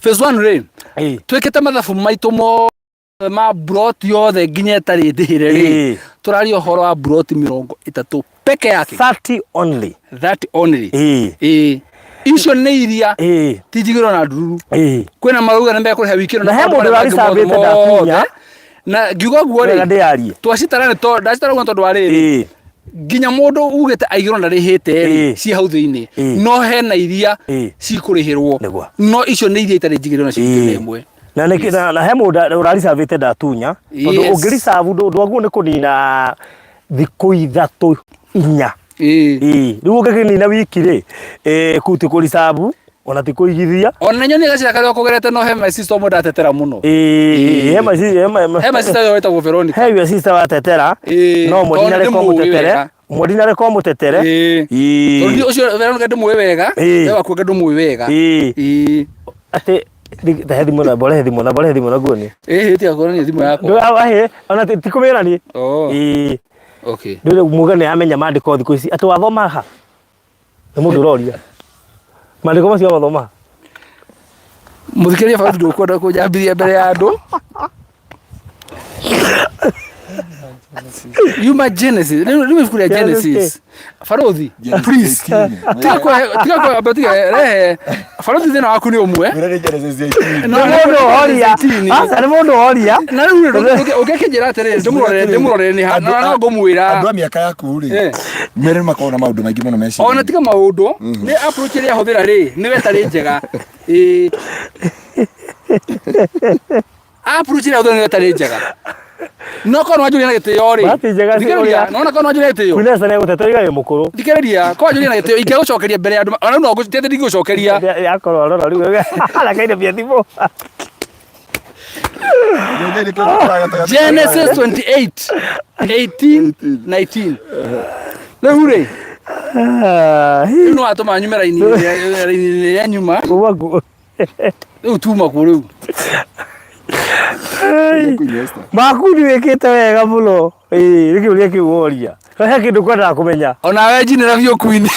Phase 1 rĩ, Eh. twĩkĩte mathabu maitũ mothe ma broti yothe nginya ĩtarĩ ndĩhĩre rĩ, Eh. tũraria ũhoro wa broti 30 peke yake. 30 only. That only. Eh. Ĩĩ. Icio nĩ iria Eh. ti njigĩrwo na ndururu. Eh. Kwĩna marauga nĩ mekũrĩha wiki ĩno Na he maũndũ mũndũ marĩa mangĩ ũraricabĩte mothe ndakinya. mothe. Na ngiuga ũguo Wega rĩ, ndĩyarie. twacitara nĩ tondũ ndacitara ũguo nĩ tondũ wa rĩrĩ Eh. nginya mũndũ ugĩte aigĩrwo ndarĩhĩte rĩ Ĩĩ. ciĩ hau thĩinĩ Ĩĩ. no hena iria Ĩĩ. cikũrĩhĩrwo Nĩguo. no icio nĩ iria itarĩ njigĩrĩrwo na ciringi Ĩĩ. ĩmwe. Na nĩ na, na he mũndũ ũraricabĩte ndatunya tondũ Yes. ũngĩricabu ndwaguo nĩ kũnina thikũ 3 4. Ĩĩ. Ĩĩ. Rĩu ũngĩkĩnina wiki rĩ eh, kũu ti kũricabu ona ti kũigithia. Ona nyoni gacira karĩa ũkũgerete no he my sister ũmwe ndatetera mũno. Ĩĩ. He my sister he my He my sister ũyũ wĩtagwo Veronica. he your sister watetera Ĩĩ. no Tondũ mwendina reko ndĩmũĩ mũtetere wega. mwendina reko mũtetere. Ĩĩ. Ĩĩ. Tondũ ũcio Veronica ndĩmũĩ wega Ĩĩ. we waku anga ndũmũĩ wega. Ĩĩ. Ĩĩ. Atĩ tahe thimũ na mbore thimũ na mbore thimũ na nguoni. Ĩĩ tiga kuonania thimũ yakwa. Ndũ ona ti kũmĩra niĩ. Oh. Ĩĩ. Okay. Ndũrĩ muga nĩ amenya maandĩko thikũ ici atĩ wathoma ha nĩ mũndũ ũroria maandĩko macio wathoma ha Mũthikĩrĩria baba ndũkwenda kũnjambithia mbere ya andũ. Yuma Genesis. Rĩu rĩu ibuku rĩa Genesis. Barothi, please. Tiga kũhe tiga kũhe amba tiga rehe. Barothi thĩna waku nĩ ũmwe. Mwĩre nĩ Genesis 18. No, nĩ mũndũ ũroria 18. aca nĩ mũndũ ũroria Na rĩu rĩ ũngĩkĩnjĩra atĩrĩrĩ ndĩmũrorere ndĩmũrorere nĩ ha na no ngũmwĩra. Andũ a mĩaka yaku rĩ, Eh. mwĩre nĩ makoragwo na maũndũ maingĩ mũno meciria. Ona tiga maũndũ nĩ approach ĩrĩa ahũthĩra rĩ nĩwe ĩtarĩ njega. Ĩĩ. Approach ĩrĩa ahũthĩra nĩwe ĩtarĩ njega. No korwo nĩwanjũria na gĩtĩo rĩ. Bahati njega si Thikĩrĩria, ũrĩa- nona korwo nĩwanjũria na gĩtĩo. Queen Esther nĩ egũteta iga wĩ mũkũrũ Thikĩrĩria, korwo wanjũria na gĩtĩo ingĩagũcokeria mbere ya andũ ona rĩu no ngũ- ti atĩ ndingĩgũcokeria. Yakorwo arora rĩu arakaire bia thimũ Genesis 28 18 19. Rĩu rĩ, rĩu no watũma nyume raini-inĩ raini-inĩ ĩrĩa nyuma. Waku Rĩu tuma kuo rĩu. Makundi wĩkĩte wega mũno. Ĩĩ, nĩ kĩũria kĩu woria. He kĩndũ kwendaga kũmenya. Ona we njinĩra biũ queen.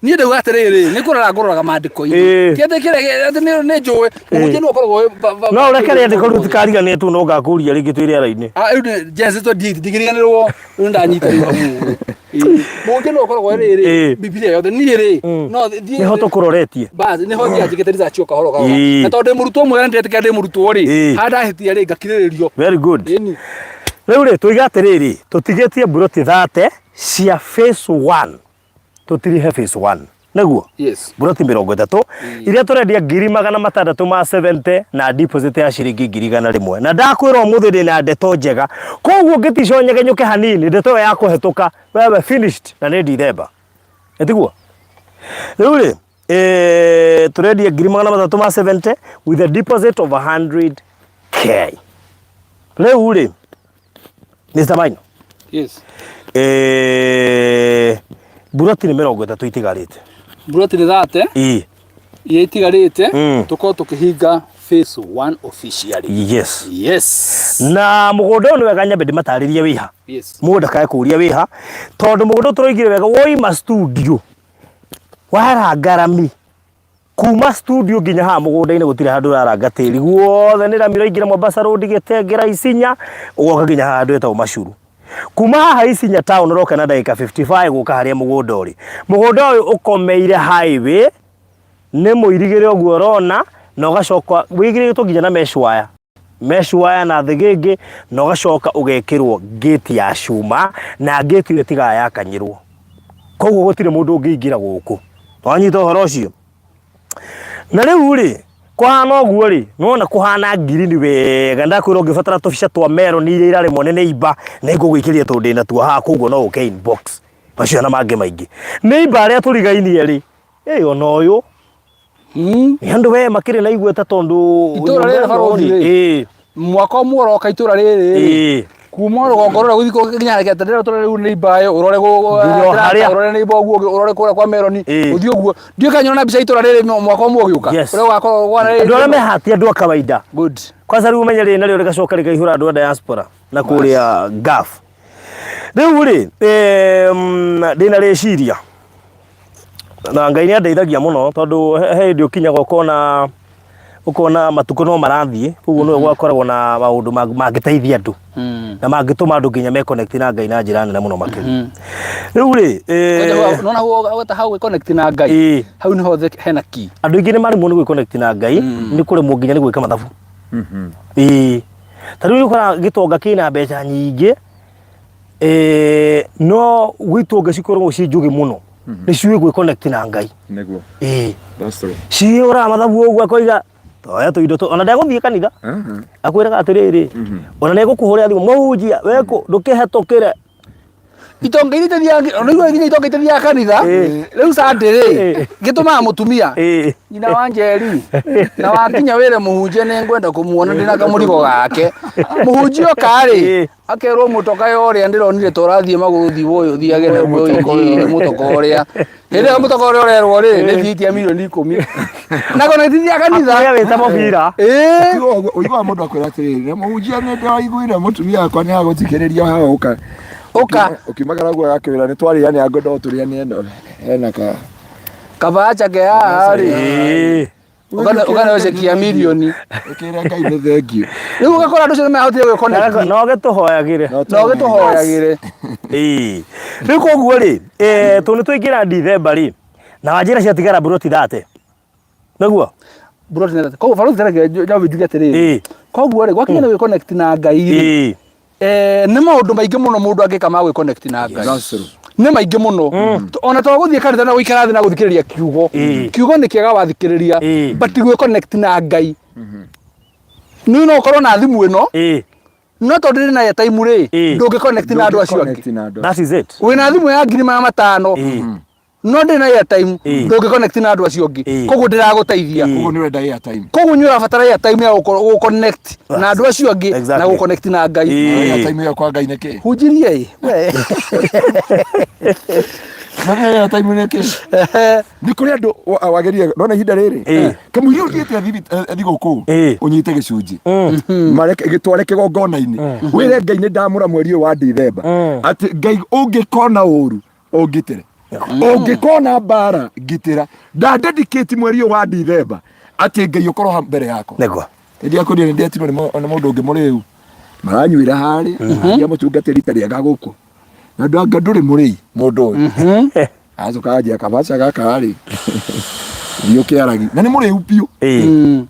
Niĩ ndauga atĩrĩrĩ, nĩ kũrora ngũroraga maandĩko-inĩ. Ĩĩ. Ti atĩ kĩrĩa atĩ nĩ nĩ njũĩ, mũhunjia nĩwe ũkoragwo wĩ No ũreke rĩandĩko rĩu tũtikariganĩre tu no ngakũria rĩngĩ twĩ rĩera-inĩ. Ah, rĩu nĩ Genesis 28 ndingĩriganĩrwo rĩu ndanyita rĩu hau ũguo. Ĩĩ. Mũhunjia nĩwe ũkoragwo rĩrĩ Ĩĩ. Bibilia yothe niĩ rĩ no thiĩ Nĩho tũkũroretie. Bas, nĩho thiaga njĩkĩte research o kahora o kahora. Ĩĩ. Na tondũ ndĩ mũrutwo mwega na ndĩretĩkĩra ndĩ mũrutwo rĩ, Ĩĩ. harĩa ndahĩtia rĩ ngakirĩrĩrio. Very good. Ĩni. Rĩu rĩ tuiga atĩrĩrĩ, tũtigĩtie mburoti 30 cia phase 1. Tũtirihe phase 1. Nĩguo? Yes. Mburoti 30 iria tũrendia 670,000 na deposit ya ciringi 100,000. Na ndakwĩra ũmũthĩ ndĩna ndeto njega. Koguo ũngĩtica ũnyegenyũke hanini ndeto ĩyo ya kũhetũka wewe finished na nĩ December. Ĩtiguo? Rĩu rĩ tũrendia 670,000 with a deposit of 100K. Rĩu rĩ Mr. Maino Yes. Mburoti nĩ 30 itigarĩte. Mburoti nĩ 30 Ĩĩ. iria itigarĩte Mm. tũkorwo tũkĩhinga Phase 1 officially. Yes. Yes. Na mũgũnda ũyũ nĩ wega nyambe ndĩmatarĩrie wĩha. Yes. Mũndũ ndakae kũria wĩha tondũ mũgũnda ũyũ tũroigire wega woima studio waranga rami kuma studio nginya haha mũgũnda-inĩ gũtirĩ handũ ũraranga tĩri guothe nĩ rami ũraingĩra Mombasa Road Gĩtengera Isinya ũgoka nginya haha handũ hetagwo Macuru. Kuma haha Isinya town ũroka na ndagĩka 55 gũka harĩa mũgũnda ũrĩ. Mũgũnda ũyũ ũkomeire highway nĩ mũirigĩre ũguo ũrona na ũgacoka wĩigĩrĩtwo nginya na mesh wire. Mesh wire na thĩgĩngĩ na ũgacoka ũgekĩrwo gate ya cuma na gate ĩyo ĩtigaga yakanyĩrwo. Koguo gũtirĩ mũndũ ũngĩingĩra gũkũ. Wanyita ũhoro ũcio? Na rĩu rĩ, kũhana ũguo rĩ, nĩwona kũhana ngirini wega. Ndakwĩra ũngĩbatara tũbica twa meroni iria irarĩmwo nĩ neighbor, nĩngũgwĩkĩria tondũ ndĩna tuo haha, koguo no ũke inbox. Macio na mangĩ maingĩ. Neighbor arĩa tũrigainie rĩ, ĩ ona ũyũ, nĩ andũ we makĩrĩ na igweta tondũ Itũũra rĩrĩ nyũmba ĩno barothi rĩ, rĩ. ĩ, Mwaka ũmwe ũroka itũũra rĩrĩ rĩ. ĩ, Kuma rũgongo rũrĩa gũthiĩ nginya harĩa Kĩatandĩra tũrĩa rĩu nĩ imbayo ũrore Nginya o harĩa. ũrore nĩ imba ũguo ũrore kũrĩa kwa Meroni Ĩ. ũthiĩ ũguo ndiũĩ kana nyona mbica itũũra rĩrĩ mwaka ũmwe ũgĩũka Yes. ũrĩa ũgakorwo gwana andũ arĩa mehatia andũ a kawaida good kwanza rĩu ũmenye rĩrĩ narĩo rĩgacoka rĩkaihũra andũ a diaspora na kũrĩa Gulf rĩu rĩ ndĩna rĩciria na Ngai nĩ andeithagia mũno tondũ he hĩndĩ ũkinyaga ũkona ũkona matukũ no marathiĩ koguo nĩwe gwakoragwo na maũndũ mangĩteithia andũ na mangĩtũma andũ nginya me connect na Ngai na njĩra nene mũno makĩria rĩu rĩ nona hau hau connect na Ngai hau niho hena key andũ aingĩ nĩ maremwo nĩ gwĩ connect na Ngai nĩ kũremwo nginya nĩ gwĩka mathabu ĩĩ ta rĩu ũkoraga gĩtonga kĩna mbeca nyingĩ no gwĩ itonga cikoragwo ciĩ njũgĩ mũno nĩ ciũĩ gwĩ connect na Ngai Nĩguo. ĩĩ That's true. ciyũraga mathabu ũguo akoiga toya tũindo tũ ona ndegũthiĩ kanitha akwĩraga atĩrĩrĩ ona nĩegũkũhũrĩra thimũ mũhunjia wekũ ndũkĩhetũkĩre itonga iria itathiaga ona igua nginya itonga itathiaga kanitha rĩu Sunday rĩ gĩtũmaga mũtumia Ĩĩ. nyina wa Njeri na wakinya wĩre mũhunjia nĩ ngwenda kũmuona ndĩna kamũrigo gake mũhunjia oka rĩ Ĩĩ. akerwo mũtoka ũrĩa ndĩronire ta ũrathiĩ magũrũ thiĩ ũyũ thiage naguo ũyũ mũtoka ũrĩa hĩndĩ ĩyo mũtoka ũrĩa ũrerwo rĩ nĩ thiti ya milioni ikũmi na kona itithiaga kanitha Kũrĩa wĩta mũbira ĩĩ Ũiguaga mũndũ akwĩra atĩrĩrĩ, na mũhunjia nĩ ndĩraiguire mũtumia wakwa nĩ agũthikĩrĩria haha ũka. Ũka. Ũkiumagara ũguo agakĩwĩra nĩ twarĩanĩra ngwenda o tũrĩanĩre no hena ka. kaba ke haha rĩ Ĩĩ. ũkane ceki ya milioni Ũkĩra Ngai nĩ thengiũ. rĩu ũgakora andũ acio nĩ mahotire gwĩconnect No gĩtũhoyagĩre no gĩtũhoyagĩre Ĩĩ. Rĩu koguo rĩ tondũ nĩ twaingĩra Dithemba rĩ na wanjĩra ciatigara mburoti thate nĩguo Mburoti nĩ thate koguo barothi tareke nyambe njuge atĩrĩrĩ Ĩĩ. koguo rĩ gwakinya nĩ gwĩconnect na Ngai rĩ Ĩĩ. nĩ maũndũ maingĩ mũno mũndũ angĩka ma gwĩconnect na Ngai That's true. nĩ maingĩ mũno ona to gũthiĩ kanitha na gũikara thĩ na gũthikĩrĩria kiugo Ĩĩ. kiugo nĩ kĩega wathikĩrĩria Ĩĩ. but gwĩconnect na Ngai nĩ no ũkorwo na thimũ ĩno Ĩĩ. no tondũ ndĩrĩ na airtime rĩ Ĩĩ. ndũngĩ connect na andũ acio angĩ Connect na andũ. That is it. wĩna thimũ ya 500,000 Ĩĩ. no ndĩrĩ na airtime Ĩĩ. ndũngĩ connect na andũ acio angĩ Ĩĩ. koguo ndĩragũteithia Ĩĩ. Koguo nĩ ũrenda airtime. koguo nĩ ũrabatara airtime ya gũkorwo gũ-connect na andũ acio angĩ na Exactly. gũ-connect na Ngai Ĩĩ. Airtime ĩyo kwa Ngai nĩ kĩ? hunjirie ĩ we Na airtime nĩ kĩ? Nĩ kũrĩ andũ wageria nona ihinda rĩrĩ Ĩĩ. kamũira ũthiĩte thigũkũ Ĩĩ. ũnyite gĩcunjĩ mareke gĩtware kĩgongona-inĩ wĩre Ngai nĩ ndamũra mweri ũyũ wa Dithemba atĩ Ngai ũngĩkona ũru ũngitĩre ũngĩkona mbara ngitĩra nda dedicate mweri ũyũ wa Dithemba atĩ Ngai ũkorwo ha mbere yakwa Nĩguo. Hĩndĩ ya kũria nĩ ndĩetirwo nĩ mũndũ ũngĩ mũrĩu maranyuĩra harĩa ya mũtungatĩri ta rĩega gũkũ na andũ anga ndũrĩ mũrĩi mũndũ ũyũ acoka anjia kabaca gaka rĩ thiĩ ũkĩaragi na nĩ mũrĩu biũ Ĩĩ.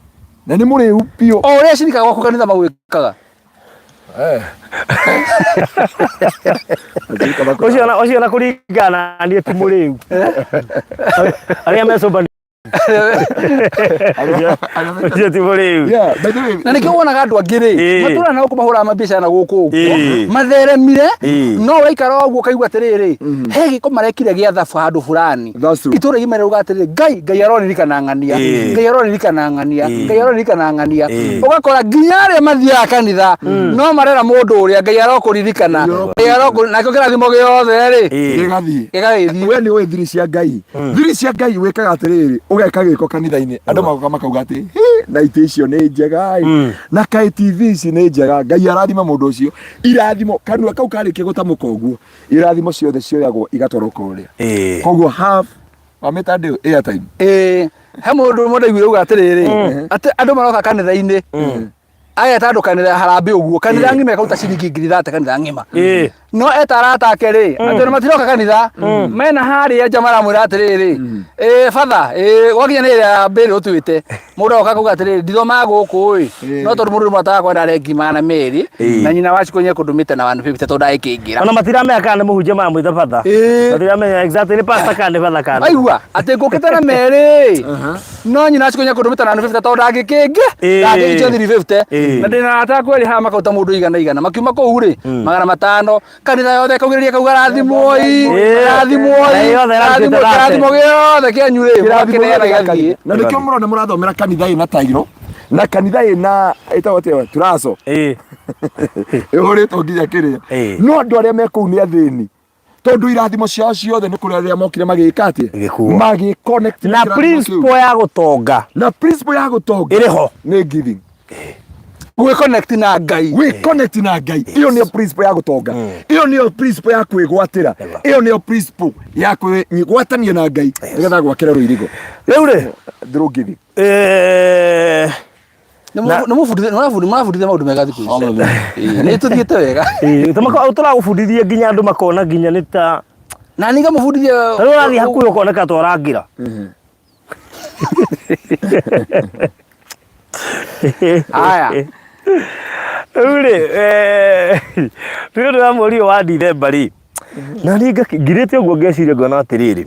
na nĩ mũrĩu biũ o ũrĩa cirika gwaku kanitha magwĩkaga Ũcio na ũcio na kũringana na niĩ ti mũrĩu. Arĩa mecũmba ũcio ti mũrĩu. Yeah, by the way, na nĩkĩo wonaga andũ angĩ rĩ Ĩĩ. matũra na gũkũ mahũraga mabiacara na gũkũ ũguo Ĩĩ. matheremire Ĩĩ. no ũraikara ũguo ũkaigua atĩrĩrĩ he gĩko marekire gĩa thabu handũ fulani That's true. itũra igima rĩuga atĩrĩrĩ ngai ngai aroririkana ng'ania Ĩĩ. ngai aroririkana ng'ania Ĩĩ. ngai aroririkana ng'ania Ĩĩ. ũgakora nginya arĩa mathiaga kanitha no marera mũndũ ũrĩa ngai arokũririkana ngai arokũ nakĩo kĩrathimo gĩothe rĩ Ĩĩ. gĩgathiĩ gĩgagĩthiĩ we nĩ ũĩ thiri cia Ngai thiri cia Ngai wĩkaga atĩrĩrĩ Ũgeka gĩko kanitha-inĩ, andũ magoka makauga atĩ, "Hĩ, na itĩ icio nĩ njega ĩ, na kaĩ TV ici nĩ njega." Ngai arathima mũndũ ũcio. Irathimo, kanua kau karĩkia gũtamũka ũguo, irathimo ciothe cioyagwo igatwarwo kũrĩa. Koguo have wamĩta ndĩ airtime. Ĩĩ, he mũndũ ũmwe ndaiguire auga atĩrĩrĩ, atĩ andũ maroka kanitha-inĩ, ageta andũ kanitha harambĩ ũguo, kanitha ng'ima ĩkaruta ciringi 30,000 kanitha ng'ima. No eta arata ake rĩ, atĩ ona matiroka kanitha, mena harĩa nja maramwĩra atĩrĩrĩ, ĩĩ batha, ĩĩ gwakinya nĩ ĩrĩa mbĩrĩ ũtuĩte, mũndũ agoka akauga atĩrĩrĩ, ndithomaga gũkũ ĩ, no tondũ mũndũ rĩmwe atakwenda are ngiri 200, na nyina wa Cikũ nĩekũndũmĩte na 150 tondũ ndagĩkĩingĩra. Ona matiramenya kana nĩ mũhunjia maramwĩta batha. Matiramenya exactly nĩ pastor kana nĩ batha kana. Aigua atĩ ngũkĩte na merĩ no nyina Cikũ nĩekũndũmĩte na 150 tondũ ndangĩkĩngĩ ndangĩikio 350 na ndĩna arata akwa erĩ haha makauta mũndũ igana igana makiuma kũu rĩ 500 kanitha yothe ĩkaugĩrĩria kauga rathimwoi rathimwoi Yothe ĩrarutĩte rathimwoi kĩrathimo gĩothe kĩanyu rĩ mũgakĩneana gĩgathiĩ. Na nĩkĩo mũrona mũrathomera kanitha ĩna tairo na kanitha ĩna ĩtagwo atĩa turaco ĩhũrĩtwo nginya kĩrĩa, no andũ arĩa me kũu nĩ athĩni tondũ irathimo ciao ciothe nĩ kũrĩ arĩa mokire magĩka atĩa? Igĩkuo. Magĩ connect na kĩrathimo kĩu. Principle ya gũtonga Na principle ya gũtonga ĩrĩ ho. Nĩ giving. Gwĩ connect na Ngai. Gwĩ connect na Ngai, ĩyo nĩyo principle ya gũtonga, ĩyo nĩyo principle ya kwĩgwatĩra, ĩyo nĩyo principle ya kwĩgwatania na Ngai nĩgetha gwakĩra rũirigo. Rĩu rĩ, through giving. Nĩ mũrabundithia maũndũ mega thikũ ici. Nĩ tũthiĩte wega. Tũragũbundithia nginya andũ makona nginya nĩ ta Na niĩ ngamũbundithia. Ta rĩu ũrathiĩ hakuhĩ ũkoneka ta ũrangĩra. Aya. Rĩu rĩ, nĩ ũndũ wa mweri ũyũ wa Dithemba rĩ, na niĩ ngirĩte ũguo ngeciria ngona atĩrĩrĩ,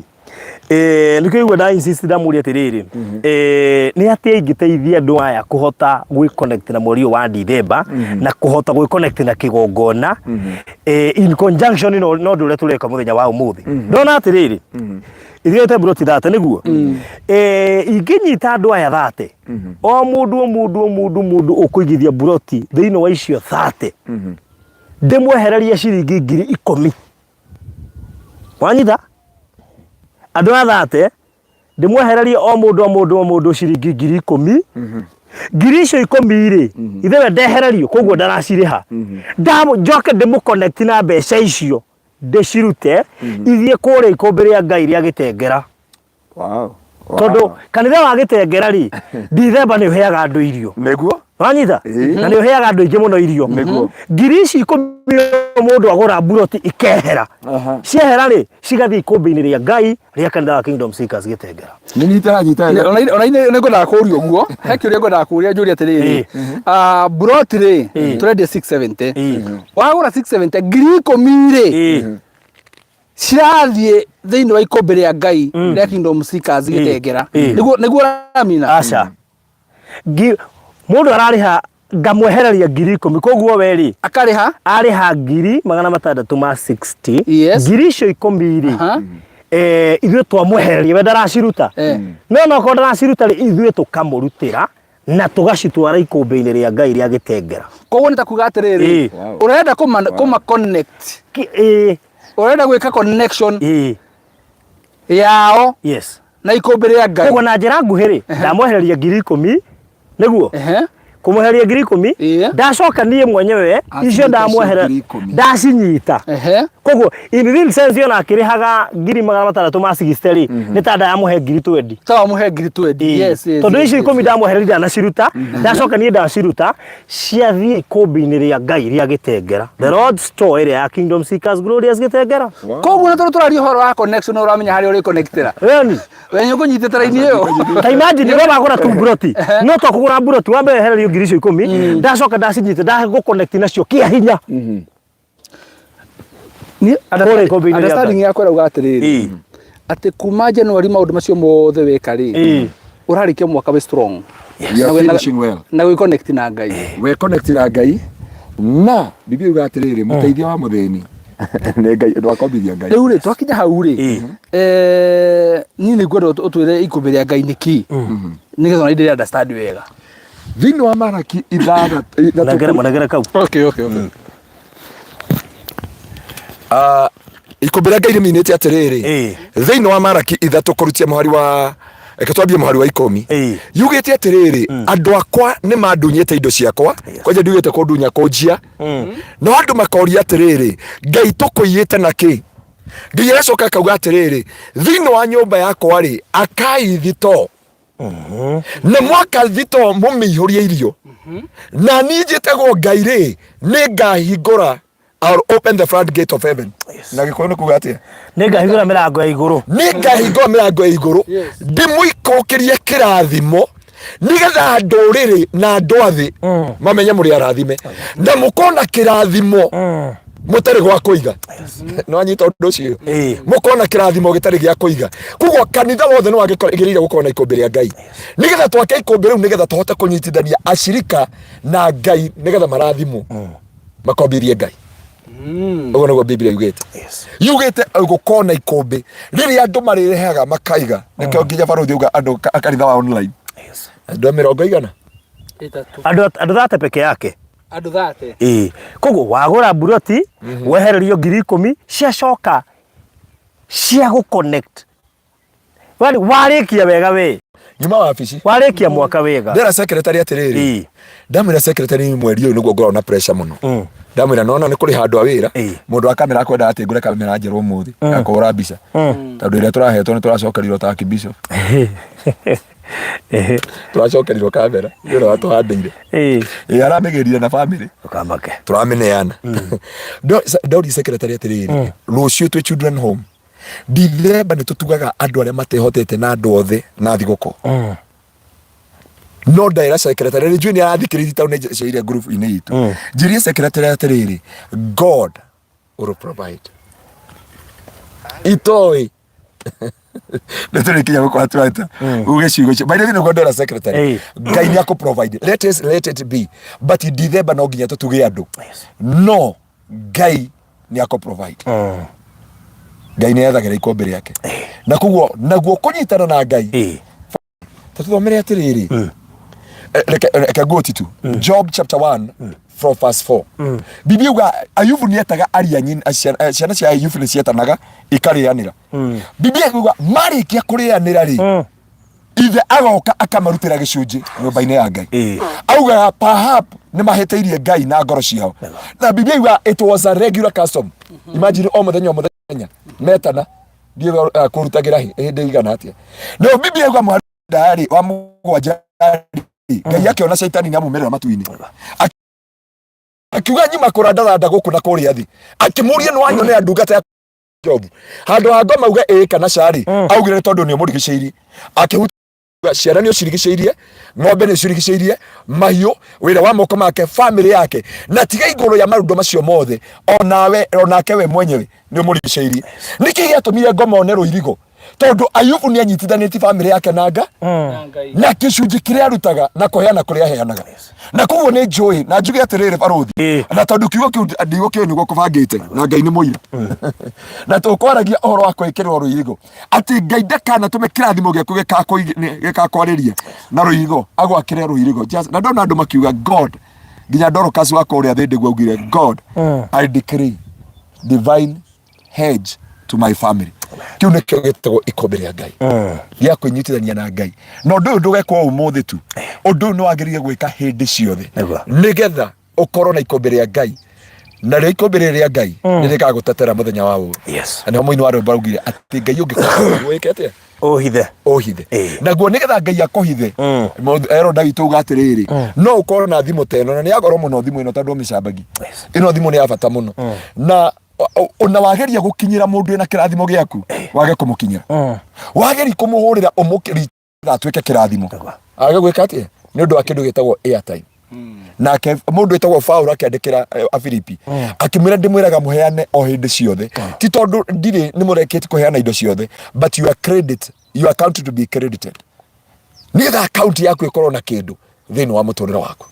nĩkĩo igua nda insist ndamũria atĩrĩrĩ, nĩ atĩa ingĩteithia andũ aya kũhota gwĩ connect na mweri ũyũ wa Dithemba na kũhota gwĩ connect na kĩgongona in conjunction na ũndũ ũrĩa tũreka mũthenya wa ũmũthĩ. Ndona atĩrĩrĩ, ithuĩ te mburoti thate nĩguo ingĩnyita andũ aya thate, o mũndũ o mũndũ o mũndũ mũndũ ũkũigithia mburoti thĩinĩ wa icio thate, ndĩmwehererie ciringi 10,000. Wanyita? Andũ aya thate ndĩmwehererie o mũndũ o mũndũ o mũndũ ciringi 10,000. Ngiri icio ikũmi rĩ, ithe we ndehererio, koguo ndaracirĩha. Njoke ndĩmũ connect na mbeca icio, ndĩcirute ithiĩ kũrĩa ikũmbĩ rĩa Ngai rĩa Gĩtengera. Tondũ kanitha wa Gĩtengera rĩ, Dithemba nĩ ũheaga andũ irio. Nĩguo. Wanyita? Na nĩ ũheaga andũ aingĩ mũno irio. Nĩguo. Ngiri ici ikũmi mũndũ agũra mburoti ikehera. Ciehera rĩ, cigathiĩ ikũmbĩ-inĩ rĩa Ngai rĩa kanitha wa Kingdom Seekers Gĩtengera. Nĩ nyita nyita wega. Ona nĩ ngwendaga kũũria ũguo, he kĩũria ngwendaga kũũria njũrie atĩrĩrĩ, mburoti rĩ, tũrendia 670, wagũra 670 10,000 rĩ, cirathiĩ thĩinĩ wa ikũmbĩ rĩa Ngai rĩa Kingdom Seekers Gĩtengera, nĩguo nĩguo ũramina? Aca. Mũndũ ararĩha ngamwehereria 10,000, koguo we rĩ akarĩha arĩha 660,000. Ngiri icio ikũmi rĩ, ithuĩ twamwehereria, we ndaraciruta. No onokorwo ndaraciruta rĩ, ithuĩ tũkamũrutĩra na tũgacitwara ikũmbĩ-inĩ rĩa Ngai rĩa Gĩtengera. Koguo nĩ ta kuga atĩrĩrĩ, ũrenda kũma connect. Ũrenda gwĩka connection yao na ikũmbĩ rĩa Ngai. Koguo na njĩra nguhĩ rĩ, ndamwehereria 10,000 nĩguo kũmwehereria 10,000, ndacoka niĩ mwenyewe Acinyita icio ndamwehereria 10,000. ndacinyita. Koguo in real sense ona akĩrĩhaga 660,000 rĩ, nĩ ta ndamũhe 20,000. Ta wamũhe 20,000. Yes, Tondũ icio ikũmi ndamwehereria ndanaciruta, ndacoka niĩ ndaciruta ciathiĩ ikũmbĩ-inĩ rĩa Ngai rĩa Gĩtengera, the Lord's store ĩrĩa ya Kingdom Seekers Glorious Gĩtengera. Koguo na tondũ tũraria ũhoro wa connection no ũramenya harĩa ũrĩ connectĩra. Ĩni. We nĩ ũkũnyitĩte raini ĩyo. Ta imagine we wagũra tu mburoti, no to kũgũra mburoti wambe wehererio ngiri icio ikũmi, ndacoka ndacinyita ndagũ connect nacio kĩa hinya. Niĩ Kũrĩa ikũmbĩ-inĩ rĩa understanding Ngai. yakwa ĩrauga atĩrĩrĩ, atĩ kuma January maũndũ macio mothe weka rĩ, ũrarĩkia mwaka wĩ strong. You are Na wĩna- finishing well. Na gwĩ connect na Ngai. We connect na Ngai na Biblia yuga atĩrĩrĩ, mũteithia wa mũthĩni nĩ Ngai, ndwakombithia Ngai. Rĩu rĩ, twakinya hau rĩ, niĩ nĩ ngwenda ũtwĩre ikũmbĩ rĩa Ngai nĩ kĩ, nĩgetha ona ndĩrĩ understand wega. Thĩinĩ wa Maraki ithathatũ ithatũ Mũnengere, mũnengere kau. Okay, okay, okay. Ikũmbĩ rĩa Ngai rĩminĩte atĩrĩrĩ, thĩinĩ wa Maraki 3 kũrutia mũhari wa Reke twambie mũhari wa 10. Ĩĩ. Yugĩte atĩrĩrĩ, andũ akwa nĩ mandunyĩte indo ciakwa, kwanja ndiugĩte kũndunya, kũnjia. No andũ makoria atĩrĩrĩ, Ngai tũkũiyĩte na kĩ? Ngai agacoka akauga atĩrĩrĩ, thĩinĩ wa nyũmba yakwa rĩ, akai thitoo, na mwaka thitoo mũmĩihũrie irio, na niĩ njĩtagwo Ngai rĩ, nĩ ngahingũra, I'll open the front gate of heaven. Na Gĩkũyũ nĩ kuga atĩa? Nĩ ngahingũra mĩrango ya igũrũ. Nĩ ngahingũra mĩrango ya igũrũ, ndĩmũikũrũkĩrie kĩrathimo, nĩgetha ndũrĩrĩ na andũ a thĩ mamenye mũrĩ arathime, na mũkona kĩrathimo mũtarĩ gwa kũiga. Nĩ wanyita ũndũ ũcio? Ĩĩ. Mũkona kĩrathimo gĩtarĩ gĩa kũiga. Koguo kanitha wothe nĩ wagĩrĩire gũkorwo na ikũmbĩ rĩa Ngai, nĩgetha twake ikũmbĩ rĩu, nĩgetha tũhote kũnyitithania acirika na Ngai, nĩgetha marathimwo makombirie Ngai. Ũguo nĩguo Biblia yugĩte. Yugĩte gũkorwo na ikũmbĩ rĩrĩa andũ marĩrehaga makaiga. Nĩkĩo nginya barũthi auga andũ kanitha wa online, andũ a mĩrongo igana. 30. Andũ 30 peke yake. Andũ 30. Ĩĩ, koguo wagũra mburoti, wehererio 10,000 ciacoka cia gũ connect. Wari warĩkia wega we. Nyuma wabici. Warĩkia mwaka wega. Ndera secretary atĩrĩrĩ. Ĩĩ. Ndamwĩra secretary, mweri ũyũ nĩguo ngoragwo na pressure mũno. Ndamwĩra nona nĩ kũrĩha andũ a wĩra. Mũndũ wa kamera akwenda atĩ ngũre kamera njerũ ũmũthĩ ya kũhũra mbica. Tondũ ĩrĩa tũrahetwo nĩ tũracokerirwo ta Archbishop. Tũracokerirwo kamera nĩ ũrĩa watũhandĩire. Ĩĩ, aramĩgĩrire na family. Ndũkamake. Tũramĩneana. Ndauria secretary atĩrĩrĩ, rũciũ twĩ children home. Dithemba nĩ tũtugaga andũ arĩa matehotete na andũ othe na thigũkũ. No ndaĩra secretary, nĩ njũĩ nĩ arathikĩrĩria tondũ nĩ njeire group-inĩ itũ. Njĩrie secretary atĩrĩrĩ, God will provide. Itoĩ nĩ tũrĩkinya gũkũ Atlanta uge ciugo icio. By the way, nĩguo ndera secretary, Ngai nĩ akũ provide. Let us, let it be, but Dithemba no nginya tũtuge andũ, no Ngai nĩ akũ provide. Ngai nĩ ethagĩra ikũmbĩ rĩake, na koguo naguo kũnyitana na Ngai. Tũthomere atĩrĩrĩ, reke ngũti tu Job chapter 1 from verse 4. Biblia uga Ayubu nĩ etaga aria nyina, ciana cia Ayubu nĩ cietanaga ikarĩanĩra. Biblia uga marĩkia kũrĩanĩra rĩ, ithe agoka akamarutĩra gĩcunjĩ nyũmba-inĩ ya Ngai. Augaga perhaps nĩ mahĩtĩirie Ngai na ngoro ciao. Na Biblia iuga it was a regular custom. Imagine, o mũthenya o mũthenya metana, ndiĩ kũrutagĩra hĩndĩ igana atĩa. No Biblia iuga mwari rĩ wa 7 rĩ, Ngai akĩona Caitani nĩ amumĩrĩra matu-inĩ, akiuga nyuma kũrandaranda gũkũ na kũrĩa thĩ. Akĩmũria, nĩ wanyonera ndungata ya Jobu? Handũ ha ngoma auge ĩĩ kana ca rĩ, augire nĩ tondũ nĩ ũmũrigicĩirie. Akĩhutia ciana nĩ ũcirigicĩirie, ng'ombe nĩ ũcirigicĩirie, mahiũ, wĩra wa moko make, family yake, na tiga igũrũ ya maũndũ macio mothe, onawe onake we mwenyewe nĩ ũmũrigicĩirie. Nĩkĩ gĩatũmire ngoma one rũirigo? Tondũ Ayubu nĩ anyitithanĩtie family yake na nga Na Ngai. Na gĩcunjĩ kĩrĩa arutaga na kũheana kũrĩa aheanaga. Na koguo nĩ njũĩ na njuge atĩrĩrĩ, barũthi, na tondũ kiugo kĩu ndigũkĩũĩ nĩguo kũbangĩte, na Ngai nĩ mũira, na tũkwaragia ũhoro wa kwĩkĩrwo rũirigo, atĩ Ngai ndakanatũme kĩrathimo gĩaku gĩgakwarĩria na rũirigo, agwakĩre rũirigo. Na ndona andũ makiuga God, nginya Dorcas wa kũrĩa thĩ ndĩguo augire, "God, I decree divine hedge to my family." Kĩu nĩkĩo gĩtagwo ikũmbĩ rĩa Ngai gĩa kwĩnyitithania na Ngai. Na ũndũ ũyũ ndũgekwo ũmũthĩ tu, ũndũ ũyũ nĩ wagĩrĩire gwĩka hĩndĩ ciothe, nĩgetha ũkorwo na ikũmbĩ rĩa Ngai, na rĩo ikũmbĩ rĩrĩ rĩa Ngai nĩ rĩgagũtetera mũthenya wa ũũru. Na nĩho mũini wa rwĩmbo augire atĩ Ngai ũngĩkorwo wĩke atĩa? Ũhithe. Ũhithe. Naguo nĩgetha Ngai akũhithe, eroda witũ uga atĩrĩrĩ, no ũkorwo na thimũ ta ĩno, na nĩ ya goro mũno thimũ ĩno, tondũ ũmĩcambagia. Ĩno thimũ nĩ ya bata mũno, na ona wageria gũkinyĩra mũndũ ĩna kĩrathimo gĩaku, wage kũmũkinyĩra, wageria kũmũhũrĩra ũmũkĩri atuĩke kĩrathimo, age gwĩka atĩa? Nĩ ũndũ wa kĩndũ gĩtagwo airtime. Nake mũndũ wĩtagwo Paul akĩandĩkĩra Afilipi akĩmwĩra, ndĩmwĩraga mũheane o hĩndĩ ciothe, ti tondũ ndirĩ nĩ mũrekĩtie kũheana indo ciothe, but your credit, your account to be credited, nĩgetha account yaku ĩkorwo na kĩndũ thĩinĩ wa mũtũrĩre waku.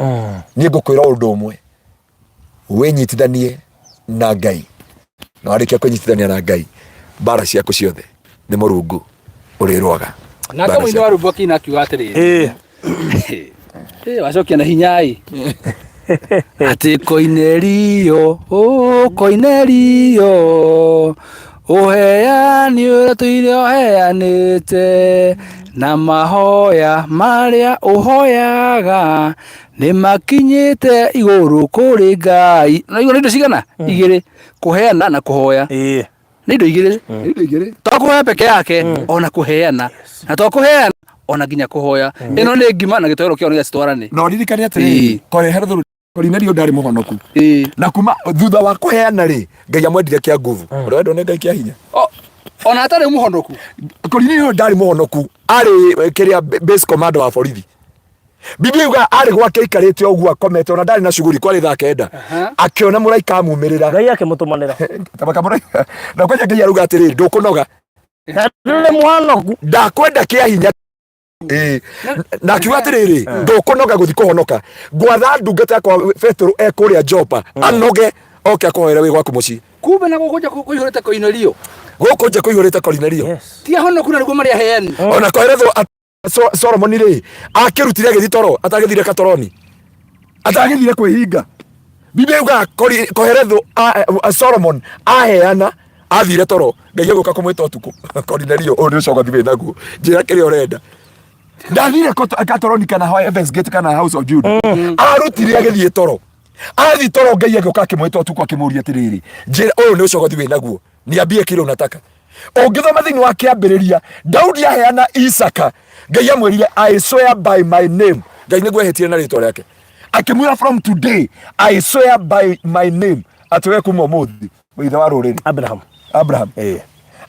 Niĩ ngũkwĩra ũndũ ũmwe, wĩnyitithanie na Ngai, na warĩkia kwĩnyitithania na Ngai, mbara ciaku ciothe nĩ Mũrungu ũrĩrũaga. Nake Mbara mũini wa ciaku. rwĩmbo akĩina akiuga atĩrĩrĩ, wacokia na hinya ĩ, atĩ koinerio, koinerio, ũheani ũrĩa tũire ũheanĩte. Na mahoya marĩa ũhoyaga nĩ makinyĩte igũrũ kũrĩ Ngai. Na igũrũ nĩ indo cigana? Igĩrĩ. Kũheana na kũhoya. Nĩ indo igĩrĩ. Indo igĩrĩ. To kũhoya peke yake ona kũheana. Na to kũheana ona nginya kũhoya. Ĩno nĩ ngima na gĩtoero kĩao nĩgetha citwarane. Na ũririkane atĩrĩrĩ, Koreherethũ Korinelio ndarĩ mũhonoku. Na kuma thutha wa kũheana rĩ, Ngai amwendire kĩa nguvu. Ũrĩa wendwo nĩ Ngai kĩa hinya. Ona atarĩ mũhonoku. Korinelio ndarĩ mũhonoku, arĩ kĩrĩa base commander wa borithi. Biblia yuga arĩ gwake aikarĩte ũguo akomete ona ndarĩ na cuguri kwarĩ thaa kenda. Akĩona mũraika amumĩrĩra. Ngai akĩmũtũmanĩra. Tabaka mũraika. Na kwanja Ngai arauga atĩrĩrĩ, ndũkũnoga. Na ndũrĩ mũhonoku. Ndakwenda kĩa hinya. Ĩĩ. Na akiuga atĩrĩrĩ, ndũkũnoga gũthiĩ kũhonoka. Ngwatha ndungata yakwa Petero e kũrĩa Jopa anoge oke akũhoere wĩ gwaku mũciĩ. Kumbe na gũkũ nja kũihũrĩte Koinelio. Gũkũ nja kũihũrĩte Korinelio. Yes. Ti ahonoku na nĩguo marĩ aheani. Ona koherethwo Solomoni rĩ, akĩrutire agĩthiĩ toro, atagĩthire katoroni. Atagĩthire kwĩhinga. Biblia yugaga Kohelethu Solomon aheana athire toro, Ngai agĩũka kũmwĩta ũtukũ. Korinelio, ũyũ nĩ ũcogothi wĩ naguo. Njĩra kĩrĩa ũrenda. Ndathire katoroni kana Heaven's Gate kana House of Judah. Arutire agĩthiĩ toro. Athiĩ toro Ngai agĩũka akĩmwĩta ũtukũ akĩmũria atĩrĩrĩ, njĩra ũyũ nĩ ũcogothi wĩ naguo. Niambie kile unataka. Ũngĩthoma thĩinĩ wa kĩambĩrĩria, Daudi aheana Isaka, Ngai amwĩrire I swear by my name. Ngai nĩguo ehĩtire na rĩtwa rĩake. Akĩmwĩra from today I swear by my name atĩ we kuma ũmũthĩ wĩ ithe wa rũrĩrĩ. Abraham. Abraham.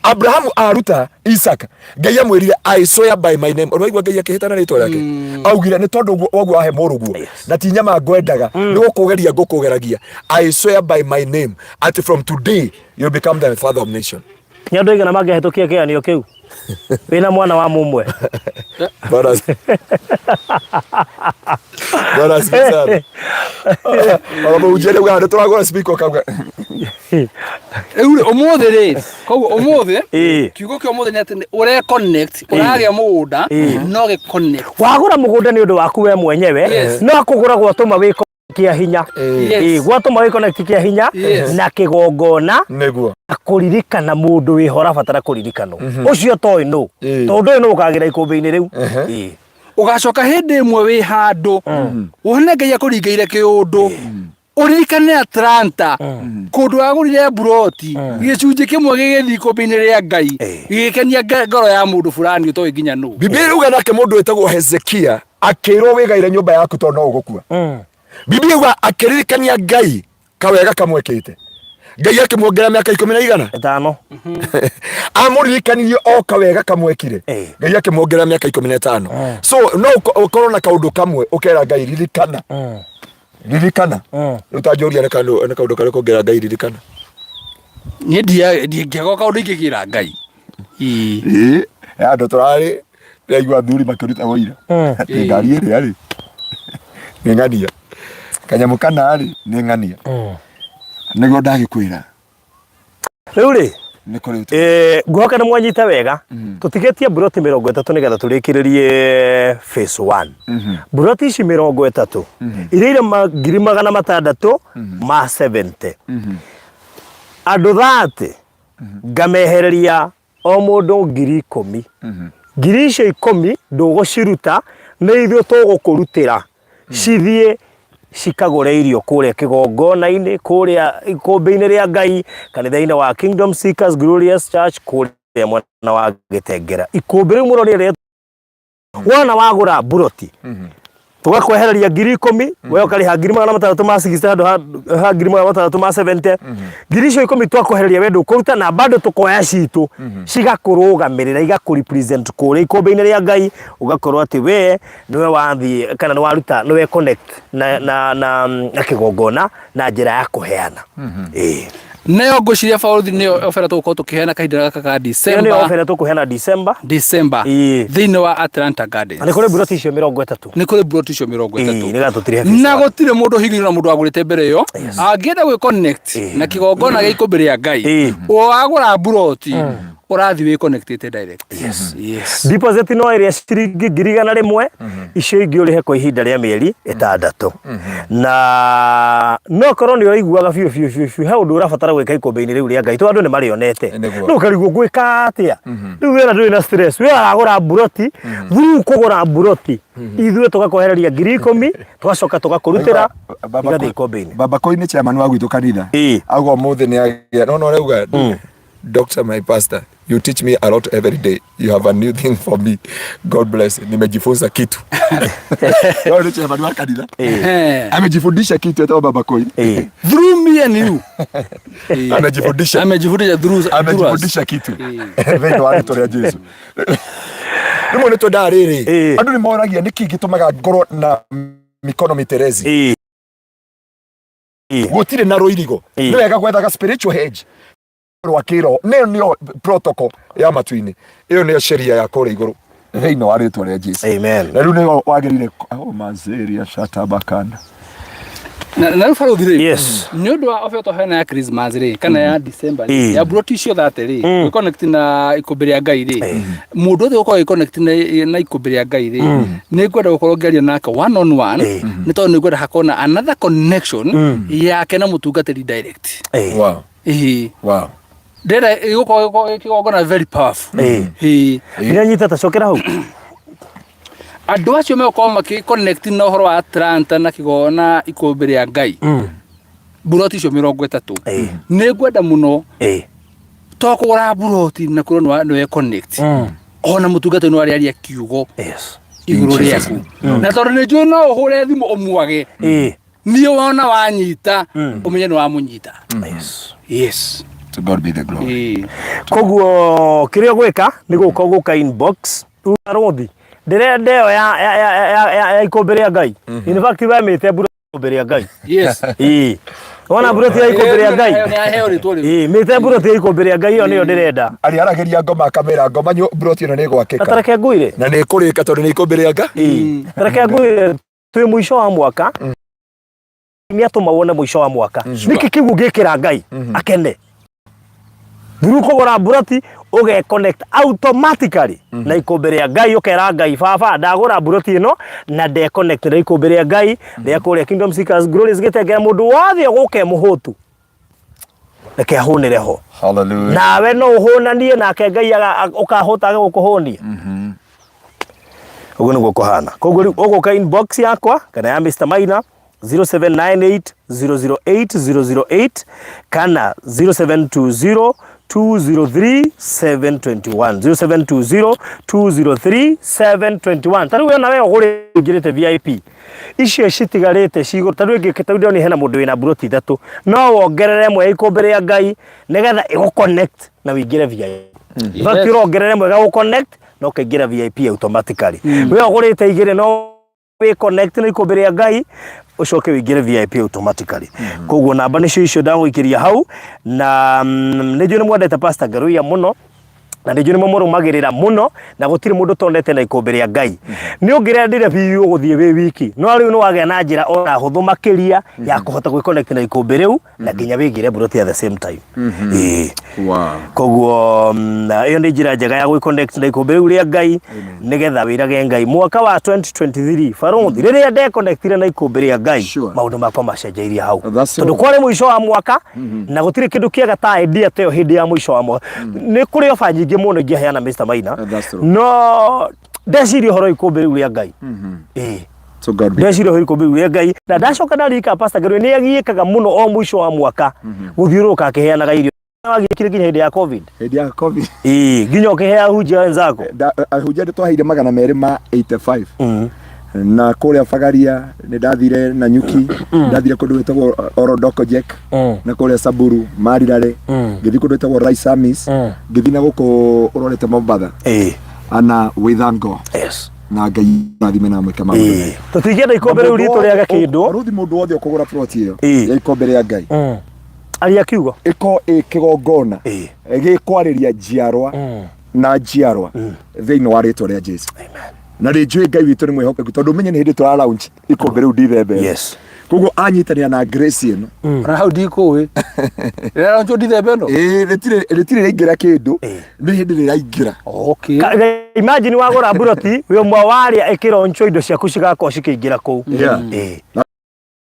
Abrahamu aruta Isaka Ngai amwĩrire I swear by my name. Ũraigua Ngai akĩhĩta na rĩtwa rĩake. Augire nĩ tondũ ũguo ũguo wahe mũrũguo na ti nyama ngwendaga nĩ gũkũgeria ngũkũgeragia. I swear by my name atĩ from today you become the father of nation. Nĩ andũ aigana mangĩahĩtũkia kĩgeranio kĩu? Wĩna mwana wa mũmwe. Bwana Bwana asifiwe sana. Ona mũhunjia rĩu nĩ tũragũra speaker ũkauga. Rĩu rĩ, ũmũthĩ rĩ, koguo ũmũthĩ kiugo kĩa ũmũthĩ nĩ atĩ nĩ ũre connect, ũragĩa mũgũnda no gĩ connect. Wagũra mũgũnda nĩ ũndũ waku we mwenyewe, no kũgũra gwatũma wĩ kĩa hinya. Yes. Gwatũma wĩ connect kĩa hinya na kĩgongona Nĩguo. na kũririkana mũndũ wĩho ũrabatara kũririkanwo. Ũcio toĩ nũ. Tondũ ũyũ nũ ũkagĩra ikũmbĩ-inĩ rĩu. Ũgacoka hĩndĩ ĩmwe wĩ handũ wone Ngai akũringĩire kĩũndũ ũririkane Atlanta kũndũ wagũrire mburoti gĩcunjĩ kĩmwe gĩgĩthiĩ ikũmbĩ-inĩ rĩa Ngai gĩgĩkenia ngoro ya mũndũ fulani ũtoĩ nginya nũ. Biblia ĩrauga nake mũndũ wĩtagwo Hezekia akĩrwo wĩgaire nyũmba yaku tondũ no ũgũkua. Biblia ĩuga akĩririkania Ngai kawega kamwekĩte. Ngai akĩmuongerera mĩaka ikũmi na igana. Ĩtano. Amũririkanirie o kawega kamwekire. Ngai akĩmuongerera mĩaka 15. So no ũkorwo na kaũndũ kamwe ũkera Ngai ririkana. Ririkana. Rĩu ta njũria nĩ kaũndũ nĩ kaũndũ karĩkũ ũngĩra Ngai ririkana. Niĩ ndingĩaga kaũndũ ingĩkĩra Ngai. Ĩĩ. Ĩĩ, andũ tũrarĩ ndĩraigua athuri makĩruta ũira atĩ ngari ĩrĩa rĩ nĩ ng'ania kanyamũ kana rĩ nĩ ng'ania nĩguo ndagĩkwĩra Rĩu rĩ, nĩ kũrĩ ũtũ ngũhoka nĩ mwanyita wega. Tũtigĩtie mburoti 30 nĩgetha tũrĩkĩrĩrie phase 1. Mburoti ici 30 iria irĩ 670,000. Andũ 30 ngamehereria o mũndũ 10,000. Ngiri icio ikũmi ndũgũciruta nĩ ithuĩ tũgũkũrutĩra cithiĩ cikagũre irio kũrĩa kĩgongona-inĩ, kũrĩa ikũmbĩ-inĩ rĩa Ngai, kanitha-inĩ wa Kingdom Seekers Glorious Church kũrĩa mwena wa Gĩtengera. Ikũmbĩ rĩu mũronire rĩa wona wagũra mburoti tũgakwehereria 10,000 we ũkarĩha 660,000 handũ ha 670,000. Ngiri icio ikũmi twakwehereria we ndũkũruta na bado tũkoya citũ cigakũrũgamĩrĩra igakũ represent kũrĩa ikũmbĩ-inĩ rĩa Ngai ũgakorwo atĩ we nĩwe wathiĩ kana nĩ waruta nĩwe connect na kĩgongona na njĩra ya kũheana. Ĩĩ. Nayo ngwĩciria baũrũthi nĩyo offer tũgũkorwo tũkĩheana kahinda gaka ka Ĩyo nĩyo December. offer ĩrĩa tũkũheana December. December. Ĩĩ. Thĩinĩ wa Atlanta Gardens. Na nĩ kũrĩ mburoti icio 30. Nĩ kũrĩ mburoti icio mĩrongo Ĩĩ, ĩtatũ. nĩgetha tũtirihe fees Na wa- gũtirĩ mũndũ ũhingĩirwo na mũndũ wagũrĩte mbere ĩyo. Angĩenda gwĩ connect na kĩgongona gĩa ikũmbĩ rĩa Ngai. Ĩĩ. Wagũra mburoti. Ũrathiĩ wĩ connected direct. Yes. Yes. Deposit no ĩrĩa ciringi 100,000, icio ingĩ ũrĩhe kwa ihinda rĩa mĩeri 6. Na no korwo nĩ ũraiguaga biũ biũ biũ biũ he ũndũ ũrabatara gwĩka ikũmbĩ-inĩ rĩu rĩa Ngai, tondũ andũ nĩ marĩonete. Rĩu ũkarigwo ngwĩka atĩa? Rĩu wĩra ndũrĩ na stress, we aragũra mburoti, through kũgũra mburoti ithuĩ tũgakwehereria 10,000, tũgacoka tũgakũrutĩra igathiĩ ikũmbĩ-inĩ. Baba Koi nĩ chairman wa gwitũ kanitha. Auga ũmũthĩ nĩ agĩa no no arauga, "Doctor, my pastor, you teach me a lot every day. You have a new thing for me. God bless. Nimejifunza kitu." No nĩ chairman wa kanitha. Amejifundisha kitu etagwo Baba Koi. Through me and you. Amejifundisha. Amejifundisha through us. Amejifundisha kitu. Thĩinĩ wa rĩtwa rĩa Jesu. Rĩmwe nĩ twendaga rĩrĩ. Andũ nĩ moragia nĩkĩ gĩtũmaga ngorwo na mikono mĩterezi. Gũtirĩ na rũirigo. Nĩ wega gwethaga spiritual hedge rwa kĩroho. Nĩyo nĩyo protocol ya matu-inĩ. Ĩyo nĩyo sheria ya kũrĩa igũrũ thĩinĩ wa rĩtwa rĩa Jesu. Amen. Na rĩu nĩyo wagĩrĩire oh, mazeria shatabakana. Na rĩu barũthi rĩ, nĩ ũndũ wa ofa tũheana ya Christmas rĩ, kana ya December rĩ, ya mburoti icio 30 rĩ, gwĩ connect na ikũmbĩ rĩa Ngai rĩ, mũndũ othe ũgũkorwo agĩ connect na ikũmbĩ rĩa Ngai rĩ, nĩ ngwenda gũkorwo ngĩaria nake one on one, nĩ tondũ nĩ ngwenda hakorwo na another connection yake na mũtungatĩri direct. Ĩĩ. Ndĩrenda ĩgũkorwo kĩgongona very powerful. Ĩĩ. Ndĩranyita, ta cokera hau. Andũ acio megũkorwo makĩ connect na ũhoro wa Atlanta na kĩgongona ikũmbĩ rĩa Ngai, mburoti icio 30, nĩ ngwenda mũno to kũgũra mburoti na kwĩrwo nĩ we connect, ona mũtungatĩri no arĩaria kiugo igũrũ rĩaku, na tondũ nĩ njũĩ no ũhũre thimũ ũmwage, niĩ wona wanyita, ũmenye nĩ wamũnyita. Yes. To God be the glory. Koguo kĩrĩa ũgwĩka nĩ gũka ũgũka inbox rothi ndĩrenda ĩyo ya ikũmbĩ rĩa Ngai. In fact, we mĩte mbura ikũmbĩ rĩa Ngai. Ĩĩ, wona mburoti ya ikũmbĩ rĩa Ngai. Nĩ aheo rĩtwa rĩu. Ĩĩ, mĩte mburoti ya ikũmbĩ rĩa Ngai, ĩyo nĩyo ndĩrenda. Arĩaragĩria ngoma akamĩra ngoma mburoti ĩno nĩ ĩgwakĩka. Tareke ngwĩre. Na nĩ ĩkũrĩka tondũ nĩ ikũmbĩ rĩa Ngai. Ĩĩ, tareke ngwĩre, twĩ mũico wa mwaka, nĩ atũma wone mũico wa mwaka nĩkĩ kĩu ũngĩkĩra Ngai akene through kũgũra mburoti, ũge connect automatically na ikũmbĩ rĩa Ngai, ũkera Ngai, "Baba, ndagũra mburoti ĩno na nde connect na ikũmbĩ rĩa Ngai rĩa kũrĩa Kingdom Seekers Glories Gĩtengera. Mũndũ wothe ũgũka e mũhũtu, reke ahũnĩre ho." Hallelujah. Nawe no ũhũnanie nake Ngai ũkahũta age gũkũhũnia. Ũguo nĩguo kũhana. Koguo rĩu ũgũka inbox yakwa kana ya Mr Maina, 0798 008 008 kana 0720 203 721, 0720 203 721. Ta rĩu we nawe ũgũrĩ ũingĩrĩte VIP, icio citigarĩte cigũ ta rĩu ĩngĩ, ta rĩu ndĩrona hena mũndũ wĩna mburoti ithatũ, no wongerere ĩmwe ya ikũmbĩ rĩa Ngai nĩgetha ĩgũ connect na wĩingĩre VIP. In fact, ũrongerere ĩmwe ĩgagũ connect na ũkaingĩra VIP automatically. We ũgũrĩte igĩrĩ, no wĩ connect na ikũmbĩ rĩa Ngai, ũcoke ũingĩre VIP automatically. Koguo namba nĩcio icio ndagũikĩria hau, na nĩ njũĩ nĩ mwendete Pastor Ngaruiya mũno, na nĩ njũĩ nĩ mũmũrũmagĩrĩra mũno, na gũtirĩ mũndũ tonete na ikũmbĩ rĩa Ngai. Nĩ ũngĩrendire biũ gũthiĩ wĩ wiki, no rĩu nĩ wagĩa na njĩra ona hũthũ makĩria ya kũhota gwĩ connect na ikũmbĩ rĩu na nginya wĩingĩre mburoti at the same time. Ĩĩ. Koguo ĩyo nĩ njĩra njega ya gwĩ connect na ikũmbĩ rĩu rĩa Ngai, nĩgetha wĩrage Ngai mwaka wa 2023, barũthi, rĩrĩa ndeconnectire na ikũmbĩ rĩa Ngai, maũndũ makwa macenjeirie hau." That's Tondũ all. kwarĩ mũico wa mwaka, na gũtirĩ kĩndũ kĩega ta idea ta ĩyo hĩndĩ ya mũico wa mwaka. Nĩ kũrĩ oba nyingĩ mũno ingĩheana, Mr Maina, That's true. no ndeciria ũhoro wa ikũmbĩ rĩu rĩa Ngai. Ĩĩ. To God be. Ndeciria ũhoro wa ikũmbĩ rĩu rĩa Ngai, na ndacoka ndarika Pastor Ngarũĩ nĩ agiĩkaga mũno o mũico wa mwaka gũthiũrũrũka akĩheanaga irio. Wagiĩkire nginya hĩndĩ ya COVID. Hĩndĩ ya COVID. Ĩĩ, nginya ũkĩhe ahunjia wenzako. Ahunjia nĩ twaheire 285 na kũrĩa Bagaria nĩ ndathire na nyuki, ndathire kũndũ gwĩtagwo Orodokojek, na kũrĩa Samburu Marirare, ngĩthiĩ kũndũ gwĩtagwo Raisamis, ngĩthiĩ na gũkũ ũrorete Mombatha, ana we thank God na Ngai rathime na mwĩke maũndũ mega. Tũtingĩenda ikũmbĩ rĩu ritũ rĩage kĩndũ. Rũthi, mũndũ wothe ũkũgũra plot ĩyo ya ikũmbĩ rĩa Ngai, Aria kiugo. Ĩko ĩ kĩgongona gĩkwarĩria njiarwa na njiarwa thĩinĩ wa rĩtwa rĩa Jesu. Na nĩ njũĩ Ngai witũ nĩ mwĩhokeku, tondũ ũmenye nĩ hĩndĩ tũra launch ikũmbĩ rĩu Ndithemba ĩno. Koguo anyitanĩra na Grace ĩno. Ona hau ndikũĩ. Rĩraronjwo Dithemba ĩno? Ĩĩ, rĩtirĩ rĩraingĩra kĩndũ, nĩ hĩndĩ rĩraingĩra. Okay. Imagine wagũra mburoti wĩ ũmwe wa arĩa ĩkĩronchwo indo ciaku cigakorwo cikĩingĩra kũu. Yeah.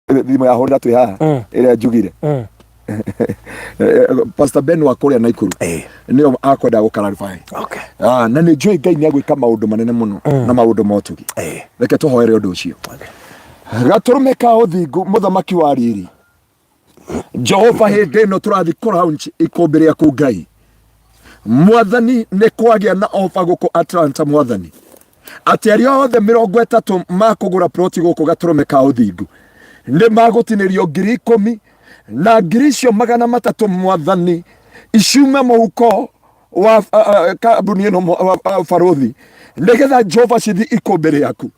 Thimũ yahũrĩra twĩ haha ĩrĩa njugire. Pastor Ben wa kũrĩa Naikuru nĩo akwenda gũ clarify. Okay. Ah, na nĩ njũĩ Ngai nĩ agwĩka maũndũ manene mũno na maũndũ ma ũtugi. Reke tũhoere ũndũ ũcio. Gatũrũme ka ũthingu, mũthamaki wa riri. Jehova, hĩndĩ ĩno tũrathiĩ kũ launch ikũmbĩ rĩaku Ngai. Mwathani, nĩ kwagĩa na ofa gũkũ Atlanta Mwathani. Atĩ arĩa othe 30 makũgũra ploti gũkũ Gatũrũme ka ũthingu nĩ magũtinĩrio 10,000, na ngiri icio 300 Mwathani iciume mũhuko wa kambuni ĩno wa barũthi, nĩgetha Jehova cithi ikũmbĩ rĩaku,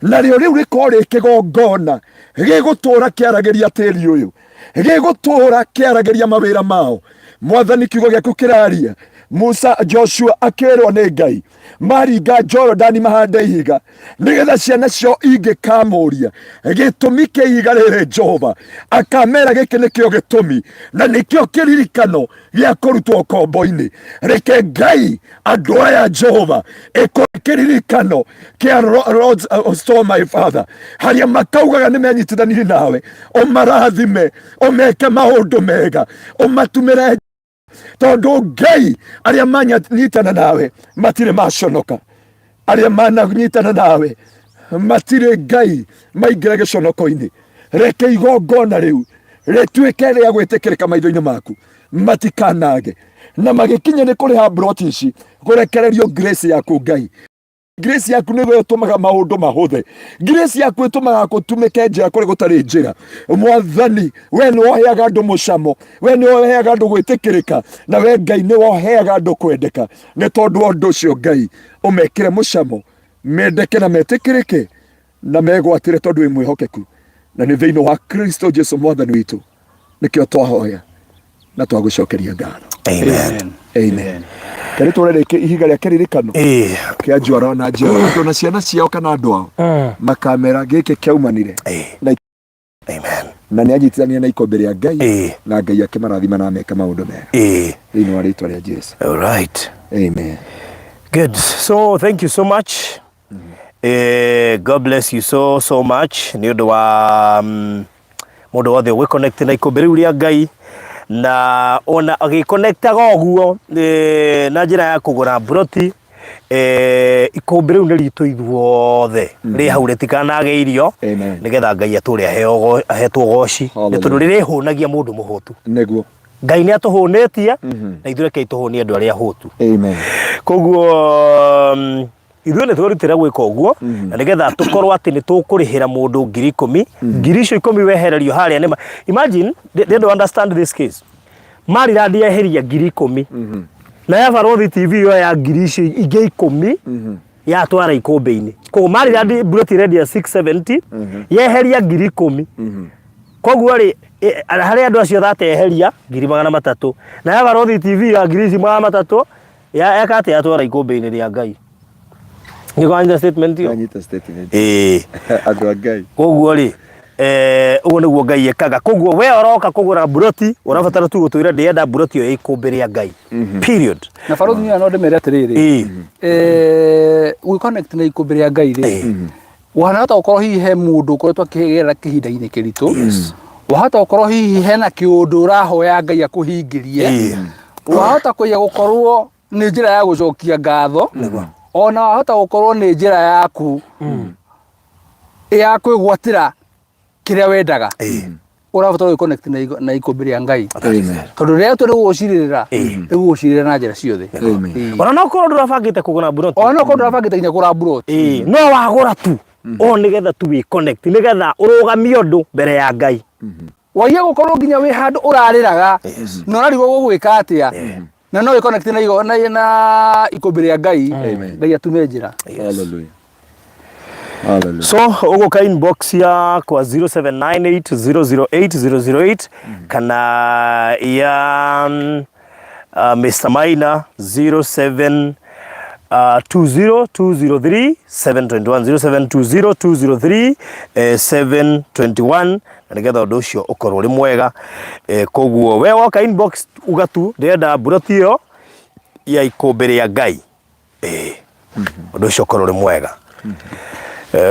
narĩo rĩu rĩkorwo rĩ kĩgongona gĩgũtũra kĩaragĩria tĩri ũyũ, gĩgũtũra kĩaragĩria mawĩra mao. Mwathani, kiugo gĩaku kĩraria Musa, Joshua akĩrwo nĩ Ngai maringa Jorodani mahande ihiga nĩgetha ciana ciao ingĩkamũria gĩtũmi kĩa ihiga rĩrĩ, Jehova akamera gĩkĩ nĩkĩo gĩtũmi na nĩkĩo kĩririkano gĩa kũrutwo ũkombo-inĩ. Reke Ngai andũ aya Jehova ĩkorwo kĩririkano kĩa Lord's Store, my Father, harĩa makaugaga nĩ menyitithanirie nawe, ũmarathime, ũmeke maũndũ mega, ũmatumĩre, tondũ Ngai arĩa manyitana nawe matirĩ maconoka, arĩa mananyitana nawe matirĩ Ngai maingĩra gĩconoko-inĩ. Reke igongona rĩu rĩtuĩke rĩa gwĩtĩkĩrĩka maitho-inĩ maku, matikanage na magĩkinye nĩ kũrĩha mburoti ici, kũrekererio grace yaku Ngai. Grace yaku nĩwe ĩtũmaga maũndũ mahũthe. Grace yaku ĩtũmaga gũtumĩke njĩra kũrĩa gũtarĩ njĩra. Mwathani, we nĩ woheaga andũ mũcamo, we nĩ woheaga andũ gwĩtĩkĩrĩka, na we Ngai nĩ woheaga andũ kwendeka. Nĩ tondũ wa ũndũ ũcio Ngai, ũmekĩre mũcamo, mendeke na metĩkĩrĩke na megwatĩre, tondũ wĩ mwĩhokeku, na nĩ thĩinĩ wa Kristo Jesu Mwathani witũ nĩkĩo twahoya na twagũcokeria ngatho. Amen. Amen. Kari tũre rĩngĩ ihiga rĩa kĩririkano kĩa njiarwa na njiarwa, andũ na ciana ciao kana andũ ao makamera gĩkĩ kĩaumanire na Amen. Na nĩ anyitithania na ikombe rĩa Ngai na Ngai akĩmarathima na ameka maũndũ mega thĩinĩ wa rĩtwa rĩa Jesu. All right. Amen. Good. So thank you so much. God bless you so so much nĩ ũndũ wa mũndũ wothe ũgĩconnect na ikũmbĩ rĩu rĩa Ngai, na ona agĩconnectaga ũguo na njĩra ya kũgũra mburoti, ikũmbĩ rĩu nĩ ritũ ithuothe, rĩ hau rĩtikanage irio. Amen. Nĩgetha Ngai atũre ahetwo goci, nĩ tondũ rĩrĩhũnagia mũndũ mũhũtu. Ngai nĩ atũhũnĩtie, na ithuĩ rekei tũhũnie andũ arĩa ahũtu. Amen. Koguo ithuĩ nĩ twerutĩra gwĩka ũguo na nĩgetha tũkorwo atĩ nĩ tũkũrĩhĩra mũndũ 10,000. Ngiri icio 10 wehererio harĩa nĩ imagine, they don't understand this case. Marirandi eheria 10,000 na ya Barothi TV yo ya ngiri icio ingĩ 10 yatwara ikũmbĩ-inĩ. Koguo Marirandi mburoti ĩrendia 670, yeheria 10,000. Koguo rĩ, harĩ andũ acio thateheria 300,000 na ya Barothi TV ya ngiri ici 300 ya eka atĩ yatwara ikũmbĩ-inĩ rĩa Ngai. Nĩ kwanyita statement ĩyo? Anyita statement. Ĩĩ. Andũ a Ngai. Koguo rĩ, ũguo nĩguo Ngai ekaga. Koguo we ũroka kũgũra mburoti, ũrabatara tu gũtwĩra ndĩrenda mburoti ĩyo ya ikũmbĩ rĩa Ngai, period. Na barothi niĩ no ndĩmere atĩrĩrĩ, gwĩ connect na ikũmbĩ rĩa Ngai rĩ, wanahota gũkorwo hihi he mũndũ ũkoretwo akĩgerera kĩhinda-inĩ kĩritũ, wahota gũkorwo hihi hena kĩũndũ ũrahoya Ngai akũhingĩrie, wahota kũiya gũkorwo nĩ njĩra ya gũcokia ngatho, ona wahota gũkorwo nĩ njĩra yaku ya kwĩgwatĩra kĩrĩa wendaga. Ũrabatara gwĩ connect na ikũmbĩ rĩa Ngai, Amen. tondũ rĩrĩa tũ rĩgũgũcirĩrĩra, rĩgũgũcirĩrĩra na njĩra ciothe. Amen. Ona no korwo ndũrabangĩte kũgũra mburoti, Ona no korwo ndũrabangĩte nginya kũgũra mburoti, no wagũra tu o nĩgetha tu wĩ connect, nĩgetha ũrũgamie ũndũ mbere ya Ngai. Waia gũkorwo nginya wĩ handũ ũrarĩraga na ũrarigwo gũgwĩka atĩa, na no wĩ connect na ikũmbĩ rĩa Ngai, Amen. Ngai atume njĩra. Hallelujah. Hallelujah. So ũgũka inbox yakwa 0798008008 kana ya Mr. Maina 07 20203 721, 0720 203 721, na Na nĩgetha ũndũ ũcio ũkorwo ũrĩ mwega. Koguo we woka inbox uga tu ndĩrenda mburoti ĩyo ya ikũmbĩ rĩa Ngai. Ĩĩ. Ũndũ ũcio ũkorwo ũrĩ mwega.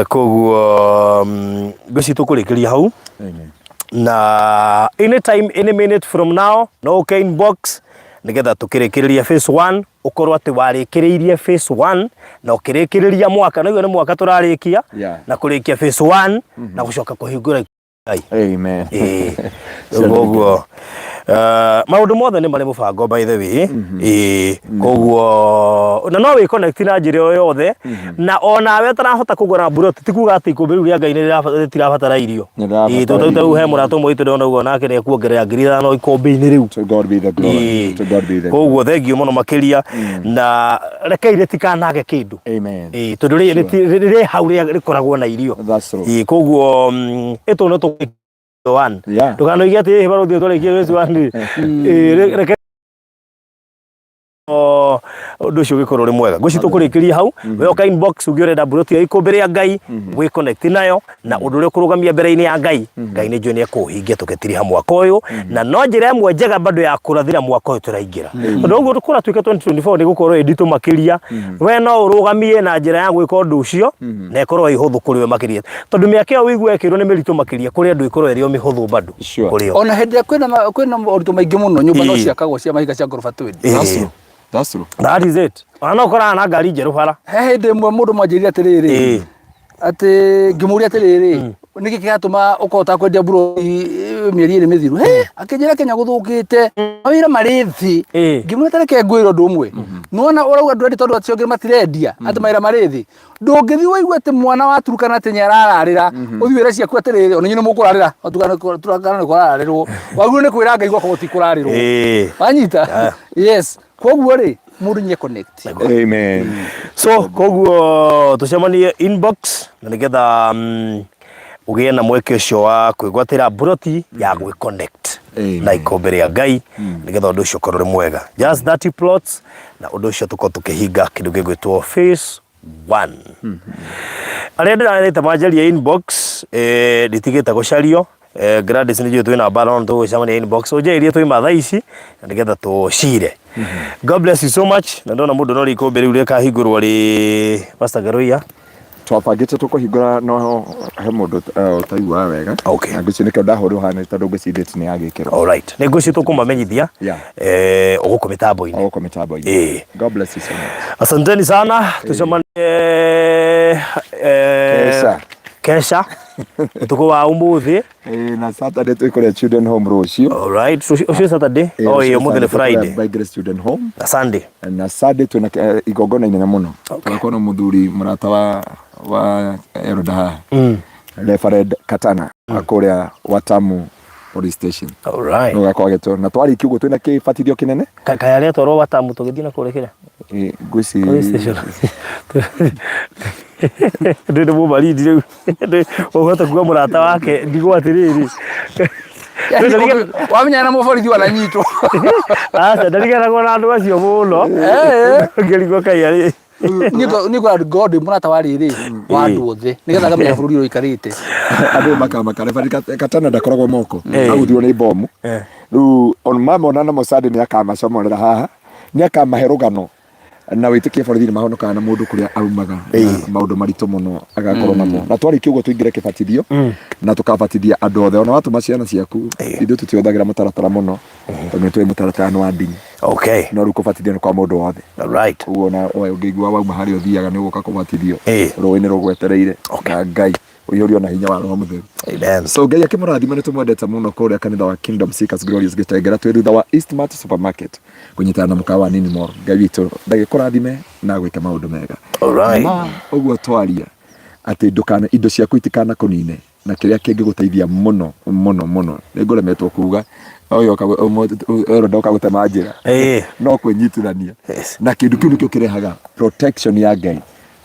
Koguo ngwĩciria tũkũrĩkĩria hau. Amen. Na anytime, any minute from now no ũke inbox nĩgetha tũkĩrĩkĩrĩria phase 1, ũkorwo atĩ warĩkĩrĩirie phase 1 na ũkĩrĩkĩrĩria mwaka, naguo nĩ mwaka tũrarĩkia na kũrĩkia phase 1 na gũcoka kũhingũra Ngai. Amen. Ĩĩ. Koguo maũndũ mothe nĩ marĩ mũbango, by the way. Ĩĩ, koguo na no wĩ connect na njĩra o yothe, na onawe ũtarahota kũgũra mburoti ti kuga atĩ ikũmbĩ rĩu rĩa Ngai rĩtirabatara irio. Nĩrĩrabatara. Ĩĩ, tondũ tarĩu he mũrata ũmwe witũ ndĩrona ũguo nake nĩ ekuongerera 5,000 ikũmbĩ-inĩ rĩu. To God be the glory. Ĩĩ. To God be the glory. Koguo thengiũ mũno makĩria, na rekei rĩtikanage kĩndũ. Amen. Ĩĩ, tondũ rĩ hau rĩkoragwo na irio. That's true. Ĩĩ, koguo ĩtũ no tũ one. Ndũkanoige atĩ ĩĩ barũthi twarĩkia phase one. Ĩĩ, reke ũndũ ũcio ũgĩkorwo ũrĩ mwega. Ngwĩciria tũkũrĩkĩria hau. We ũka inbox uge ũrenda mburoti ya ikũmbĩ rĩa Ngai, wĩ connect nayo, na ũndũ ũrĩa ũkũrũgamia mbere-inĩ ya Ngai, Ngai nĩ njũĩ nĩ ekũũhingia tũgĩtiriha mwaka ũyũ, na no njĩra ĩmwe njega bado ya kũrathĩra mwaka ũyũ tũraingĩra, tondũ ũguo kũratuĩka 2024 nĩ gũkorwo ĩ nditũ makĩria. We no ũrũgamie na njĩra ya gwĩka ũndũ ũcio na ĩkorwo ĩ hũthũ kũrĩ we makĩria, tondũ mĩaka ĩyo ũigue ĩkĩrwo nĩ mĩritũ makĩria, kũrĩ andũ ĩkorwo ĩrĩ o mĩhũthũ bado kũrĩ o. Ona hĩndĩ ĩrĩa kwĩna moritũ maingĩ mũno, nyũmba no ciakagwo cia mahiga cia ngoroba twendi. That's true. That's true. That is it. Ona no ũkoraga na ngari njerũ bara. He hĩndĩ ĩmwe mũndũ mwanjĩrire atĩrĩrĩ, atĩ ngĩmũria atĩrĩrĩ, nĩkĩ kĩratũma ũkorwo ũtakwendia mburoti mĩeri 2 mĩthiru? He, akĩnjĩra Kenya gũthũkĩte, mawĩra marĩ thĩ. Ngĩmwĩra ta reke ngwĩre ũndũ ũmwe, nĩwona ũrauga ndũrendia tondũ acio angĩ matirendia, atĩ mawĩra marĩ thĩ. Ndũngĩthiĩ wĩigue atĩ mwana wa Turkana atĩ nĩarararĩra, ũthiĩ wĩre ciaku atĩrĩrĩ, ona inyuĩ nĩmũkũrarĩra, Turkana nĩ kũrararĩrwo. Wagĩrĩirwo nĩ kwĩra Ngai gwakorwo ti kũrarĩrwo. Wanyita? Yes. Koguo rĩ, mũndũ nĩ connect. Amen. So koguo tũcemanie inbox na nĩgetha ũgĩe na mweke ũcio wa kwĩgwatĩra mburoti ya gwĩ connect Amen. na ikũmbĩ rĩa Ngai, nĩgetha ũndũ ũcio ũkorwo ũrĩ mwega. Just 30 plots, na ũndũ ũcio tũkorwo tũkĩhinga kĩndũ gĩgwĩtwo phase 1. Arĩa ndĩrarĩte manjaria inbox, nditigĩte gũcario. Gladys, nĩ njũĩ twĩna mbara, no tũgũcemania inbox ũnjĩrĩrie twaima thaa ici na nĩgetha tũcire. God bless you so much. Na ndona mũndũ no rĩkũmbĩ rĩu rĩkahingũrwo rĩ Pastor Garuia. Twabangĩte tũkũhingũra, no he mũndũ ũtaiguaga wega. Na ngwĩciria nĩkĩo ndahũrwo haha, nĩ tondũ ngwĩciria date nĩ yagĩkĩrwo. All right, nĩ ngwĩciria tũkũmamenyithia gũkũ mĩtambo-inĩ. Gũkũ mĩtambo-inĩ. God bless you so much. Asanteni sana, tucemanie Kesha. Kesha ũtukũ wa ũmũthĩ. Na Saturday twĩ kũrĩa Children Home rũciũ. All right, ũcio Saturday. Oh, rũciũ ĩĩ, ũmũthĩ nĩ Saturday twĩ kũrĩa Friday. By Grace Children Home. Na Sunday. Na Sunday twĩna igongona inene mũno. Tũgakorwo na mũthuri mũrata wa Elda haha. Reverend Katana wa kũrĩa Watamu Police Station. All right. Nĩwe ũgakorwo agĩtwo. Na twarĩkia ũguo twĩna kĩbatithio kĩnene. Kaya rĩatwarwo Watamu tũgĩthiĩ na kũrĩa kĩrĩa? Ngwĩciria Police station. Ndĩ nĩ mũbaridi rĩu. Ũhota kuga mũrata wake ndigwo atĩrĩrĩ. Wamenyana na mũborithi wananyitwo. Aca, ndariganagwo na andũ acio mũno. Ngĩrigwo kai arĩ. Niĩ ngora God mũrata wa rĩrĩ wa andũ othe, nĩgetha akamenya bũrũri ũrĩa ũikarĩte. Andũ makamaka. Reverend Katana ndakoragwo moko. Aguthirwo nĩ bomu. Rĩu on mamona na Mossad nĩ akamacomorera haha. Nĩ akamahe rũgano na wĩtĩkie borithi nĩ mahonokaga na mũndũ kũrĩa aumaga na maũndũ maritũ mũno agakorwo namo. Na twarĩkia ũguo tũingĩre kĩbatithio na tũkabatithia andũ othe. Ona watũma ciana ciaku, ithuĩ tũtihũthagĩra mũtaratara mũno tondũ nĩ tũĩ mũtaratara nĩ wa ndini. No rĩu kũbatithio nĩ kwa mũndũ wothe. Koguo ona we ũngĩigua wauma harĩa ũthiaga nĩ ũgũka kũbatithio, rũĩ nĩ rũgwetereire na Ngai ũiyũrio na hinya wa Roho Mũtheru. Amen. So Ngai akĩmũrathima, nĩ tũmwendete mũno kũrĩa kanitha wa Kingdom Seekers Glorious Gĩtengera, twĩ thutha wa Eastmart Supermarket kũnyitana na mũkawa wa Nini Mall. Ngai witũ ndagĩkũrathime na gwĩka maũndũ mega. All right. Ma ũguo twaria atĩ ndũkana indo ciaku itikana kũnine, na kĩrĩa kĩngĩgũteithia mũno mũno mũno nĩ ngũremetwo kuga ũyũ ũka gũtema njĩra no kwĩnyitithania na kĩndũ kĩu nĩkĩo kĩrehaga protection ya Ngai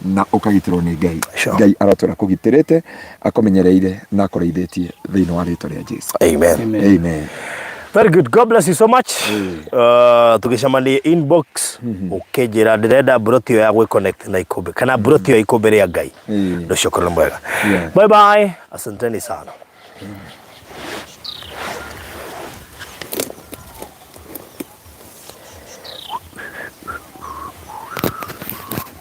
na ũkagitĩrwo nĩ Ngai. Ngai arotũra kũgitĩrĩte, akũmenyereire na akũrĩithĩtie thĩinĩ wa rĩtwa rĩa Jesu. Amen. Amen. Very good. God bless you so much. Tũgĩcemania inbox ũkĩnjĩra ndĩrenda mburoti ĩyo ya gwĩ connect na ikũmbĩ kana mburoti ĩyo ya ikũmbĩ rĩa Ngai. Ũndũ ũcio ũkorwo nĩ mwega. Bye bye. Asanteni sana.